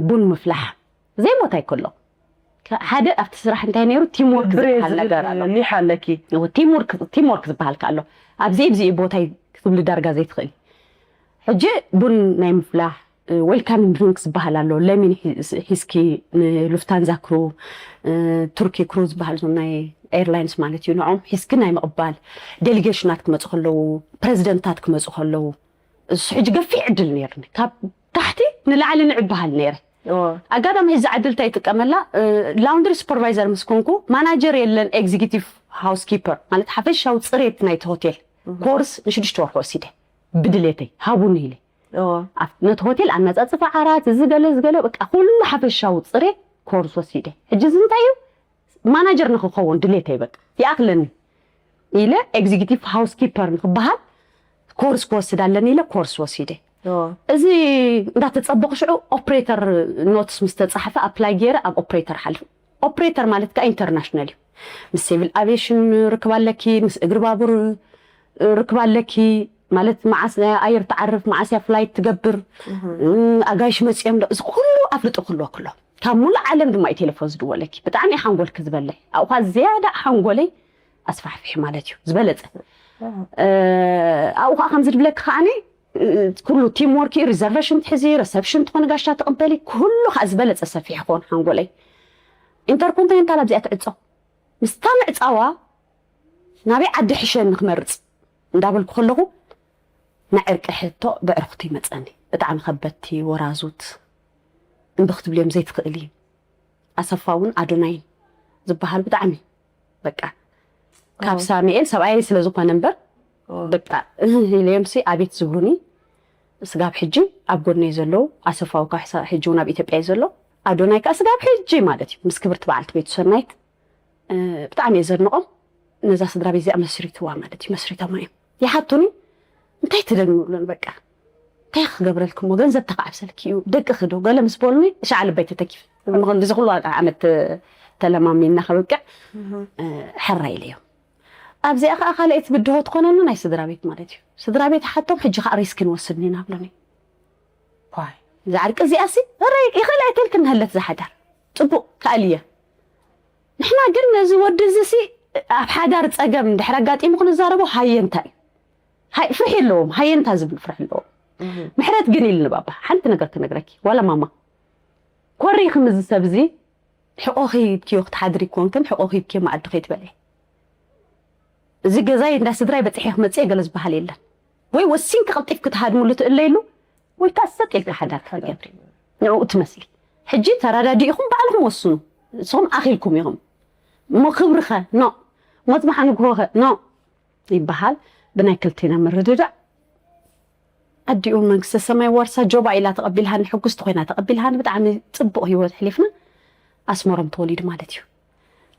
ቡን ምፍላሕ ዘይሞት ኣይከሎ ሓደ ኣብቲ ስራሕ እንታይ ነይሩ ቲም ወርክ ዝበሃል ነገር ኣሎ። ኒሕ ኣለኪ። ቲም ወርክ ቲም ወርክ ዝበሃል ከ ኣሎ። ኣብዚ ብዚ ቦታይ ክትብሊ ዳርጋ ዘይትኽእሊ። ሕጂ ቡን ናይ ምፍላሕ ዌልካም ድሪንክስ ዝበሃል ኣሎ። ለሚን ሂስኪ ንሉፍታንዛ ክሩ ቱርኪ ክሩ ዝበሃል እዞም ናይ ኤርላይንስ ማለት እዩ። ንዖም ሂስኪ ናይ ምቕባል ዴሊጌሽናት ክመፁ ከለዉ ፕሬዚደንታት ክመፁ ከለዉ እሱ ሕጂ ገፊሕ ዕድል ነይርኒ ካብ ታሕቲ ንላዕሊ ንዕበሃል ነይረ ኣጋጣሚ እዚ ዕድል እንታይ ይጥቀመላ ላውንድሪ ሱፐርቫይዘር ምስ ኮንኩ ማናጀር የለን ኤግዚኪቲቭ ሃውስኪፐር ማለት ሓፈሻዊ ፅሬት ናይቲ ሆቴል ኮርስ ንሽዱሽተ ወርሒ ወሲደ ብድሌተይ ሃቡኒ ኢለ ነቲ ሆቴል ኣነፃፅፋ ዓራት እዚ ገለ ዝገለ በቃ ኩሉ ሓፈሻዊ ፅሬት ኮርስ ወሲደ ሕጂ እዚ እንታይ እዩ ማናጀር ንክኸውን ድሌተይ በቃ ይኣክለኒ ኢለ ኤግዚኪቲቭ ሃውስኪፐር ንክበሃል ኮርስ ክወስድ ኣለኒ ኢለ ኮርስ ወሲደ እዚ እንዳተፀበኹ ሽዑ ኦፕሬተር ኖትስ ምስ ተፃሕፈ ኣፕላይ ገይረ ኣብ ኦፕሬተር ሓልፍ ኦፕሬተር ማለት ከዓ ኢንተርናሽናል እዩ ምስ ሲቪል ኣቪሽን ርክብ ኣለኪ ምስ እግሪ ባቡር ርክብ ኣለኪ ማለት መዓስ ኣየር ትዓርፍ መዓስ እያ ፍላይት ትገብር ኣጋይሽ መፅኦም ዶ እዚ ኩሉ ኣፍልጦ ክህልወ ክሎ ካብ ሙሉእ ዓለም ድማ እዩ ቴሌፎን ዝድወለኪ ብጣዕሚ ሓንጎልኪ ዝበልዕ ኣብኡ ከዓ ዝያዳ ሓንጎለይ ኣስፋሕፊሒ ማለት እዩ ዝበለፀ ኣብኡ ከዓ ከምዚ ድብለኪ ከዓኒ ኩሉ ቲም ወርክ ሪዘርቬሽን ትሕዚ ረሰፕሽን ትኾኒ ጋሻ ትቕበሊ ኩሉ ከዓ ዝበለፀ ሰፊሕ ክኾን ሓንጎለይ ኢንተርኮንቲኔንታል ኣብዚኣ ትዕፆ ምስታ ምዕፃዋ ናበይ ዓዲ ሕሸኒ ክመርፅ እንዳበልኩ ከለኹ ናይ ዕርቂ ሕቶ ብዕርኽቱ ይመፀኒ ብጣዕሚ ከበድቲ ወራዙት እምቢ ክትብልዮም ዘይትኽእሊ ኣሰፋ እውን ኣዶናይን ዝበሃል ብጣዕሚ በቃ ካብ ሳሙኤል ሰብኣየይ ስለ ዝኾነ እምበር በቃ ኢለዮምሲ ኣቤት ዝብሉኒ ስጋብ ሕጂ ኣብ ጎነይ ዘለዉ ኣሰፋዊ ካሕሳ ሕጂ እውን ኣብ ኢትዮጵያ እዩ ዘሎ ኣዶናይ ከዓ ስጋብ ሕጂ ማለት እዩ ምስ ክብርቲ በዓልቲ ቤቱ ሰናይት ብጣዕሚ እየ ዘድንቖም ነዛ ስድራ ቤት እዚኣ መስሪትዋ ማለት እዩ መስሪቶማ እዮም ይሓቱኒ እንታይ ትደግምብሉን በቃ እንታይ ክገብረልክሞ ገንዘብ ተካዕብሰልኪ እዩ ደቂ ክዶ ገለ ምስ በሉኒ ሻዓ ልበይ ተተኪፍ ምክንዲ እዚ ኩሉ ዓመት ተለማሚና ከብቅዕ ሕራ ኢለዮም ኣብዚኣ ከዓ ካልኣይቲ ብድሆ ትኾነኒ ናይ ስድራ ቤት ማለት እዩ ስድራ ቤት ሓቶም ሕጂ ከዓ ሪስክ ንወስድ ኢና ብሎኒ ዛዕርቂ እዚኣ ሲ ረ ይኽእል ኣይተልክን ሃለት ዝሓዳር ፅቡቕ ከኣልየ ንሕና ግን ነዚ ወዲ እዚ ሲ ኣብ ሓዳር ፀገም እንድሕር ኣጋጢሙ ክንዛረቦ ሃየንታ እዩ ፍርሒ ኣለዎም ሃየንታ ዝብል ፍርሒ ኣለዎም ምሕረት ግን ኢልኒ ባባ፣ ሓንቲ ነገር ክነግረኪ፣ ዋላ ማማ፣ ኮሪኺ ምዚ ሰብ እዚ ሕቖኺ ሂብክዮ ክትሓድሪ ኮንክን፣ ሕቖኺ ሂብክዮ መኣዲ ከይትበልዒ። እዚ ገዛይ እንዳ ስድራይ በጺሐ ክመጽእ ገለ ዝበሃል የለን። ወይ ወሲንኪ ቀልጢፍኪ ትሃድምሉ ትእለይሉ፣ ወይ ከኣ ሰጥ ኢልኪ ሓዳር ክትገብሪ። ንዕኡ ትመስሊ። ሕጂ ተረዳዲእኹም ባዕልኹም ወስኑ። ንስኹም ኣኺልኩም ኢኹም። እሞ ክብርኸ? ኖ። ሞት መሓንግሆኸ? ኖ። ይበሃል። ብናይ ክልቴና ምርድዳእ ኣዲኡ መንግስተ ሰማይ ዋርሳ ጆባ ኢላ ተቐቢልሃኒ፣ ሕጉስቲ ኮይና ተቐቢልሃኒ። ብጣዕሚ ጽቡቕ ህይወት ሕሊፍና ኣስመሮም ተወሊዱ ማለት እዩ።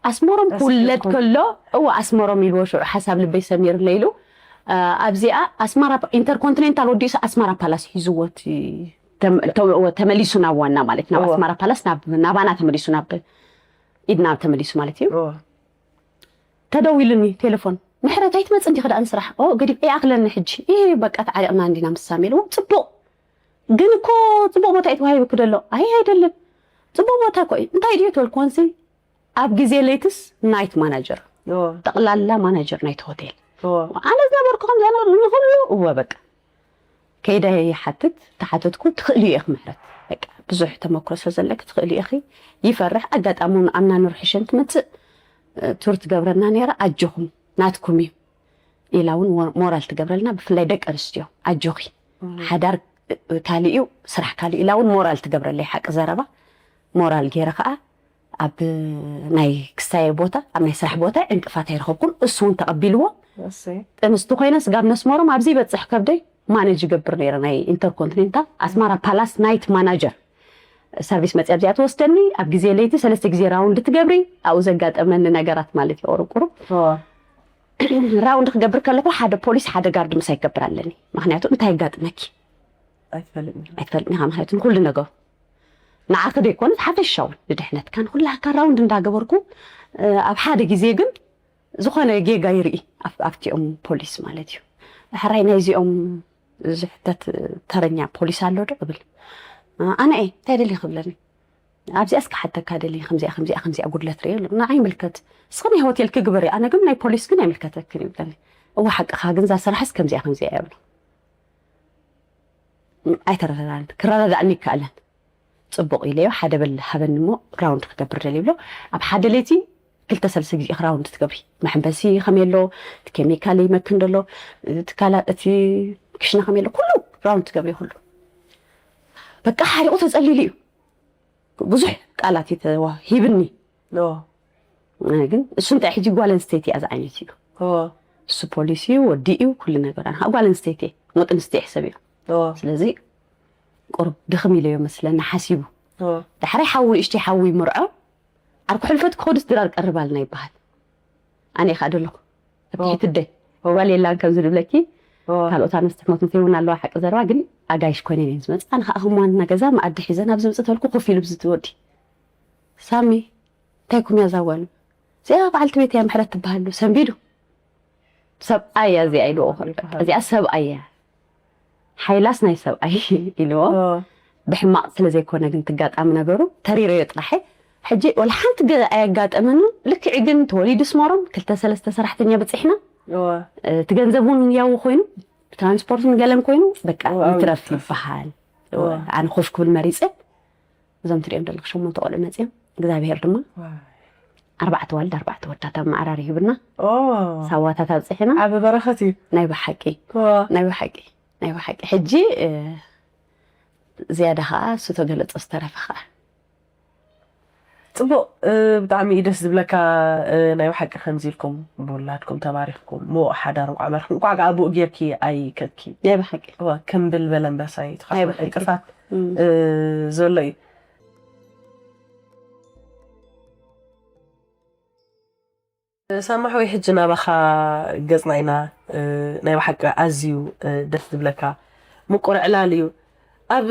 ኣስመሮም ክውለድ ከሎ፣ እወ፣ ኣስመሮም ኢልዎ ሽዑ ሓሳብ ልበይ ሰሚርለ ኢሉ። ኣብዚኣ ኣስመራ ኢንተርኮንቲኔንታል ወዲኡስ ኣስመራ ፓላስ ሒዝዎ እቲ ተም- ተው- ተመሊሱ ናብ ዋና ማለት ናብ እወ። ኣስመራ ፓላስ ናብ ናባና ተመሊሱ ናብ ኢድና ተመሊሱ ማለት እዩ። እወ። ተደዊሉኒ ቴሌፎን፣ ምሕረት ኣይትመጽእ እንዲኺ ደኣ ንስራሕ? ኦ፣ ገዲፍ እይ ኣኽለኒ ሕጂ። እ፣ በቃ ተዓሪቕና እንዲና ምስ ሳሚ ኢልዎ። ጽቡቕ ግን እኮ ጽቡቕ ቦታ እዩ ተዋሂቡኪ ደሎ። ኣይ ኣይደለም፣ ጽቡቕ ቦታ እኮ እዩ። እንታይ ድዩ ተበልኩ፣ ኮንሲ ኣብ ግዜ ለይትስ ናይት ማናጀር፣ እወ። ጠቕላላ ማናጀር ናይቲ ሆቴል። እወ። ኣነ ዝነበርኩ ከምዚኣ ነበርኩ፣ ንኹሉ እወ በቃ። ከይደ ይሓትት፣ ተሓተትኩ፣ ትኽእሊ ኢኺ ምሕረት። በቃ ብዙሕ ተመክሮ ስለ ዘለኪ ትኽእሊ ኢኺ። ይፈርሕ፣ ኣጋጣሚ እውን ኣምና ንርሕሸን ትመጽእ እ፣ ቱር ትገብረና ነይራ። ኣጆኹም ናትኩም እዩ ኢላ እውን ሞ- ሞራል ትገብረልና፣ ብፍላይ ደቂ ኣንስትዮ ኣጆኺ። ሓዳር እ፣ ካሊእ እዩ፣ ስራሕ ካሊእ ኢላ እውን ሞራል ትገብረለይ። ሓቂ ዘረባ ሞራል ገይረ ከዓ ኣብ ናይ ክስታይ ቦታ፣ ኣብ ናይ ስራሕ ቦታ ዕንቅፋት ኣይረኸብኩን። እሱ እውን ተቐቢልዎ። እሰይ። ጥንስቲ ኮይነ ስጋብ ነስመሮም ኣብዚ ይበፅሕ ከብደይ ማኔጅ ይገብር ነይረ። ናይ ኢንተርኮንቲኔንታል ኣስመራ ፓላስ ናይት ማናጀር ሰርቪስ መፅያ ኣብዚኣ ትወስደኒ። ኣብ ግዜ ለይቲ ሰለስተ ግዜ ራውንድ ትገብሪ። ኣብኡ ዘጋጠመኒ ነገራት ማለት እዩ። ቁሩብ ቁሩብ ራውንድ ክገብር ከለኹ ሓደ ፖሊስ ሓደ ጋርድ ምሳይ ክገብር ኣለኒ። ምክንያቱ እንታይ የጋጥመኪ ኣይትፈልጥን ኢኻ። ምክንያቱ ንኩሉ ነገሩ ንዓኺ ደይኮነስ ሓፈሻውን ንድሕነትካን ኩላካ ራውንድ እንዳገበርኩ፣ እ፣ ኣብ ሓደ ግዜ ግን ዝኾነ ጌጋ ይርኢ ኣብ- ኣብቲኦም ፖሊስ ማለት እዩ። ሕራይ ናይዚኦም ዝሕተት ተረኛ ፖሊስ ኣሎ ዶ እብል። ኣነ እየ እንታይ ደሊ ክብለኒ፣ ኣብዚኣ እስከ ሓተካ ደሊ ከምዚኣ ከምዚኣ ከምዚኣ ጉድለት ርኢ ኣሎ። ንዓይ ይምልከት፣ እስኺ ናይ ሆቴል ክግበሪ፣ ኣነ ግን ናይ ፖሊስ ግን ኣይምልከተክን ይብለኒ። እወ ሓቅኻ ግን እዛ ስራሕስ ከምዚኣ ከምዚኣ እያ ብሎ። ኣይተረዳዳን፣ ክረዳዳእኒ ይከኣለን። ጽቡቕ ኢለዮ፣ ሓደ በል ሃበኒ እሞ ራውንድ ክገብር ደልየ ብሎ። ኣብ ሓደ ለይቲ ክልተ ሰለስተ ግዜ ኢኺ ራውንድ ትገብሪ። መሐንበሲ ከመይ ኣሎ፣ እቲ ኬሚካል ይመክን ደሎ፣ እቲ ካላ- እቲ ክሽነ ከመይ ኣሎ፣ ኩሉ ራውንድ ትገብሪ ኩሉ። በቃ ሓሪቑ ተጸሊሉ እዩ። ብዙሕ ቃላት እዩ ተዋ- ሂብኒ። ኖ። ግን እሱ እንታይ ሕጂ ጓል ኣንስተይቲ እያ ዝዓይነት እዩ። ኖ። እሱ ፖሊስ እዩ፣ ወዲ እዩ፣ ኩሉ ነገር። ኣነ ጓል ኣንስተይቲ እየ፣ ሞጥ ኣንስተይቲ ሕሰብ እዩ። ኖ። ስለዚ ቁሩብ ድኽም ኢለዮ መስለኒ ሓሲቡ። ኖ። ዳሕራይ ሓዊ ንእሽተይ ሓዊ ይምርዖ፣ ዓርኩ ሕልፈት ክኸዱስ ድራር ቀርባልና ይበሃል። ኣነ እየ ከዓ ደለኹ። ኣብ ኦ። ትሕቲ ኣደይ። ኦ። ጓል የላን ከም ዝብለኪ፣ ኦ። ካልኦት ኣንስቲ ሕሞት እንተይውን ኣለዋ ሓቂ ዘረባ፣ ግን ኣጋይሽ ኮይነን እየን ዝመጽእ። ኣነ ከዓ ከም ዋና ገዛ መኣዲ ሒዘን ኣብ ዝምጽእ ተልኩ ኮፍ ኢሉ ብዝትወዲ። ሳሚ፣ እንታይ ኩም እያ እዛ ጓል? እዚኣ በዓልቲ ቤት እያ ምሕረት ትበሃል። ሰንቢዱ። ሰብኣይ እያ እዚኣ ኢልዎ። ይበሃል። እዚኣ ሰብኣይ እያ። ሓይላስ ናይ ሰብኣይ ኢልዎ። ኦ። ብሕማቕ ስለ ዘይኮነ ግን ትጋጣሚ ነገሩ ተሪረዮ ጥራሕ። ሕጂ ወላ ሓንቲ ገ ኣየጋጠመንን። ልክዕ ግን ተወሊዱ ስመሮም ክልተ ሰለስተ ሰራሕተኛ በፂሕና። ኦ። እቲ ገንዘብ እውን ያው ኮይኑ ብትራንስፖርትን ገለን ኮይኑ በቃ ኦ፣ ይትረፍ ይትረፍ። ይበሃል። ኦ። ኣነ ኮፍ ክብል መሪፀ። እዞም ትሪኦም ዘለኹ ሸሞንተ ቆልዑ መፂኦም እግዚኣብሄር ድማ ዋይ። ኣርባዕተ ዋልድ ኣርባዕተ ወዳት ኣመዓራሪ ሂብና። ኦ። ሳዋታት ኣብፅሕና። ዓቢ በረኸት እዩ። ናይ ብሓቂ። ኦ። ናይ ብሓቂ። ናይ ብሓቂ። ሕጂ፣ እ፣ ዝያዳ ኸዓ እሱ ተገለጾ ዝተረፈ ኸዓ። ጽቡቕ፣ እ፣ ብጣዕሚ እዩ ደስ ዝብለካ፣ እ፣ ናይ ብሓቂ ከምዚ ኢልኩም ብውላድኩም ተባሪኽኩም፣ ምዉቕ ሓዳር እንቋዕ መርሕኩም፣ እንቋዕ ከኣ ብኡ ጌርኪ ኣይከድኪ። ናይ ብሓቂ። እወ፣ ክምብል በለ ኣንበሳ እዩ፣ ናይ ትኸፍሎ ብሓቂ። ዕንቅፋት፣ እም። እ፣ ዘሎ እዩ። ሳማሕ ወይ ሕጂ ናባኻ ገጽና ኢና፣ እ፣ ናይ ብሓቂ ኣዝዩ፣ እ፣ ደስ ዝብለካ ምቁር ዕላል እዩ። ኣብ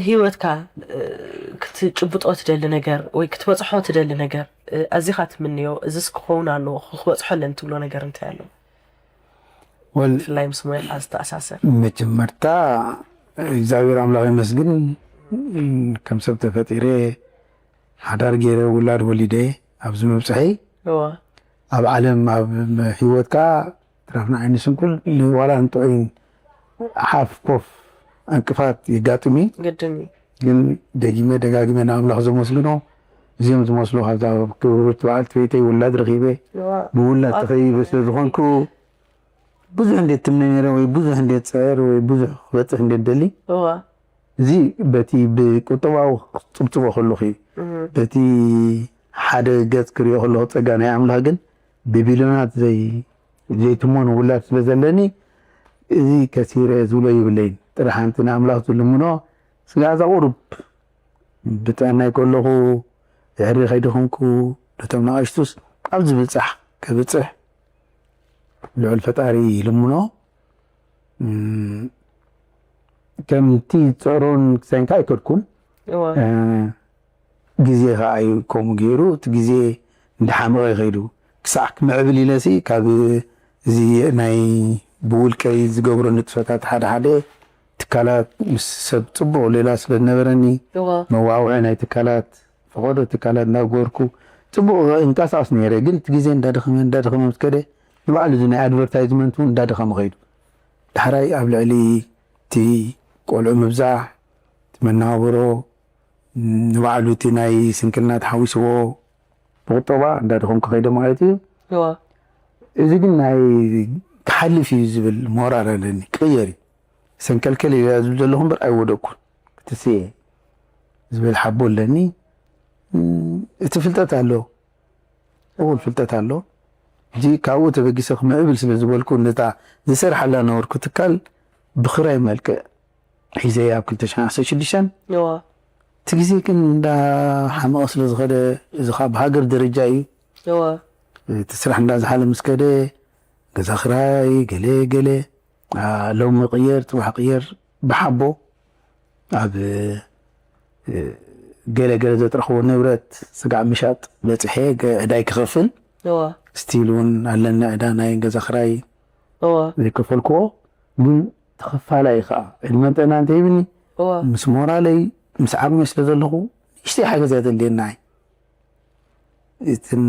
ህይወትካ፣ እ፣ ክትጭብጦ ትደሊ ነገር ወይ ክትበጽሖ ትደሊ ነገር፣ እ፣ ኣዚኻ ትምንዮ፣ እዚስ ክኸውን ኣለዎ፣ ክበጽሖ ኣለኒ ትብሎ ነገር እንታይ ኣሎ? ወል- ብፍላይ ምስ ሞያኻ ዝተኣሳሰር። መጀመርታ እግዚኣብሔር ኣምላኽ ይመስግን፣ ከም ሰብ ተፈጢረ፣ ሓዳር ገይረ፣ ውላድ ወሊደ ኣብዚ ምብፅሐይ፣ እወ። ኣብ ዓለም፣ ኣብ ህይወትካ ትረፍና ዓይኒ ስንኩል ንዋላ ንጥዑይን ሓፍ ኮፍ ዕንቅፋት የጋጥም እዩ። ግድን እዩ። ግን ደጊመ ደጋጊመ ንኣምላኽ ዘመስግኖ እዚኦም ዝመስሉ ካብዛ ክብርቲ በዓልቲ ቤተይ ውላድ ረኺበ እዋ። ብውላድ ተኸይበ ስለ ዝኾንኩ ብዙሕ እንዴት ትምነ ነይረ ወይ ብዙሕ እንዴት ፀዕር ወይ ብዙሕ ክበፅሕ እንዴት ደሊ እዋ። እዚ በቲ ብቁጠባዊ ክፅብፅቦ ከለኹ እዩ። በቲ ሓደ ገፅ ክሪኦ ከለኹ ፀጋ ናይ ኣምላኽ ግን ብቢልዮናት ዘይ ዘይትመኑ ውላድ ስለ ዘለኒ እዚ ከሲረ ዝብሎ ይብለይን። ጥራሕ ሓንቲ ንኣምላኽ ዝልምኖ ስጋዛ ቁሩብ ብጥዕናይ ከለኹ ድሕሪ ከይደኸምኩ ነቶም ንኣሽቱስ ኣብ ዝብጻሕ ከብጽሕ ልዑል ፈጣሪ ይልምኖ። እም፣ ከምቲ ዝጸሮን ክሳይንካ ኣይከድኩን። እዋ። እ፣ ግዜ ከኣ እዩ ከምኡ ገይሩ፣ እቲ ግዜ እንዳሓመቐ ይኸይዱ። ክሳዕ ክምዕብል ኢለሲ ካብ እዚ ናይ ብውልቀይ ዝገብሮ ንጥፈታት ሓደ ሓደ ትካላት ምስ ሰብ ጽቡቕ ሌላ ስለ ዝነበረኒ እዋ። መዋውዒ ናይ ትካላት ፈቐዶ ትካላት እናገበርኩ ጽቡቕ እንቀሳቐስ ነይረ። ግን እቲ ግዜ እንዳደኸመ እንዳደኸመ ምስ ከደ ንባዕሉ እዚ ናይ ኣድቨርታይዝመንት እውን እንዳደኸመ ኸይዱ። ዳሕራይ ኣብ ልዕሊ እቲ ቆልዑ ምብዛሕ፣ እቲ መነባብሮ፣ ንባዕሉ እቲ ናይ ስንክልና ተሓዊስዎ ብቁጠባ እንዳደኸምኩ ከይደ ማለት እዩ። እዋ። እዚ ግን ናይ ክሓልፍ እዩ ዝብል ሞራል ኣለኒ። ክቕየር እዩ። ሰንከልከል ኢለ ዝብል ዘለኹ እምበር ኣይወደቅኩን። ክትስየ ዝብል ሓቦ ኣለኒ። እም፣ እቲ ፍልጠት ኣሎ። እኹል ፍልጠት ኣሎ። ሕጂ ካብኡ ተበጊሰ ክምዕብል ስለ ዝበልኩ ነታ ዝሰርሓላ ነበርኩ ትካል ብኽራይ መልክዕ ሒዘያ ኣብ ክልተ ሽሕን ዓሰርተ ሽዱሽተን እዋ። እቲ ግዜ ግን እንዳሓመቐ ስለ ዝኸደ እዚ ካብ ሃገር ደረጃ እዩ እዋ። እቲ ስራሕ እንዳዝሓለ ምስ ከደ ገዛ ክራይ ገለ ገለ አ፣ ሎሚ ቅየር ጽባሕ ቅየር ብሓቦ ኣብ እ፣ ገለ ገለ ዘጥረኽቦ ንብረት ስጋዕ ምሻጥ በጽሐ ገ- ዕዳይ ክኸፍል እዋ። ስቲል እውን ኣለኒ ዕዳ ናይ ገዛ ክራይ እዋ። ዘይከፈልክዎ ግን ተኸፋላይ ከዓ ዕድመን ጥዕና እንተይብኒ እዋ። ምስ ሞራለይ ምስ ዓቕመይ ስለ ዘለኹ ንእሽተይ ሓገዝ እያ ዘድልየና እይ እትን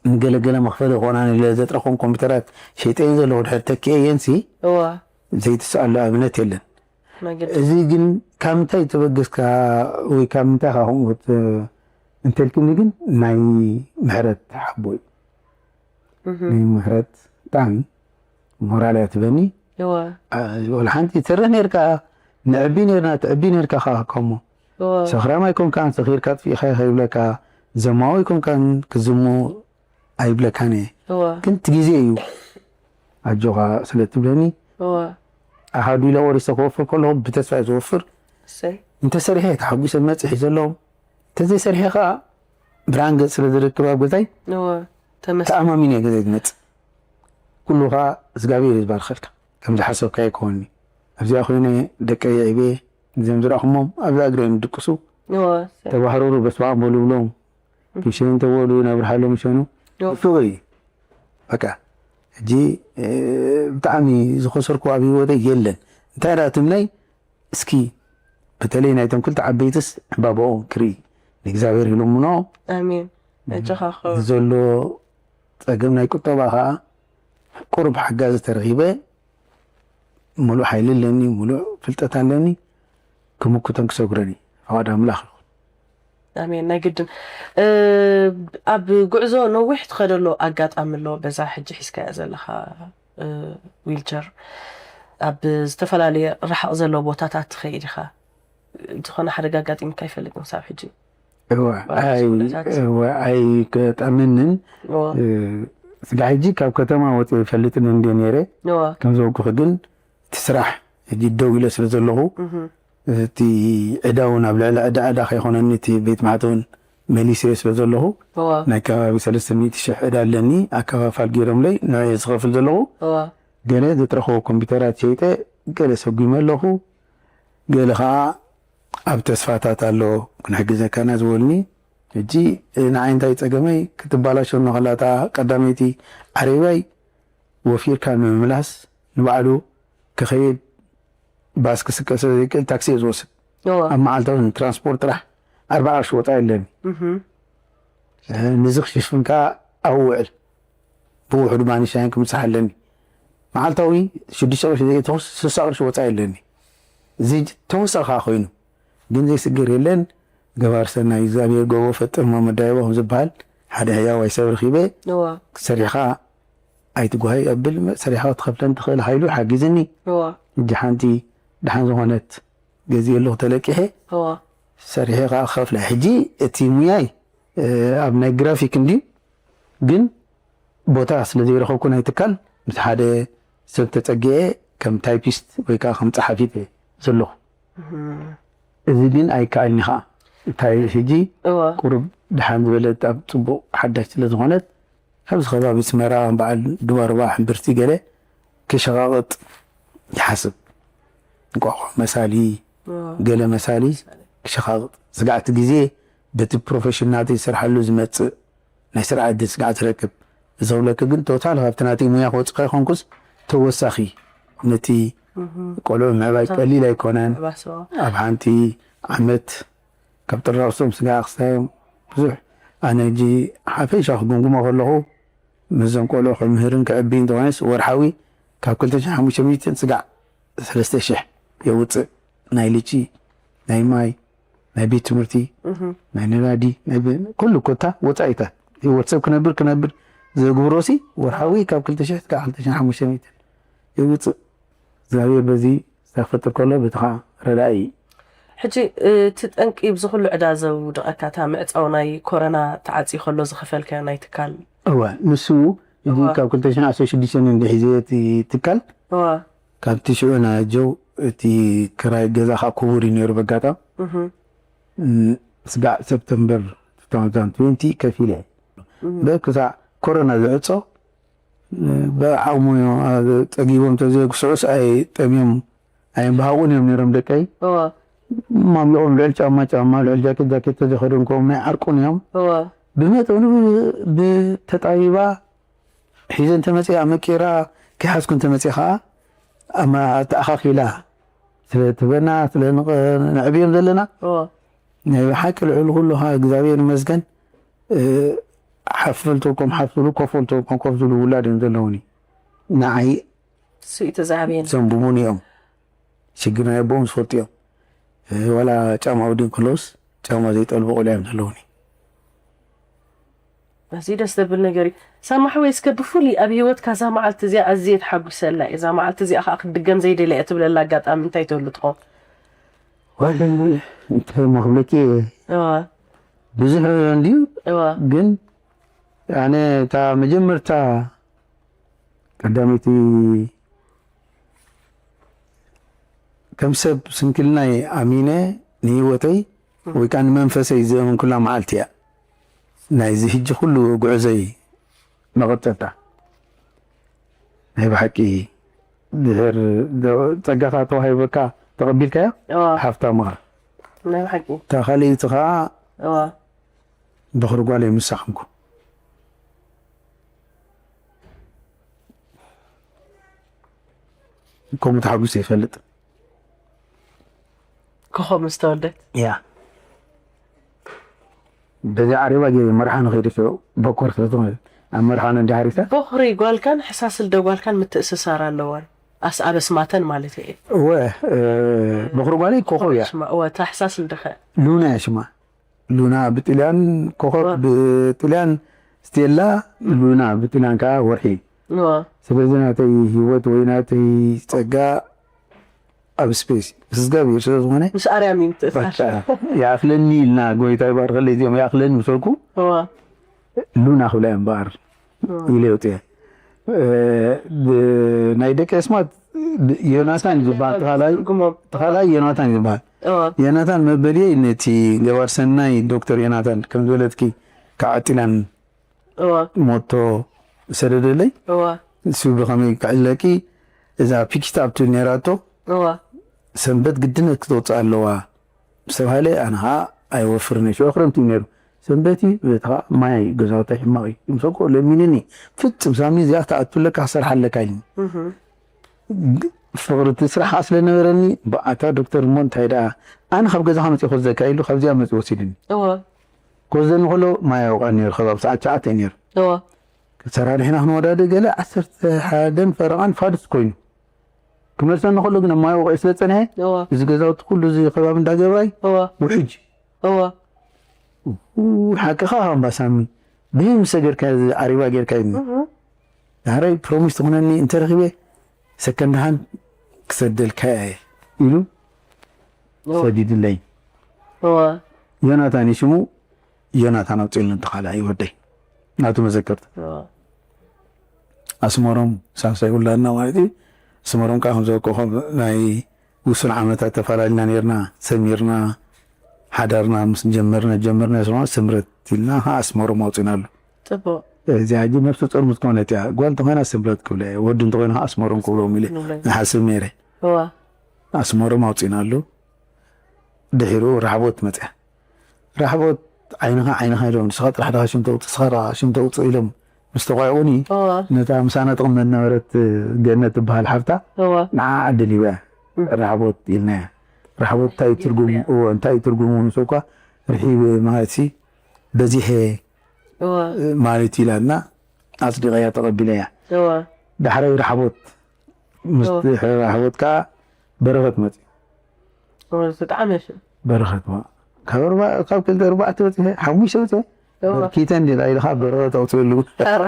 ንገለገለ መኽፈሊ ዝኾና ኢለ ዘጥረኹም ኮምፒውተራት ሸይጠየን ዘለኹ ድሕር ተኪኤየንሲ እዋ። ዘይትስኣሉ ኣብነት የለን መገዲ እዚ ግን ካብ ምንታይ ተበገስካ ወይ ካብ ምንታይ ካ ከምኡ እንተልክኒ ግን ናይ ምሕረት ሓቦ እዩ ናይ ምሕረት ብጣዕሚ ሞራል እያ ትበኒ እዋ። ወላ ሓንቲ ትሰርሕ ነርካ ንዕቢ ነርና ትዕቢ ነርካ ካ ከሞ እዋ። ሰኽራም ኣይኮንካን ሰኺርካ ጥፊእኻ ከይብለካ ዘማዊ ኣይኮንካን ክዝሙ ኣይብለካን እየ እዋ። ግን እቲ ግዜ እዩ ኣጆኻ ስለ ትብለኒ እዋ። ኣሃዱ ኢለ ቆሪሰ ክወፍር ከለኹ ብተስፋ እየ ዝወፍር እሰይ። እንተሰሪሐ ተሓጒሰ መፅእ ሒዘ ኣለዎም እንተዘይሰሪሐ ከዓ ብርሃን ገፅ ስለ ዝረክብ ኣብ ገዛይ እዋ። ተመስገን። ተኣማሚነ እየ ገዛይ ዝመፅእ ኩሉ ከዓ እግዚኣብሔር እዩ ዝባርኸልካ ከም ዝሓሰብካዮ ይከወኒ ኣብዚኣ ኮይነ ደቀይ የዕብየ እዚኦም ዝረእኹሞም ኣብዛ እግረዮም ዝድቅሱ እዋ። እሰይ። ተባህረሩ በስመ ኣብ በሉ ብሎም ክንሸኑ እንተበሉ ነብርሃሎም ይሸኑ እዋ። ፍቕሪ እዩ በቃ ሕጂ እ፣ ብጣዕሚ ዝኸሰርኩ ኣብ ህይወተይ የለን እንታይ ደኣ ትምነይ እስኪ በተለይ ናይቶም ክልተ ዓበይትስ ዕምባባኦም ክርኢ ንእግዚኣብሔር ይልምኖ ኣሜን። እጅኻ ክብር። ዘሎ ፀገም ናይ ቁጠባ ከዓ ቁሩብ ሓጋዚ ተረኺበ ሙሉእ ሓይሊ ኣለኒ ሙሉእ ፍልጠት ኣለኒ ክምክቶን ክሰጉረኒ ፈቓድ ኣምላኽ ይኹን ኣሜን ናይ ግድን እ፣ ኣብ ጉዕዞ ነዊሕ ትኸደሎ ኣጋጣሚ ኣሎ በዛ ሕጂ ሒዝካያ ዘለኻ እ፣ ዊልቸር ኣብ ዝተፈላለየ ርሓቕ ዘሎ ቦታታት ትኸይድ ኢኻ ዝኾነ ሓደጋ ኣጋጢምካ ኣይፈልጥን ክሳብ ሕጂ እወ ባዕሉ ኣይ- ዝኾነታት። እወ ኣይገጠመንን እዎ። እ፣ ስጋ ሕጂ ካብ ከተማ ወፂ ይፈልጥን እንደ ነይረ እዎ። ከም ዝበልኩኺ ግን እቲ ስራሕ ሕጂ ደው ኢለ ስለ ዘለኹ እቲ ዕዳ እውን ኣብ ልዕሊ ዕዳ ዕዳ ከይኮነኒ እቲ ቤት ማሕተውን መሊሰዮ ስለ ዘለኹ እዋ። ናይ ከባቢ ሰለስተ ሚእቲ ሽሕ ዕዳ ኣለኒ ኣከፋፋል ገይሮምለይ ንዕየ ዝኸፍል ዘለኹ እዋ። ገለ ዘጥረኸቦ ኮምፒውተራት ሸይጠ ገለ ሰጒመ ኣለኹ ገለ ከዓ ኣብ ተስፋታት ኣሎ ክንሕግዘካና ዝበሉኒ ሕጂ ንዓይ እንታይ ፀገመይ ክትባላሸ ነኸላታ ቀዳመይቲ ዓረባይ ወፊርካ ንምምላስ ንባዕሉ ክኸይድ ባስ ክስቀ ስለ ዘይክእል ታክሲ እየ ዝወስድ እዋ። ኣብ መዓልታዊ ንትራንስፖርት ጥራሕ ኣርባ ቅርሺ ወፃኢ ኣለኒ እህም። ንዚ ክሽፍን ከዓ ኣብኡ ውዕል ብውሕዱ ማኒሻይን ክምሳሕ ኣለኒ መዓልታዊ ሽዱሽተ ቅርሺ ዘይተኹስ ስሳ ቅርሺ ወፃኢ ኣለኒ እዚ ተወሳኺ ኮይኑ ግን ዘይስገር የለን። ገባር ሰናይ እግዚኣብሔር ጎቦ ፈጥር መመዳይቦ ከም ዝበሃል ሓደ ህያዋይ ሰብ ረኺበ እዋ ሰሪሕኻ ኣይትጓሃይ ኣብል ሰሪሕኻ ክትኸፍለን ትኽእል ሓይሉ ሓጊዝኒ። እዋ እጂ ሓንቲ ደሓን ዝኾነት ገዚኤ ኣለኹ ተለቂሐ እዋ ሰሪሐ ከዓ ክኸፍላ። ሕጂ እቲ ሙያይ ኣብ ናይ ግራፊክ እንድዩ ግን ቦታ ስለ ዘይረኸብኩ ናይ ትካል ምስ ሓደ ሰብ ተፀጊዐ ከም ታይፒስት ወይ ከዓ ከም ፀሓፊት እየ ዘለኹ። እዚ ግን ኣይከኣልኒ ከዓ እንታይ ሕጂ እዋ ቁሩብ ደሓን ዝበለት ኣብ ፅቡቕ ሓዳሽ ስለ ዝኾነት ኣብዚ ከባቢ ኣስመራ በዓል ዱባሩባ ሕምብርቲ ገለ ክሸቓቕጥ ይሓስብ። እንቋቑሖ መሳሊ እዋ ገለ መሳሊ ክሸቓቕጥ ስጋዕቲ ግዜ በቲ ፕሮፌሽን ናተይ ዝሰርሓሉ ዝመፅእ ናይ ስራሕ ዕድል ስጋዕ ትረክብ። እዚ ክብለኪ ግን ቶታል ካብቲ ናተይ ሙያ ክወፅእ ከይኮንኩስ ተወሳኺ ነቲ ቆልዑ ምዕባይ ቀሊል ኣይኮነን። ባስዋ ኣብ ሓንቲ ዓመት ካብ ጥራቕሶም ስጋዕ ክስታዮም ብዙሕ ኣነ ሕጂ ሓፈሻ ክግምግሞ ከለኹ ምስዞም ቆልዑ ክምህርን ክዕብይ እንተኾነስ ወርሓዊ ካብ ክልተ ሽሕን ሓሙሽተ ሚእትን ስጋዕ ሰለስተ ሽሕ የውፅእ። ናይ ልጪ ናይ ማይ ናይ ቤት ትምህርቲ ናይ ነዳዲ ናይ ብ- ኩሉ ኮታ ወፃኢታት ህይወት ሰብ ክነብር ክነብር ዘግብሮሲ ወርሓዊ ካብ ክልተ ሽሕ ስጋዕ ክልተ ሽሕን ሓሙሽተ ሚእትን የውፅእ። እግዚኣብሔር በዚ ዝፈጥር ከሎ በቲ ከዓ ረዳኢ እዩ። ሕጂ እቲ ጠንቂ ብዚ ኩሉ ዕዳ ዘውድቐካ እታ ምዕፃው ናይ ኮረና ተዓፅዩ ከሎ ዝኸፈልካዮ ናይ ትካል እወ ንሱ እዚ እወ። ካብ ክልተ ሽሕን ዓሰርተ ሽዱሽተን እንድሒዘ እቲ ትካል እዋ ካብቲ ሽዑ ናጀው እቲ ክራይ ገዛ ከዓ ክቡር እዩ ነይሩ በጋጣም እህም። ም፣ ስጋዕ ሰፕተምበር two thousand twenty ከፊለ በክሳዕ ኮረና ዝዕፆ ብዓቕሙ እዮም ጸጊቦም ተዘየክስዑስ ኣይጠምዮም ኣየንባሃቑን እዮም ነይሮም ደቀይ እዋ ማሚቖም ልዕል ጫማ ጫማ ልዕል ጃኬት ጃኬት ተዘኸደንኮም ናይ ዓርቁን እዮም እዋ ብመጠኑ ብተጣቢባ ሒዘ እንተመፅኣ መቂራ ከይሓዝኩ እንተመፅእ ከዓ ኣተኣኻኺላ ስለ ትበና ስለ ንዕብዮም ዘለና እዋ ናይ ብሓቂ ልዕሊ ኩሉ ከዓ እግዚኣብሔር ይመስገን ሓፍልተልኩም ሓፍሉ ኮፈልተልኩም ኮፍ ዝብሉ ውላድ እዮም ዘለውኒ ንዓይ ስኢተ ዝዓበየን ዘንብቡን እዮም ሽግር ናይ ኣቦኦም ዝፈልጡ እዮም ዋላ ጫማ ውድን ክለውስ ጫማ ዘይጠልቡ ቆልያ እዮም ዘለውኒ እዚ ደስ ዘብል ነገር እዩ ሳማ ሓወይ እስከ ብፍሉይ ኣብ ህይወትካ እዛ መዓልቲ እዚኣ ኣዝየ ተሓጒሰላ እየ እዛ መዓልቲ እዚኣ ከዓ ክትድገም ዘይደልያ እየ ትብለላ ኣጋጣሚ እንታይ ትህሉ ትኸውን እንታይ ሞ ክብለኪ እዋ ብዙሕ እንድዩ እዋ ግን ኣነ እታ መጀመርታ ቀዳመይቲ ከም ሰብ ስንክልናይ ኣሚነ ንህይወተይ ወይ ከዓ ንመንፈሰይ ዘእምንኩላ መዓልቲ እያ ናይዚ ሕጂ ኩሉ ጉዕዘይ መቐጠልታ ናይ ብሓቂ ድሕር ጸጋኻ ተዋሂበካ ተቐቢልካዮ እዋ ሃፍታምኻ ናይ ብሓቂ እታ ካልኣይቲ ከዓ እዋ በኽሪ ጓለይ ምሳኹምኩ ከምኡ ተሓጒሰ ይፈልጥ ኮኾብ ምስ ተወልደት ያ በዚ ዓሪባ ገ መርሓ ንኸይደ በኮር ስለዝኾነ ኣብ መርሓ እንዲ ሓሪሳ በኹሪ ጓልካን ሕሳስል ደጓልካን ምትእስሳር ኣለወን ኣስኣበስማተን ማለት እየ እወ በኽሪ ጓለይ ኮኾብ እያ እወ ታሕሳስል ድኸ ሉና እያ ሽማ ሉና ብጥልያን ኮኾብ ብጥልያን ስቴላ ሉና ብጥልያን ከዓ ወርሒ እወ ስለዚ ናተይ ህይወት ወይ ናተይ ፀጋ ኣብ ስፔስ እግዚኣብሔር ስለ ዝኾነ ምስ ኣርያም እዩ ምትእሳር ይኣኽለኒ ኢልና ጎይታ ይባርኸለይ እዚኦም ይኣኽለኒ ምሰልኩ እወ ሉና ክብላ እዮም እምበኣር ኢለ የውፅአ ናይ ደቂ ኣስማት ዮናታን ዝበሃል ተኻላይ ትርጉሞም ተኻላይ ዮናታን ዝበሃል እወ ዮናታን መበልየ ነቲ ገባር ሰናይ ዶክተር ዮናታን ከም ዝበለትኪ ካብ ዓጢላን እወ ሞቶ ሰደደለይ እወ እሱ ብኸመይ ክዕለቂ እዛ ፒኪታ ኣብቲ ነራቶ እወ ሰንበት ግድነት ክትወፅእ ኣለዋ ዝተባሃለ ኣነ ከዓ ኣይወፍርን እየ ሽዑ ክረምቲ እዩ ነይሩ ሰንበት እዩ በታ ማይ ገዛውታይ ሕማቕ እዩ ምሰኮ ለሚንኒ ፍፅም ሳምኒ እዚኣ ክትኣቱ ኣለካ ክሰርሓ ኣለካ ኢልኒ እህ ፍቕሪ እቲ ስራሕ ከዓ ስለነበረኒ ብኣታ ዶክተር እሞ እንታይ ደኣ ኣነ ካብ ገዛኻ መፅእ ክወስደካ ኢሉ ካብዚኣ መፅእ ወሲድኒ እወ ክወስደኒ ከሎ ማይ ኣውቃ ነይሩ ከባቢ ሰዓት ሸዓተ እዩ ነይሩ እወ ሰራሪሕና ክንወዳደ ገለ ዓሰርተ ሓደን ፈረቓን ፋዱስ ኮይኑ ክመልሰኒ ከሎ ግን ኣብ ማይ ወቂዑ ስለ ዝጸንሐ፣ እዋ፣ እዚ ገዛውቲ ኩሉ እዚ ከባቢ እንዳ ገብራይ እዋ፣ ውሕጅ። እዋ። ኡ፣ ሓቅኻ ኣምባሳሚ። ብህም ሰገርካ፣ እዚ ዓሪባ ጌርካ ኢሉኒ። እህ። ዳሕራይ ፕሮሚስ ትኾነኒ እንተረኺበ፣ ሰከንድ ሃንድ ክሰደልካ እየ ኢሉ እዋ፣ ሰዲድለይ። እዋ። ዮናታን እዩ ሽሙ። ዮናታን ኣውፅእልን ተኻልኣይ ወደይ። ናቱ መዘከርታ። እዋ። ኣስመሮም ሳልሳይ ውላድና ማለት እዩ። ኣስመሮም ከዓ ከም ዝበልኩኹም ናይ ውሱን ዓመታት ተፈላለና ነርና፣ ሰሚርና፣ ሓዳርና ምስ ጀመርና፣ ጀመርና ስማ ስምረት ኢልና ከዓ ኣስመሮም ኣውፂእናሉ። ጽቡቕ። እዚኣ ሕጂ ነፍሲ ጾር ምስ ኮነት እያ። ጓል እንተኾይና ስምረት ክብለ እየ፣ ወዲ እንተኾይኑ ከዓ ኣስመሮም ክብሎም ኢለ ንብለ። ንሓስብ ነይረ። እዋ። ኣስመሮም ኣውፂእናሉ። ድሒሩ ራሕቦት መፅያ። ራሕቦት ዓይንኻ ዓይንኻ ኢሎም፣ ንስኻ ጥራሕ ዳኻ ሽም ተውፅእ፣ ንስኻ ዳኻ ሽም ተውፅእ ኢሎም ምስ ተቋየቑኒ፣ እዋ። ነታ ምሳና ትቕመጥ ነበረት ገነት ትበሃል ሓፍታ፣ እዋ። ንዓ ዕድል ሂበያ። እም። ራሕቦት ኢልናያ። ራሕቦት እንታይ እዩ ትርጉሙ? እዋ። እዎ፣ እንታይ እዩ ትርጉሙ? ንሱ እኳ ርሒበ ማለት ሲ በዚሐ እዋ። ማለት ኢላትና ኣጽዲቐያ ተቐቢለያ። እዋ። ዳሕራይ ራሕቦት፣ ምስ እዋ። ራሕቦት ከኣ በረኸት መጽዩ። እዋ፣ ብጣዕሚ የሽም። በረኸት ዋ። ካብ ኣርባ-፣ ካብ ክልተ ኣርባዕተ በጺሐ፣ ሓሙሽተ በጺሐ። እዋ። በርኪተ እንዲ ኢላ ኢልኻ በረኸት ኣውፅእሉ። ኧረ።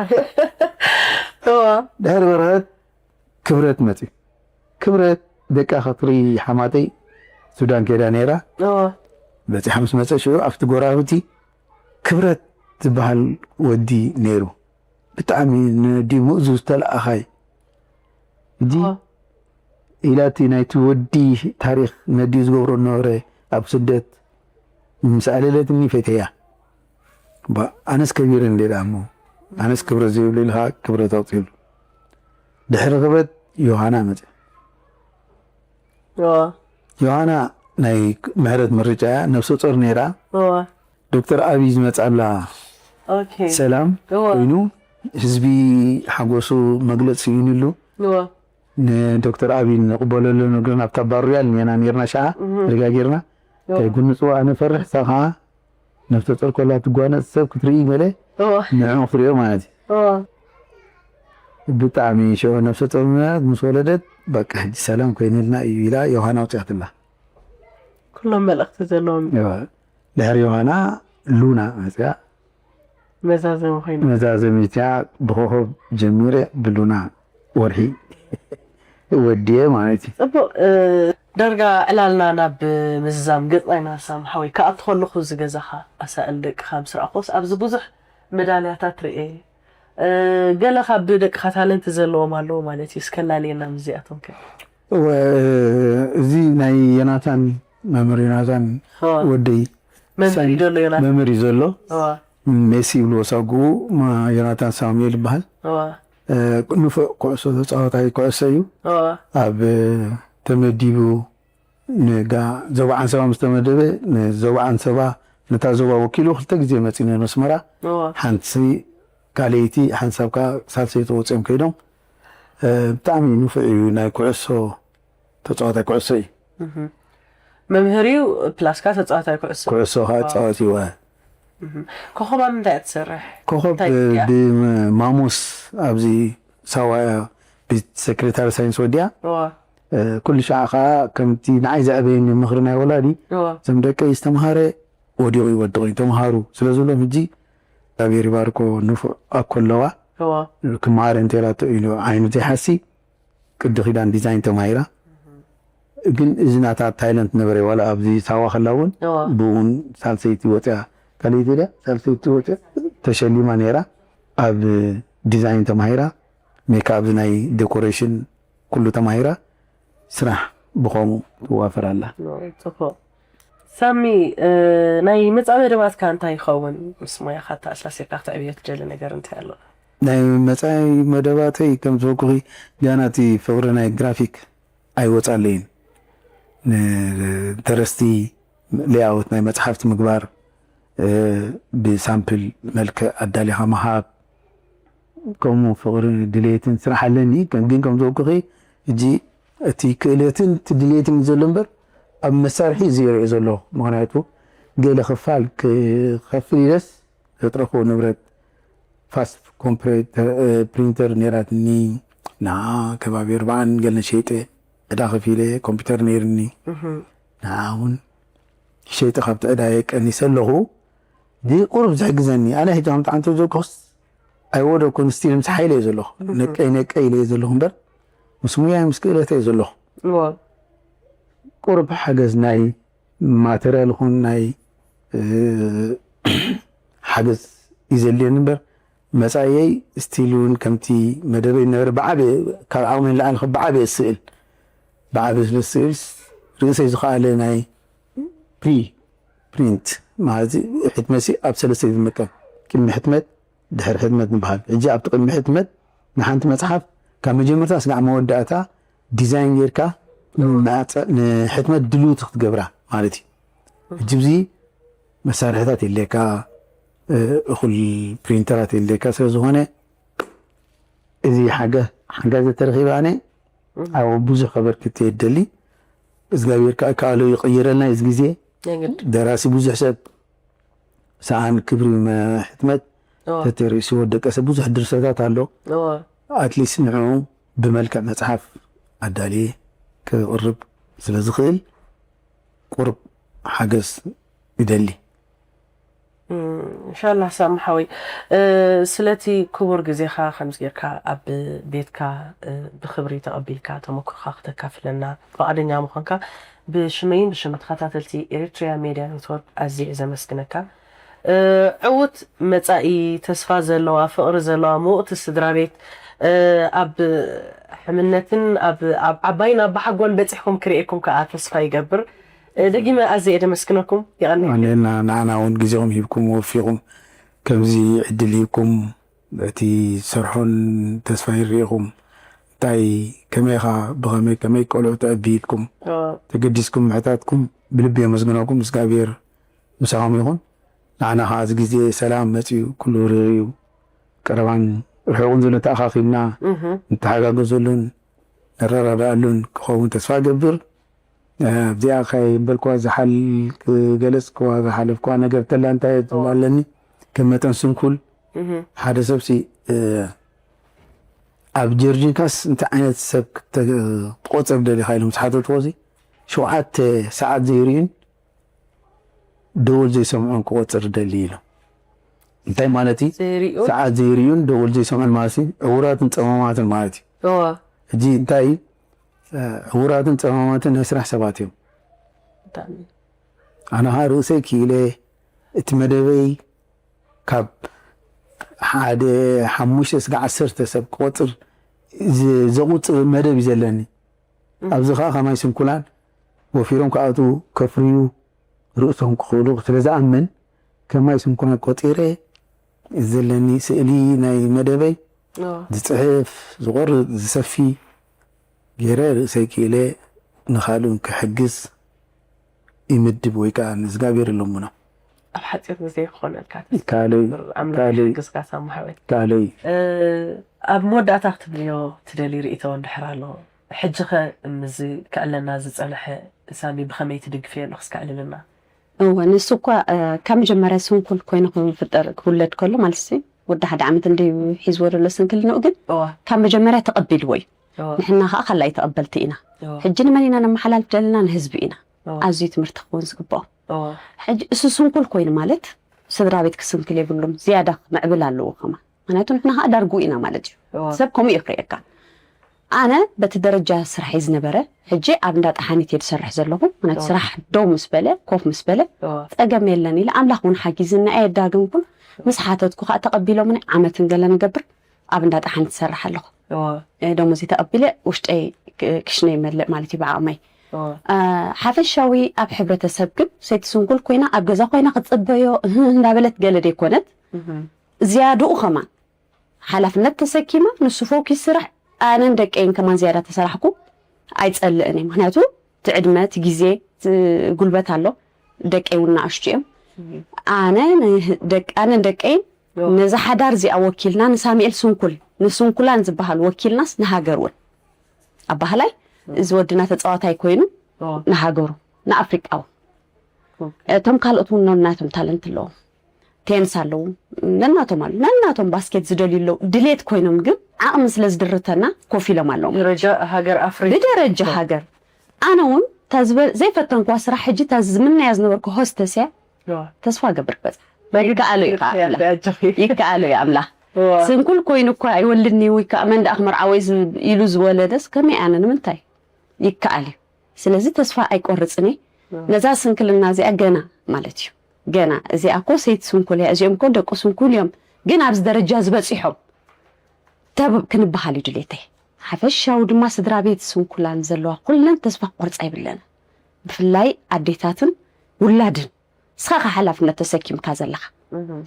እዋ። ድሕሪ በረኸት ክብረት መጽዩ። ክብረት ደቃ ክትሪ ሓማተይ ሱዳን ከይዳ ነይራ። እዋ። በጺሓ ምስ መጸ ሽዑ ኣብቲ ጎራብቲ ክብረት ዝበሃል ወዲ ነይሩ። ብጣዕሚ ነዲ ምእዙዝ ተለኣኻይ። እንዲ እዋ። ኢላቲ ናይቲ ወዲ ታሪኽ ነዲ ዝገብሮ ነበረ ኣብ ስደት ምስ ኣለለትኒ ፈተያ። ባ-፣ ኣነስ ከቢረ እንዴ ደኣ እሞ፣ ኣነስ ክብረት ዘይብሉ ኢልካ ክብረት ኣውፅእሉ። ድሕሪ ክብረት ዮሃና መጸ። እዋ። ዮሃና ናይ ምሕረት ምርጫ እያ፣ ነፍሰ ጾር ነይራ። እዋ። ዶክተር ኣብይ ዝመጻላ ኦኬ። ሰላም እዋ። ኮይኑ ህዝቢ ሓጎሱ መግለጽ ስኢኑሉ። እዋ። ንዶክተር ኣብይ ንቕበለሉ ነገር ናብታ ባር ሮያል ኔና ኔርና ሸዓ እህ። ርጋ ጌርና። እዋ። እንታይ ጉድ ንጽዋ ኣነ ፈርሕ እሳ ኸዓ ነፍሰ ጾር ኮላ ትጓነጽ ሰብ ክትርኢ ገለ እዋ። ንዕኡ ክትሪኦ ማለት እዩ። እዋ። ብጣዕሚ ሽዑ ነፍሰ ጾር ምስ ወለደት በቃ ሕጂ ሰላም ኮይንልና እዩ ኢላ ዮሃና ኣውጺኣትላ። ኩሎም መልእኽቲ ዘለዎም። እዋ። ድሕሪ ዮሃና ሉና መጽያ። መዛዘሚ ኮይኑ። መዛዘሚትያ ብኮኸብ ጀሚረ ብሉና ወርሒ ወዲየ ማለት እዩ። ጽቡቕ፣ እ፣ ዳርጋ ዕላልና ናብ ምዝዛም ገጽና ኢና ሳም ሓወይ። ክኣቱ ከለኹ እዚ ገዛኻ ኣሳእል ደቅኻ ምስ ረኣኹስ ኣብዚ ብዙሕ መዳልያታት ርእየ። እ፣ ገለ ካብ ደቅኻ ታለንት ዘለዎም ኣለዉ ማለት እዩ። እስከ ኣላልየና ምስዚኣቶም ከ። እወ፣ እዚ ናይ ዮናታን፣ መምህር ዮናታን እወ። ወደይ መምህር እዩ ሳሚ-፣ ዘሎ ዮናታን። መምህር እዩ ዘሎ። እወ። ሜሲ ይብልዎ ሳጉኡ፣ ማ-፣ ዮናታን ሳሙኤል ይበሃል። እወ። እ፣ ንፉዕ ኩዕሶ ተጻዋታይ ኩዕሶ እዩ። እወ። ኣብ፣ እ፣ ተመዲቡ ንጋ-፣ ዞባ ዓንሰባ ምስ ተመደበ፣ ንዞባ ዓንሰባ፣ ነታ ዞባ ወኪሉ ክልተ ግዜ መጺኡ ነይሩ ኣስመራ። እወ። ሓንቲ ካልኣይቲ፣ ሓንሳብ ከኣ ሳልሰይቲ ወጺኦም ከይዶም። እ፣ ብጣዕሚ ንፉዕ እዩ፣ ናይ ኩዕሶ ተጻዋታይ ኩዕሶ እዩ። እህ። መምህር እዩ፣ ፕላስ ከኣ ተጻዋታይ ኩዕሶ። ኩዕሶ ከኣ ዋው። ጻወት እዩ። እህ። ኮኸብ ኣብ ምንታይ እያ ትሰርሕ? ኮኸብ እንታይ እ፣ ትሪኣ? ብማሞስ ኣብዚ ሳዋ እያ፣ ብሰክሬታሪ ሳይንስ ወዲኣ። እዋ። እ፣ ኩሉ ሻዕ ከኣ ከምቲ ንዓይ ዘዕበየኒ ምኽሪ ናይ ወላዲ፣ እዋ። እዞም ደቀይ ዝተምሃረ ወዲቑ ይወድቕ እዩ፣ ተምሃሩ ስለ ዝብሎም፣ ሕጂ እግዚኣብሔር ይባርኮ ንፉዕ ኣኮ ኣለዋ። እዋ። ክመሃር እንተ ኢላቶ ኢሉ ዓይኑ ዘይሓሲ ቅዲ ኪዳን ዲዛይን ተማሂራ። ግን እዚ ናታ ታይለንት ነበረ፣ ዋላ ኣብዚ ሳዋ ከላ እውን እዋ። ብእውን ሳልሰይቲ ወፅያ፣ ካልኣይቲ ድያ? ሳልሰይቲ ወፅያ ተሸሊማ ነይራ። ኣብ ዲዛይን ተማሂራ፣ ሜካፕ ናይ ዴኮሬሽን ኩሉ ተማሂራ፣ ስራሕ ብኸምኡ ትዋፈር ኣላ። ጽቡቕ። ሳሚ፣ እ፣ ናይ መጻኢ መደባትካ እንታይ ይኸውን? ምስ ሞያኻ ተኣሳሲርካ ክትዕብዮ ትደሊ ነገር እንታይ ኣሎ? ናይ መጻኢ መደባተይ ከም ዝበልኩኺ፣ ገና እቲ ፍቕሪ ናይ ግራፊክ ኣይወጻለይን። ንደረስቲ ሌኣውት ናይ መጽሓፍቲ ምግባር፣ እ፣ ብሳምፕል መልክዕ ኣዳሊኻ ምሃብ፣ ከምኡ ፍቕሪ ድሌትን ስራሕ ኣለኒ። ከም-፣ ግን ከም ዝበልኩኺ፣ ሕጂ እቲ ክእለትን እቲ ድሌትን እዩ ዘሎ እምበር፣ ኣብ መሳርሒ ዜሮ እየ ዘለኹ። ምኽንያቱ፣ ገለ ክፋል ክኸፍል ኢለስ ዘጥረኽዎ ንብረት ፋስት ኮምፕሬተር፣ እ፣ ፕሪንተር ነይራትኒ፣ ንዓ ከባቢ ኣርብዓን ገለን ሸይጠ። ዕዳ ከፊለ ኮምፒውተር ነይርኒ። ንዓ እውን ሸይጠ ካብቲ ዕዳየ ቀኒሰ ኣለኹ። ብቁሩብ ዝሕግዘኒ ኣነ ሕጂ ከምቲ ዓንተ ዘልኩስ ኣይወደኩን፣ ስቲል ምስ ሓይለ እየ ዘለኹ። ነቀይ ነቀይ ኢለ እየ ዘለኹ እምበር ምስ ሙያይ ምስ ክእለተ እየ ዘለኹ። ቁሩብ ሓገዝ ናይ ማተርያል ይኹን ናይ ሓገዝ እዩ ዘድልየኒ እምበር መጻኢየይ ስቲል እውን ከምቲ መደበይ ነበረ ብዓበየ ካብ ዓቕመይ ንላዕሊ ብዓበየ ስእል ብዓበየ ስለ ስእል ርእሰይ ዝኸኣለ ናይ ፕሪ ፕሪንት ማለት ሕትመሲ ኣብ ሰለስተ ዝመቀም ቅድሚ ሕትመት ድሕሪ ሕትመት ንበሃል። ሕጂ ኣብቲ ቅድሚ ሕትመት ንሓንቲ መጽሓፍ ካብ መጀመርታ ስጋዕ መወዳእታ ዲዛይን ጌርካ ንሕትመት ድልውቲ ክትገብራ ማለት እዩ። ሕጂ ብዚ መሳርሕታት የድልየካ፣ እኹል ፕሪንተራት የድልየካ። ስለ ዝኾነ እዚ ሓገ ሓጋዚ ተረኺበ ኣነ ኣብ ብዙሕ ከበርክት የደሊ እግዚኣብሔር ከዓ ከኣሎ ይቕይረልና እዚ ግዜ። ደራሲ ብዙሕ ሰብ ሰኣን ክብሪ ሕትመት ተተርእሲ ወደቀ ሰብ ብዙሕ ድርሰታት ኣሎ። ኣትሊስት ንዑ ብመልክዕ መፅሓፍ ኣዳልየ ክቕርብ ስለ ዝኽእል ቁርብ ሓገዝ ይደሊ። እንሻላ ሳሚ ሓወይ ስለቲ ክቡር ግዜኻ ከምዚ ጌርካ ኣብ ቤትካ ብክብሪ ተቐቢልካ ተመክሮኻ ክተካፍለና ፍቓደኛ ምዃንካ ብሽመይን ብሽም ተኸታተልቲ ኤሪትሪያ ሜድያ ኔትወርክ ኣዝየ ዘመስግነካ። ዕዉት መጻኢ ተስፋ ዘለዋ ፍቕሪ ዘለዋ ምውቕቲ ስድራ ቤት ኣብ ሕምነትን ኣብ ዓባይን ኣብ ሓጎን በጺሕኩም ክርእየኩም ከኣ ተስፋ ይገብር። ደጊመ ኣዝየ እየ ደመስግነኩም። የቐንየልና። ንዓና እውን ግዜኹም ሂብኩም ወፊኹም ከምዚ ዕድል ሂብኩም እቲ ሰርሖን ተስፋ ይርኢኹም እንታይ ከመይኻ ብኸመይ ከመይ ቆልዑ ተዕቢ ኢልኩም ተገዲስኩም ምሕታትኩም ብልቢ የመስግነኩም። እግዚኣብሔር ምሳኹም ይኹን። ንዓና ከዓ እዚ ግዜ ሰላም መፅዩ ኩሉ ርርዩ ቀረባን ርሑቕን ዘሎ ተኣኻኺብና ንተሓጋገዘሉን ንረዳድኣሉን ክኸውን ተስፋ ገብር። ኣብዚኣ ከይበልክዋ ዝሓል ክገለፅክዋ ዝሓለፍክዋ ነገር ተላ እንታይ ትብል ኣለኒ ከም መጠን ስንኩል ሓደ ሰብሲ ኣብ ጀርጂንካስ እንታይ ዓይነት ሰብ ክትቆፀር ደሊኻ ኢሎም ዝሓተትዎ እዚ ሸውዓተ ሰዓት ዘይርእዩን ደወል ዘይሰምዑን ክቆፅር ደሊ ኢሎም እንታይ ማለት እዩ? ሰዓት ዘይርእዩን ደወል ዘይሰምዑን ማለት እዩ ዕውራትን ፀማማትን ማለት እዩ። ሕጂ እንታይ እዩ ዕውራትን ፀማማትን ናይ ስራሕ ሰባት እዮም። ኣነ ኸዓ ርእሰይ ክኢለ እቲ መደበይ ካብ ሓደ ሓሙሽተ ስጋ ዓሰርተ ሰብ ክቆፅር ዘቁፅር መደብ እዩ ዘለኒ። ኣብዚ ኸዓ ከማይ ስንኩላን ወፊሮም ክኣትዉ ከፍርዩ ርእሶም ክኽእሉ ስለ ዝኣምን ከማይ ስንኩላን ቆፂረ ዘለኒ ስእሊ ናይ መደበይ ዝፅሕፍ ዝቆርፅ ዝሰፊ ገይረ ርእሰይ ክኢለ ንኻልኡን ክሕግዝ ይምድብ ወይ ከዓ ንእዝጋብሔር ይለምኖ። ኣብ ሓፂር ግዜ ክኾነልካ ተስፋ ካልይ ይገብር። ኣምላኽ ካልይ ይሓግዝካ ሳሙ ሓወይ። ካልይ ኣብ መወዳእታ ክትብልዮ ትደሊ ርእቶ እንድሕር ኣሎ ሕጂ ኸ ምዚ ከዕለና ዝፀንሐ ሳሚ ብኸመይ ትድግፍዮ ኣለኽስ ከዕልልና? እወ ንሱ እኳ ካብ መጀመርያ ስንኩል ኮይኑ ክፍጠር ክውለድ ከሎ ማለት ሲ ወዲ ሓደ ዓመት እንደ ሒዝዎ ዘሎ ስንክልንኡ ግን ካብ መጀመርያ ተቐቢልዎ እዩ። ንሕና ከዓ ካልኣይ ተቐበልቲ ኢና። ሕጂ ንመን ኢና ነመሓላልፍ ዘለና? ንህዝቢ ኢና። ኣዝዩ ትምህርቲ ክኸውን ዝግብኦ። ሕጂ እሱ ስንኩል ኮይኑ ማለት ስድራ ቤት ክስንክል የብሉን። ዝያዳ ምዕብል ኣለዎ ከማ ምክንያቱ ንሕና ከዓ ዳርጉ ኢና ማለት እዩ። ሰብ ከምኡ እዩ ክርእየካ። ኣነ በቲ ደረጃ ስራሐይ ዝነበረ ሕጂ ኣብ እንዳ ጠሓኒት እየ ዝሰርሕ ዘለኹ። ምክንያቱ ስራሕ ደው ምስ በለ ኮፍ ምስ በለ ፀገም የለን ኢለ ኣምላኽ እውን ሓጊዝና እየ ዳግም ኩን ምስ ሓተትኩ ከዓ ተቐቢሎምኒ ዓመትን ገለ ንገብር ኣብ እንዳ ጠሓኒት ዝሰርሕ ኣለኹ። ደሞዝ ተቐቢለ ውሽጠይ ክሽነ ይመልእ ማለት እዩ ብዓቕመይ። ሓፈሻዊ ኣብ ሕብረተሰብ ግን ሰይቲ ስንኩል ኮይና ኣብ ገዛ ኮይና ክትፅበዮ እንዳበለት ገለ ደይኮነት ዝያድኡ ከማን ሓላፍነት ተሰኪማ ንሱ ፎኪስ ስራሕ ኣነን ደቀይን ከማን ዝያዳ ተሰራሕኩ ኣይፀልእን እየ። ምክንያቱ እቲ ዕድመ እቲ ግዜ እቲ ጉልበት ኣሎ። ደቀይ እውን ንኣሽቱ እዮም። ኣነ ኣነን ደቀይን ነዛ ሓዳር እዚኣ ወኪልና ንሳሙኤል ስንኩል ንስንኩላን ዝበሃል ወኪልናስ ንሃገር እውን ኣባህላይ እዚ ወድና ተፃዋታይ ኮይኑ ንሃገሩ ንኣፍሪቃ እውን እቶም ካልኦት እውን ነናቶም ታለንት ኣለዎም። ቴንስ ኣለዉ ነናቶም ኣሉ ነናቶም ባስኬት ዝደልዩ ኣለዉ ድሌት ኮይኖም ግን ዓቕሚ ስለ ዝድርተና ኮፍ ኢሎም ኣለዉ። ደረጃ ሃገር ኣፍሪ ብደረጃ ሃገር ኣነ እውን እታ ዝበ- ዘይፈተንኳ ስራሕ ሕጂ እታ ዝምነያ ዝነበርኩ ሆስተስ እያ። ተስፋ ገብር ክበፅሓ ይከኣሎ እዩ ከዓ ኣምላኽ። ይከኣሎ እዩ ኣምላኽ። ስንኩል ኮይኑ እኳ ኣይወልድኒ ወይ ከዓ መን ደኣ ክመርዓወይ ዝ- ኢሉ ዝወለደስ ከመይ ኣነ ንምንታይ ይከኣል እዩ። ስለዚ ተስፋ ኣይቆርፅን እየ። ነዛ ስንክልና እዚኣ ገና ማለት እዩ ገና እዚኣ እኮ ሰይቲ ስንኩል እያ፣ እዚኦም እኮ ደቁ ስንኩል እዮም፣ ግን ኣብዚ ደረጃ ዝበፂሖም ተብ ክንበሃል እዩ ድሌተይ። ሓፈሻዊ ድማ ስድራ ቤት ስንኩላን ዘለዋ ኩለን ተስፋ ክቆርፃ ይብለና። ብፍላይ ኣዴታትን ውላድን ንስኻ ኸ ሓላፍነት ተሰኪምካ ዘለኻ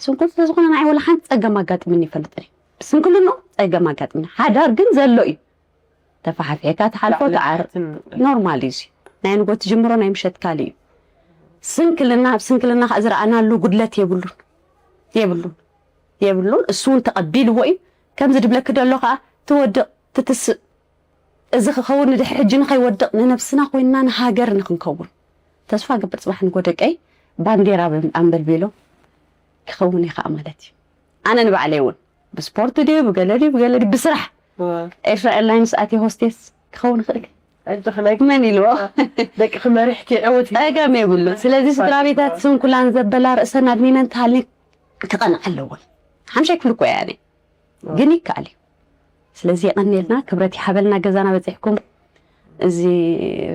ስንኩል ስለዝኾነ ንዓይ ወላ ሓንቲ ፀገም ኣጋጢምኒ ይፈልጥን እዩ። ብስንክልንኡ ፀገም ኣጋጢምኒ ሓዳር ግን ዘሎ እዩ። ተፋሓፊሕካ ትሓልፎ ተዓር ኖርማል እዩ። ናይ ንጎ ትጅምሮ ናይ ምሸት ካልእ እዩ። ስንክልና ኣብ ስንክልና ከዓ ዝረኣናሉ ጉድለት የብሉን የብሉን የብሉን። እሱ እውን ተቐቢልዎ እዩ። ከምዚ ድብለኪ ደሎ ከዓ ትወድቕ ትትስእ። እዚ ክኸውን ንድሕሪ ሕጂ ንኸይወድቕ ንነብስና ኮይንና ንሃገር ንክንከውን ተስፋ ገብር። ፅባሕ ንጎ ደቀይ ባንዴራ ኣንበልቢሎ ክኸውን እዩ ከዓ ማለት እዩ። ኣነ ንባዕለይ እውን ብስፖርት ድዩ ብገለ ድዩ ብገለ ድዩ ብስራሕ ኤርትራ ኤርላይንስ ኣትየ ሆስቴስ ክኸውን ይኽእል። መን ኢልዎ? ደቂ ክመሪሕኪ ዕወት ፀገም የብሉ። ስለዚ ስድራ ቤታት ስንኩላን ዘበላ ርእሰን ኣድኒነን ተሃልኒ ክቐንዓ ኣለዎን። ሓምሻይ ክፍሊ እኮ እያ ኣነ ግን ይከኣል እዩ። ስለዚ የቐንየልና፣ ክብረት ይሓበልና ገዛና በፂሕኩም። እዚ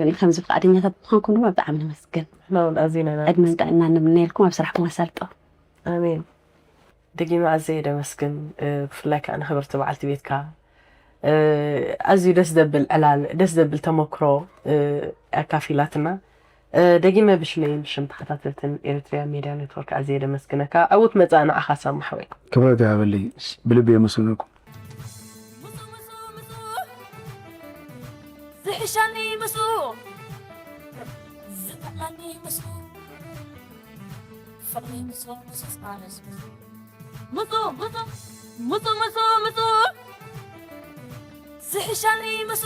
ንከምዚ ፍቃደኛታት ምዃንኩም ድማ ብጣዕሚ ነመስግን። ንሕና እውን ኣዚና ኢና ዕድመን ጥዕና ንምነየልኩም ኣብ ስራሕኩም ኣሳልጦ። ኣሜን። ደጊመ ኣዘየ ደመስግን። ብፍላይ ከዓ ንክብርቲ በዓልቲ ቤትካ ኣዝዩ ደስ ዘብል ዕላል ደስ ዘብል ተመክሮ ኣካፊላትና። ደጊመ ብሽመይን ብሽም ተኸታተልትን ኤሪትሪያ ሜድያ ኔትወርክ ኣዝየ ደመስግነካ። ዕዉት መጻኢ ንዓኻ ሳሙ ሓወይ። ክብረት ይሃበለይ። ብልቢ የመስግነኩም። ዝሕሸኒ ምስ ዝጥዕመኒ ምስ ፍቕሪ ምስ ምስ ኣነስ ምስ ምጹ ምጹ ምጹ ምጹ ምጹ ዝሕሸኒ ምስ